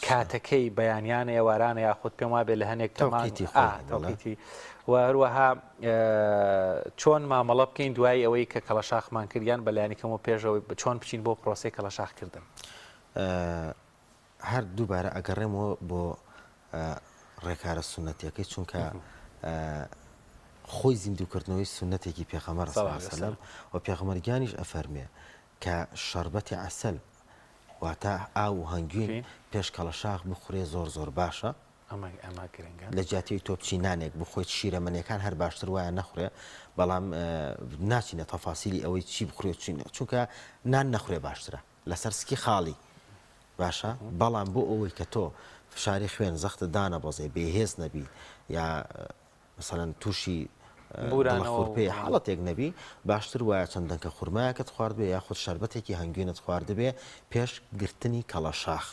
کاتەکەی بەیانیانە ئێوارانە یاخود پێم وابێ لە هەنێک تەوقیتی تەوقیتی و هەروەها چۆن مامەڵە بکەین دوای ئەوەی کە کەڵەشاخمان کردیان بەلایانی کەم و پێشەوەی چۆن بچین بۆ پرۆسەی کەڵەشاخ کردن. هەر دووبارە ئەگەڕێمەوە بۆ ڕێکارە سوننەتیەکەی چونکە خۆی زیندووکردنەوەی سوننەتێکی پێغەمبەر صلی اللە علیه وسلم و پێغەمبەر گیانیش ئەفەرمێ کە شەربەتی عەسەل واتە ئاو و هەنگوین پێش کەڵەشاخ بخورێ زۆر زۆر باشە لە جیاتی تۆ بچی نانێک بخۆیت شیرەمەنیەکان هەر باشتر وایە نەخورێ بەڵام ناچینە تەفاسیلی ئەوەی چی بخورێ چی چونکە نان نەخورێ باشترە لەسەر سکی خاڵی باشە بەڵام بۆ ئەوەی کە تۆ فشاری خوێن زەختت دانەبەزێ بێهێز نەبی یا مەسەلەن تووشی دڵەخورپێ حاڵەتێک نەبی باشتر وایە چەند دەنکە خورمایەکت خواردبێ یاخود شەربەتێکی هەنگوینت خواردبێ پێش گرتنی کەڵەشاخ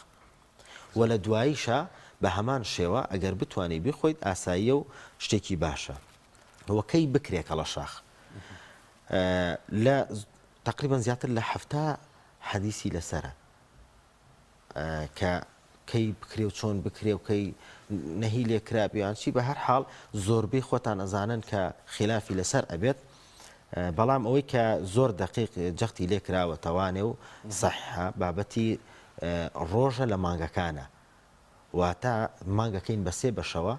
و لە دواییشا بە هەمان شێوە ئەگەر بتانی بیخۆیت ئاساییە و شتێکی باشە وە کەی بکرێ کەڵەشاخ لە تەقریبەن زیاتر لە 70 حەدیسی لەسەرە کە کەی بکرێ و چۆن بکرێ و کەی نەهی لێ کرابێ یان چی بە هەر حاڵ زۆربەی خۆتان ئەزانن کە خلافی لەسەر ئەبێت بەڵام ئەوەی کە زۆر دقیق جەختی لێ کراوە تەوانێ و سەحیحە بابەتی ڕۆژە لە مانگەکانە واتە مانگەکەین بە سێ بەشەوە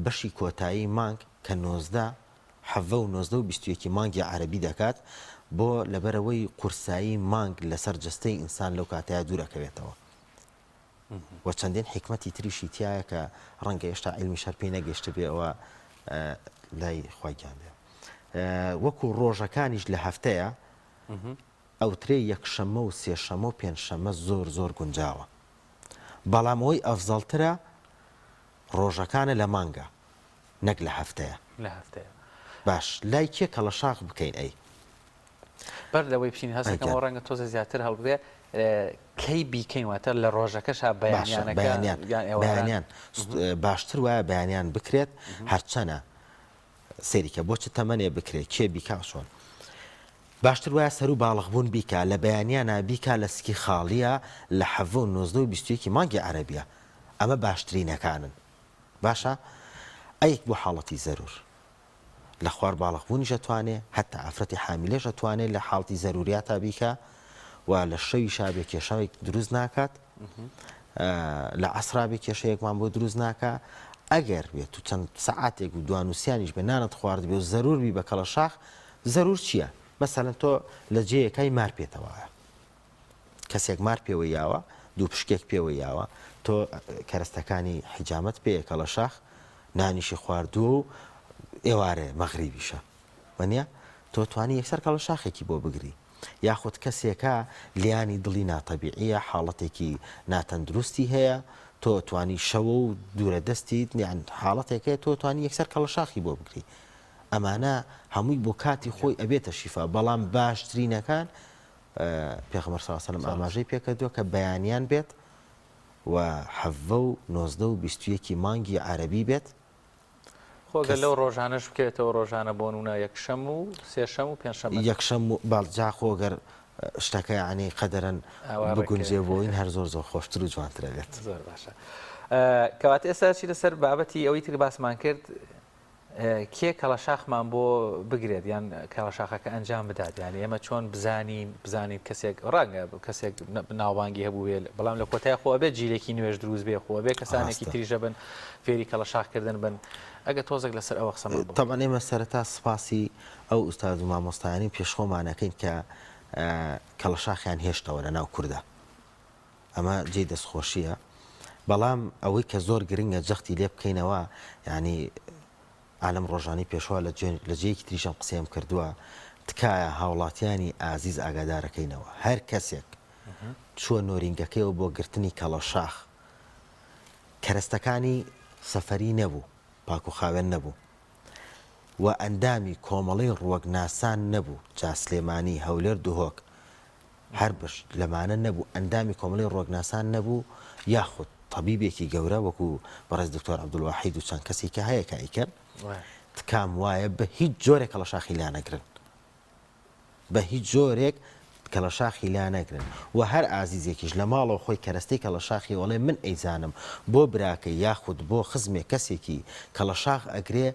بەشی کۆتایی مانگ کە 19 حەڤە و 19 و 21 مانگی عەرەبی دەکات بۆ لەبەرەوەی قورسایی مانگ لەسەر جەستەی ئینسان لەو کاتەیا دوور ئەکەوێتەوە و چەندین حیکمەتی تریشی تیایە کە ڕەنگە هێشتا عیلمیش هەر پێی نەگەیشتبێ ئەوە لای خوای گیان بێ وەکو ڕۆژەکانیش لە هەفتەیە. ئەوترێ یەکشەممە و سێشەممە و پێنجشەممە زۆر زۆر گونجاوە بەڵام ئەوەی ئەفزەڵترە ڕۆژەکانە لە مانگا نەک لە هەفتەیە. لە هەفتەیە. باش لای کێ کەڵەشاخ بکەین ئەی؟ بەر لەوەی بچین هەست دەکەم ئەوە ڕەنگە تۆزێ زیاتر هەڵبگرێ کەی بیکەین واتە لە ڕۆژەکەشا باشە بەیانیانەکە بەیانیان یان ئێواران بەیانیان باشتر وایە بەیانیان بکرێت هەرچەنە سەیریکە بۆ چ تەمەنێ بکرێ کێ بیکا چۆن باشتر وایە سەرو باڵغ بوون بیکا لە بەیانیانا بیکا لە سکی خاڵیە لە حەڤە و 19 و 21 مانگی عەرەبیە ئەمە باشترینەکانن باشە ئەیک بۆ حاڵەتی زەرور لە خوار باڵغ بوونیش ئەتوانێ هەتا ئافرەتی حامیلەش ئەتوانێ لە حاڵتی زەروریاتا بیکا و لە شەویشا بێ کێشەیەک دروست ناکات لە عەسرا بێ کێشەیەکمان بۆ دروست ناکا ئەگەر بێت و چەند سەعاتێک و دوانوسیانیش بێ نانت خوارد بێ و زەرور بی بە کەڵەشاخ زەرور چییە؟ مەسەلەن تۆ لە جێیەکای مار پێتەوەیە کەسێک مار پێوەی یاوە دووپشکێک پێوەی یاوە تۆ کەرەستەکانی حیجامەت پێیە کەڵەشاخ نانیشی خواردووە و ئێوارێ مەغریبیشە وەنیە تۆ توانی یەکسەر کەڵەشاخێکی بۆ بگری یاخود کەسێکە لیانی دڵی ناتەبیعیە حاڵەتێکی ناتەندروستی هەیە تۆ توانی شەوە و دوورە دەستیت یان حاڵەتێک هەیە تۆ توانی یەکسەر کەڵەشاخی بۆ بگری ئەمانە هەمووی بۆ کاتی خۆی ئەبێتە شیفا بەڵام باشترینەکان پێغەمبەر صلی اللە علیه و سلم ئاماژەی پێکردووە کە بەیانیان بێت و حەڤە و 19 و 21 مانگی عەرەبی بێت خۆ گەر لەو ڕۆژانەش بکەوێتەوە ڕۆژانە بۆ نمونە یەکشەم و سێشەم و پێنجشەممە. یەکشەم و بەڵ جا خۆ گەر شتەکە یانی قەدەرەن بگونجێ بۆین هەر زۆر زۆر خۆشتر و جوانترە بێت. زۆر باشە. کەواتە ئێستا چینە سەر بابەتی ئەوەی تر باسمان کرد کێ کەڵەشاخمان بۆ بگرێت یان کەڵەشاخەکە ئەنجام بدات یانی ئێمە چۆن بزانین بزانین کەسێک ڕەنگە کەسێک ناوبانگی هەبوو بێت بەڵام لە کۆتای خۆ ئەبێت جیلێکی نوێژ دروست بێ خۆ ئەبێ کەسانێکی تریژە بن فێری کەڵەشاخ کردن بن ئەگە تۆزێک لەسەر ئەوە قسەمان بکەن. تەبعەن ئێمە سەرەتا سپاسی ئەو ئوستاز و مامۆستایانەی پێش خۆمان ئەکەین کە کەڵەشاخیان هێشتەوە لە ناو کوردا ئەمە جێی دەستخۆشییە بەڵام ئەوەی کە زۆر گرنگە جەختی لێ بکەینەوە یانی ئا لەم ڕۆژانەی پێشوە لە لە جێیەکی تریشم قسەیم کردووە تکایە هاوڵاتیانی ئازیز ئاگادارەکەینەوە هەر کەسێک چووە نۆرینگەکەیەوە بۆ گرتنی کەڵەشاخ کەرەستەکانی سەفەری نەبوو، پاک و خاوێن نەبوو و ئەندامی کۆمەڵەی ڕووەکناسان نەبوو، جا سلێمانی، هەولێر، دهۆک، هەر بەش لەمانە نەبوو، ئەندامی کۆمەڵەی ڕووەکناسان نەبوو، یاخود تەبیبێکی گەورە وەکو بەڕێز دکتۆر عەبدولواحید و چەند کەسی کە هەیە کە ئەیکەن، تکام وایە بە هیچ جۆرێک کەڵەشاخی لانەگرن. بە هیچ جۆرێک کەڵەشاخی لا نەگرن وە هەر ئازیزێکیش لە ماڵەوە خۆی کەرەستەی کەڵەشاخی ئەڵێ من ئەیزانم بۆ براکەی یاخود بۆ خزمێک کەسێکی کەڵەشاخ ئەگرێ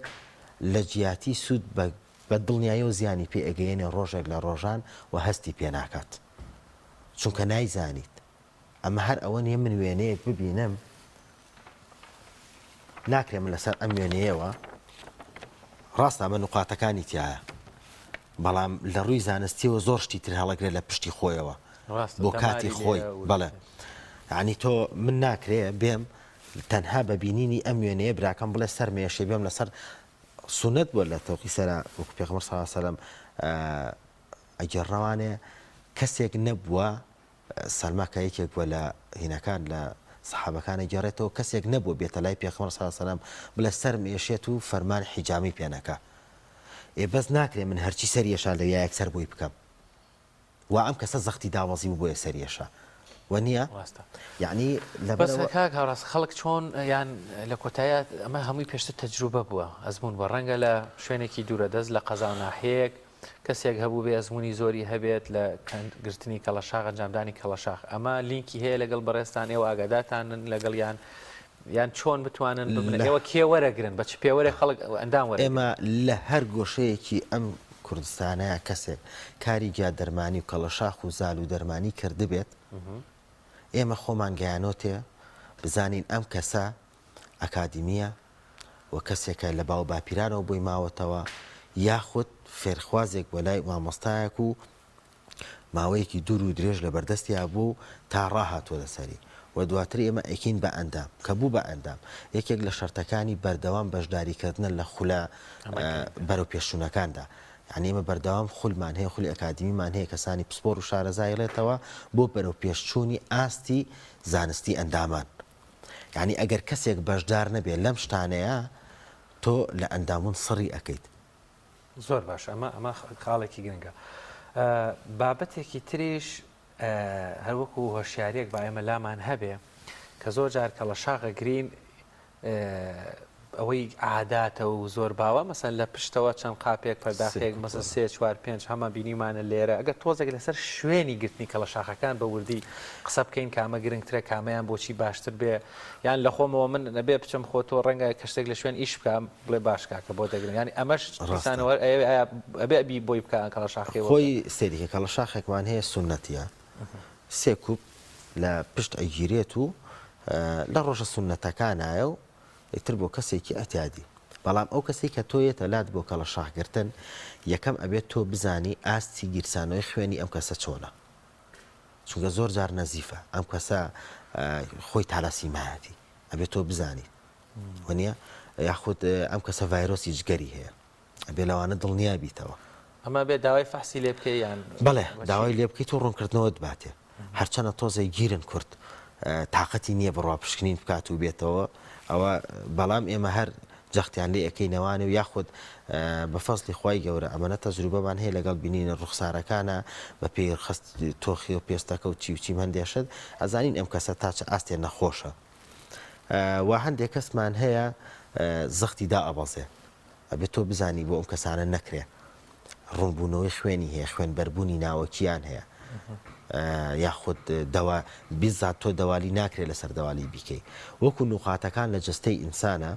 لە جیاتی سوود بە بە دڵنیایەوە زیانی پێ ئەگەیەنێ ڕۆژێک لە ڕۆژان و هەستی پێ ناکات چونکە نایزانیت ئەمە هەر ئەوە نیە من وێنەیەک ببینم ناکرێ من لەسەر ئەم وێنەیەوە ڕاستە ئەمە نوقاتەکانی تایە بەڵام لە ڕووی زانستیەوە زۆر شتی تر هەڵەگرێت لە پشتی خۆیەوە بۆ کاتی خۆی بەڵێ ینی تۆ من ناکرێ بێم تەنها بە بینینی ئەم وێنەیە براکەم بڵێ سەر مێشێ بێم لەسەر سونەت بووە لە تەوقی سەرا وەکو پێغەمبەر صلی الله علیه و سلم ئەگێڕنەوانێ کەسێک نەبووە سەلما کە یەکێک بووە لە هینەکان لە سەحابەکان ئەگێڕێتەوە کەسێک نەبووە بێتە لای پێغەمبەر صلی اللە علیە وسلم بڵێ سەرم ئێشێت و فەرمان حیجامی پێ نەکا ئێ بەس ناکرێ من هەرچی سەری ئێشا لەویا یەکسەر بۆی بکەم وا ئەم کەسە زەختی دابەزی بوو بۆیە سەری ئێشا وە نییە ڕاستە یعنی بەس لەبەرەوە کاک هاوڕاست خەڵک چۆن یان لە کۆتاییا ئەمە هەمووی پێشتر تەجروبە بووە ئەزموون بووە ڕەنگە لە شوێنێکی دوورە دەست لە قەزا و ناحیەیەک کەسێک هەبووبێ ئەزموونی زۆری هەبێت لە گرتنی کەڵەشاخ ئەنجامدانی کەڵەشاخ ئەمە لینکی هەیە لەگەڵ بەڕێزتان ئێوە ئاگاداتانن لەگەڵیان یان چۆن بتوانن ببنە ئێوە کێ وەرەگرن بە چ پێوەرێک خەڵک ئەندام وەرەگرن؟ ئێمە لە هەر گۆشەیەکی ئەم کوردستانەیا کەسێک کاری گیا دەرمانی و کەڵەشاخ و زال و دەرمانی کردبێت ئێمە خۆمان گەیانۆتێ بزانین ئەم کەسە ئەکادیمییە و کەسێکە لە باو باپیرانەوە بۆی ماوەتەوە یاخود فێرخوازێک بووە لای مامۆستایەک و ماوەیەکی دوور و درێژ لە بەردەستیا بووە و تا ڕاهاتووە لەسەری و دواتر ئێمە ئەیکەین بە ئەندام کە بوو بە ئەندام یەکێک لە شەرتەکانی بەردەوام بەشداریکردنە لە خولە بەرەوپێشچوونەکاندا. یانی ئێمە بەردەوام خولمان هەیە، خولی ئەکادیمیمان هەیە کەسانی پسپۆر و شارەزا ئەیڵێتەوە بۆ بەرەوپێشچوونی ئاستی زانستی ئەندامان. یانی ئەگەر کەسێک بەشدار نەبێت لەم شتانەیا تۆ لە ئەندامبوون سڕی ئەکەیت. زۆر باشە ئەمە ئەمە خاڵێکی گرنگە. بابەتێکی تریش هەروەکو هۆشیاریەک با ئێمە لامان هەبێ کە زۆر جار کەڵەشاخ ئەگرین ئەوەی عاداتە و زۆر باوە مەسەن لە پشتەوە چەند قاپێک پەرداخێک مەسە سێ چوار پێنج هەمە بینیمانە لێرە ئەگەر تۆزێک لەسەر شوێنی گرتنی کەڵەشاخەکان بە وردی قسە بکەین کامە گرنگترە کامەیان بۆچی باشتر بێ یان لە خۆمەوە من نەبێ بچم خۆ تۆ ڕەنگە کەشتێک لە شوێن ئیش بکەم بڵێ باش کاکە بۆ دەگرن یانی ئەمەش ڕاستانەوە ئەبێ ئەبی بۆی بکە کەڵەشاخەکەی خۆی سەیرکە کەڵەشاخێکمان هەیە سوننەتیە سێ کوپ لە پشت ئەگیرێت و لە ڕۆژە سوننەتەکانایە و ئیتر بۆ کەسێکی ئەتیادی بەڵام ئەو کەسەی کە تۆ یەتە لات بۆ کەڵەشاخ گرتن یەکەم ئەبێت تۆ بزانی ئاستی گیرسانەوەی خوێنی ئەم کەسە چۆنە چونکە زۆر جار نەزیفە ئەم کەسە خۆی تالاسیمایەتی ئەبێت تۆ بزانیت وەنیە یاخود ئەم کەسە ڤایرۆسی جگەری هەیە ئەبێ لەوانە دڵنیا بیتەوە. ئەمە بێ داوای فەحسی لێ بکەی یان؟ بەڵێ داوای لێ بکەیت و ڕوونکردنەوەت باتێ. هەرچەنە تۆزێ گیرن کورد تاقەتی نییە بڕوا پشکنین بکات و بێتەوە ئەوە بەڵام ئێمە هەر جەختیان لێ ئەکەینەوانێ و یاخود بە فەزڵی خوای گەورە ئەمەنە تەجروبەمان هەیە لەگەڵ بینینە ڕوخسارەکانە بە پێی خەست تۆخی و پێستەکە و چی و چیم هەندێ شت ئەزانین ئەم کەسە تا چ ئاستێ نەخۆشە و هەندێک کەسمان هەیە زەختی دائەبەزێ ئەبێت تۆ بزانی بۆ ئەم کەسانە نەکرێ ڕوونبوونەوەی خوێنی هەیە خوێنبەربوونی ناوەکیان هەیە یاخود دەوا بیزات تۆ دەوالی ناکرێت لەسەر دەوالی بیکەی وەکو نوقاتەکان لە جستەی ئینسانە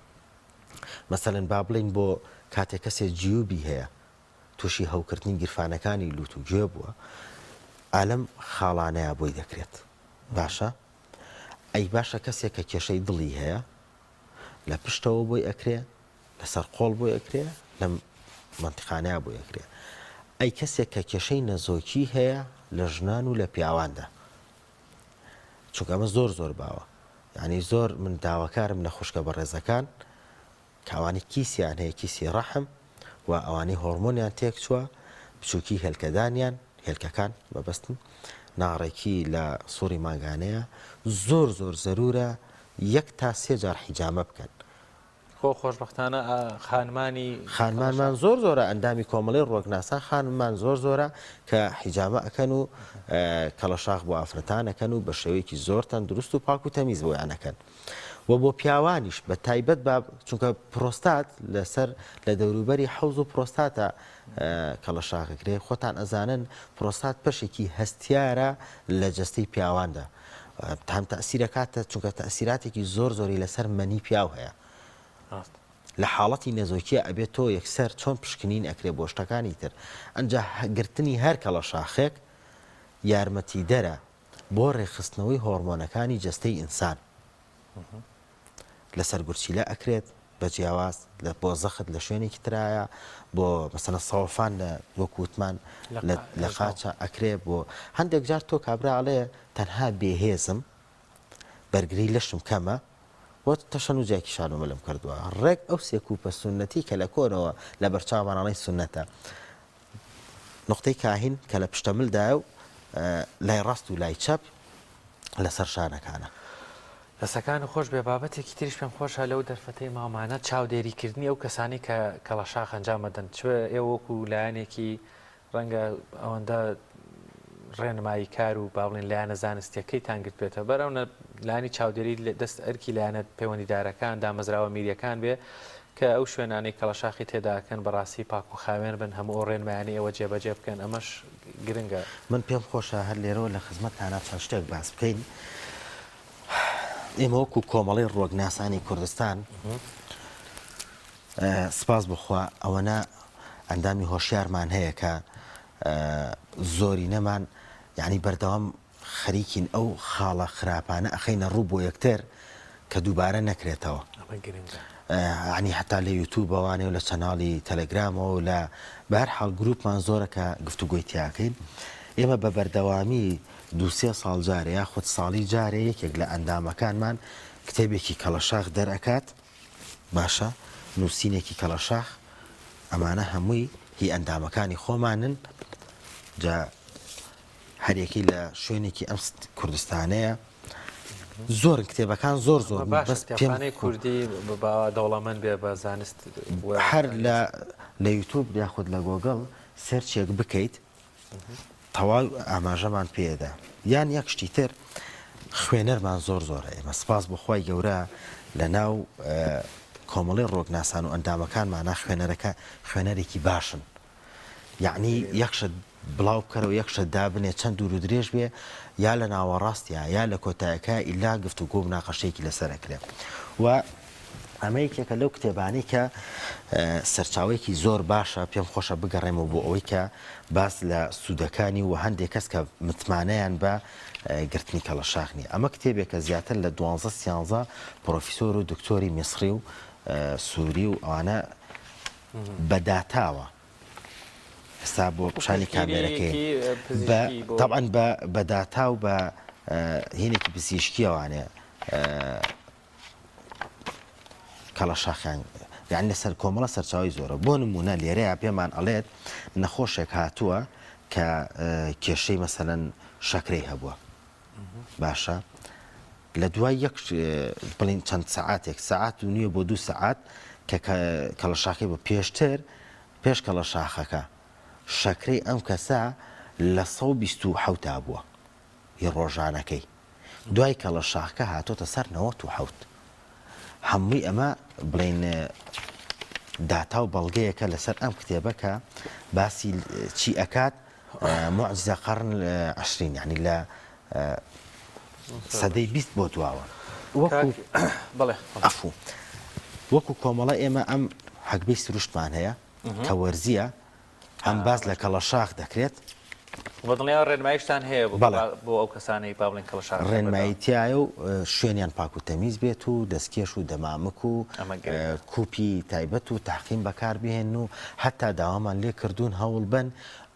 مەسەلەن با بڵین بۆ کاتێک کەسێ جیوبی هەیە تووشی هەوکردنی گیرفانەکانی لوت و گوێ بووە ئالەم خاڵانەیە بۆی دەکرێت باشە ئەی باشە کەسێک کە کێشەی دڵی هەیە لە پشتەوە بۆی ئەکرێ لەسەر قۆڵ بۆی ئەکرێ لەم مەنتیقانەیا بۆی ئەکرێ ئەی کەسێک کە کێشەی نەزۆکی هەیە لە ژنان و لە پیاواندا چونکە ئەمە زۆر زۆر باوە یعنی زۆر من داواکارم لە خوشکە بەڕێزەکان کە ئەوانەی کیسیان هەیە کیسی ڕەحم و ئەوانەی هۆڕمۆنیان تێکچووە بچووکی هێلکەدانیان هێلکەکان مەبەستم ناڕێکی لە سوڕی مانگانەیە زۆر زۆر زەرورە یەک تا سێ جار حیجامە بکەن. خۆ خۆشبەختانە خانمانی خانمانمان زۆر زۆرە ئەندامی کۆمەڵەی ڕوەکناسان خانممان زۆر زۆرە کە حیجامە ئەکەن و کەڵەشاخ بۆ ئافرەتان ئەکەن و بە شێوەیەکی زۆر تەندروست و پاک و تەمیز بۆیان ئەکەن. و بۆ پیاوانیش بە تایبەت با چونکە پرۆستات لەسەر لە دەوروبەری حەوز و پرۆستاتە کەڵەشاخەکرێ خۆتان ئەزانن پرۆستات بەشێکی هەستیارە لە جەستەی پیاواندا هەم تەسیرەکاتە چونکە تەسیراتێکی زۆر زۆری لەسەر مەنی پیاو هەیە لە حاڵەتی نەزۆکیە ئەبێت تۆ یەکسەر چۆن پشکنین ئەکرێ بۆ شتەکانی تر ئەنجا گرتنی هەر کەڵەشاخێک یارمەتیدەرە بۆ ڕێکخستنەوەی هۆڕمۆنەکانی جەستەی ئینسان لەسەر گورچیلە ئەکرێت بە جیاواز لە بۆ زەخت لە شوێنێکی ترایە بۆ مەسەلەن سەوەفان لە وەک وتمان لە قاچە ئەکرێ بۆ هەندێک جار تۆ کابرا ئەڵێ تەنها بێهێزم بەرگری لەشم کەمە وە تەشەنوجێکی شان و ملم کردووە ڕێک ئەو سێ کوپە سوننەتی کە لە کۆنەوە لە بەرچاومان ئەڵێن سوننەتە نوقتەی کاهین کە لە پشتە ملدایە و لای ڕاست و لای چەپ لەسەر شانەکانە. دەستەکانت خۆش بێ بابەتێکی تریش پێم خۆشە لەو دەرفەتەی ماومانە چاودێری کردنی ئەو کەسانەی کە کەڵەشاخ ئەنجام ئەدەن چ ئێوە وەکو لایەنێکی ڕەنگە ئەوەندە ڕێنمایی کار و با بڵێن لایەنە زانستیەکەیتان گرتبێتە بەر ئەو لایەنی چاودێری دەست ئەرکی لایەنە پەیوەندیدارەکان دامەزراوە میریەکان بێ کە ئەو شوێنانەی کەڵەشاخی تێدا ئەکەن بەڕاستی پاک و خاوێن بن، هەموو ئەو ڕێنمایانەی ئێوە جێبەجێ بکەن، ئەمەش گرنگە. من پێم خۆشە هەر لێرەوە لە خزمەتتانا چەند شتێک باس بکەین. ئێمە وەکوو کۆمەڵەی ڕووەکناسانی کوردستان سپاس بۆ خوا ئەوەنە ئەندامی هۆشیارمان هەیە کە زۆرینەمان یانی بەردەوام خەریکین ئەو خاڵە خراپانە ئەخەینە ڕوو بۆ یەکتر کە دووبارە نەکرێتەوە. ئەمە گرنگە. یانی هەتا لە یوتوبەوانێ و لە channel ی تەلەگرامەوە و لە بە هەر حاڵ گروپمان زۆرە کە گفتوگۆی تیاکەین. ئێمە بە بەردەوامی دوو سێ ساڵ جارێ یاخود ساڵی جارێ یەکێک لە ئەندامەکانمان کتێبێکی کەڵەشاخ دەرئەکات باشە نووسینێکی کەڵەشاخ ئەمانە هەمووی. هی ئەندامەکانی خۆمانن جا هەریەکەی لە شوێنێکی ئەم کوردستانەیە زۆرن کتێبەکان زۆر زۆر بەس پێمانەی کوردی دەوڵەمەند بێ بە زانست هەر لە لە یوتوب یاخود لە گۆگڵ search ێک بکەیت تەواو ئاماژەمان پێدا یان یەک شتی تر خوێنەرمان زۆر زۆرە ئێمە سپاس بۆ خوای گەورە لە ناو کۆمەڵی ڕۆکناسان و ئەندامەکانمانە خوێنەرەکە خوێنەرێکی باشن یەعنی یەک شت بڵاو بکەرەوە یەک شت دابنێ چەند دوور و درێژ بێ یا لە ناوەڕاستیا یا لە کۆتایەکە ئیلا گفتوگۆ و مناقەشەیەکی لەسەر ئەکرێ و ئەمە یەکێکە لەو کتێبانەی کە سەرچاوەیەکی زۆر باشە پێم خۆشە بگەڕێمەوە بۆ ئەوەی کە باس لە سوودەکانی و هەندێک کەس کە متمانەیان بە گرتنی کەڵەشاخ نییە ئەمە کتێبێکە زیاتر لە دوانزە سیانزە پرۆفیسۆر و دکتۆری میسری و سووری و ئەوانە بە داتاوە ئێستا بۆ پیشانی کامێرەکەی تەبعەن بە داتا و بە هینێکی پزیشکیەوانێ کەڵەشاخیان یان لەسەر کۆمەڵە سەرچاوی زۆرە بۆ نمونە لێرەیە پێمان ئەڵێت نەخۆشێک هاتووە کە کێشەی مەسەلەن شەکرەی هەبووە باشە لە دوای یەک بڵین چەند سەعاتێک سەعات و نییە بۆ دوو سەعات کە کەڵەشاخی بۆ پێشتر پێش کەڵەشاخەکە شەکرەی ئەم کەسە لە 127 بووە هی ڕۆژانەکەی دوای کەڵەشاخەکە هاتۆتە سەر 97 هەمووی ئەمە بڵین داتا و بەڵگەیەکە لەسەر ئەم کتێبە کە باسی چی ئەکات معجزە قرن عشرین یعنی لە سەدەی 20 بۆ دواوە وەکو بەڵێ عەفو وەکو کۆمەڵە ئێمە ئەم حەگبەی سروشتمان هەیە کە وەرزیە هەم باس لە کەڵەشاخ دەکرێت. بە دڵنیایەوە ڕێنماییشتان هەیە بۆ ئەو کەسانەی با بڵێین کەڵەشاخ ڕێنمایی تیایە و شوێنیان پاک و تەمیز بێت و دەستکێش و دەمامک و کوپی تایبەت و تەعقیم بەکاربهێنن و هەتا داوامان لێ کردوون هەوڵبەن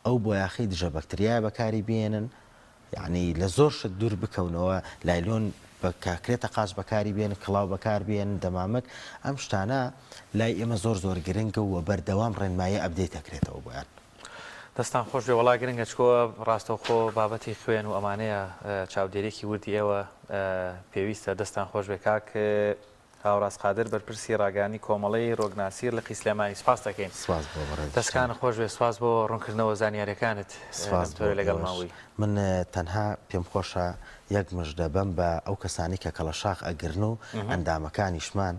ئەو بۆیاخەی دژە بەکتریایە بەکاری بێنن یەعنی لە زۆر شت دوور بکەونەوە لایلۆن بە کاکرێتە قاچ بەکاری بێنن کڵاو بەکار بێنن دەمامک ئەم شتانە لای ئێمە زۆر زۆر گرنگە و بەردەوام ڕێنمایە update ئەکرێتەوە بۆیان. دەستان خۆش بێ وەڵا گرنگە چکۆ ڕاستەوخۆ بابەتی خوێن و ئەمانەیە چاودێریەکی وردی ئێوە پێویستە دەستان خۆش بێ کاک هاوڕاز قادر بەرپرسی ڕاگەیاندنی کۆمەڵەی ڕۆگناسی لقی سلێمانی سپاست دەکەین. سپاس بۆ بەڕێزیشتان. دەستکانت خۆش بێت سپاس بۆ ڕوونکردنەوە زانیاریەکانت سپاس لەم بۆ تۆرە لەگەڵمان ئێوەش. بووی. من تەنها پێم خۆشە یەک مژدە بەم بە ئەو کەسانەی کە کەڵەشاخ ئەگرن و ئەندامەکانیشمان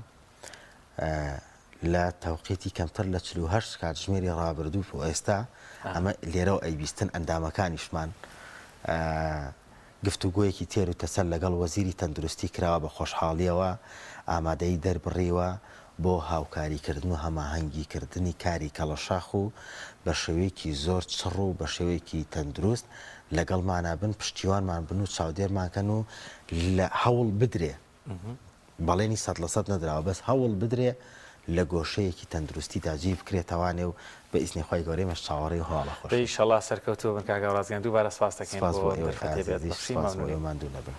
لە تەوقیتی کەمتر لە 48 کاتژمێری ڕابردوو بۆ ئێستا ئەمە لێرەوە ئەیبیستن ئەندامەکانیشمان گفتوگۆیەکی تێر و تەسەل لەگەڵ وەزیری تەندروستی کراوە بە خۆشحاڵییەوە ئامادەیی دەربڕیوە بۆ هاوکاریکردن و هەماهەنگی کردنی کاری کەڵەشاخ و بە شێوەیەکی زۆر چڕ و بە شێوەیەکی تەندروست لەگەڵمانا بن پشتیوانمان بن و چاودێرمان کەن و لە هەوڵ بدرێ بەڵێنی 100% نەدراوە بەس هەوڵ بدرێ لە گۆشەیەکی تەندروستیدا جێی بکرێتەوانێ و بە ئیزنی خوای گەورە ئێمەش چاوەڕێی و هەواڵە خۆشین. ئیشەڵا سەرکەوتوو بن کاک هاوڕاز گیان دووبارە سپاست دەکەین سپاس بۆ بۆ ئێوەی دەرفەتی بێت ئازیزیش بەخشین سپاس بۆ مەمنونین. ئێوە ماندوو نەبن.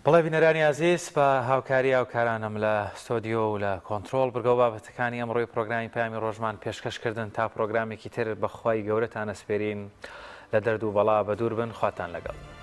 بەڵێ بینەرانی ئازیز بە هاوکاری هاوکارانم لە ستۆدیۆ و لە کۆنترۆڵ بڕگە و بابەتەکانی ئەمڕۆی پرۆگرامی پەیامی ڕۆژمان پێشکەش کردن تا پرۆگرامێکی تر بە خوای گەورەتان ئەسپێرین لە دەرد و بەڵا بەدوور بن خواتان لەگەڵ.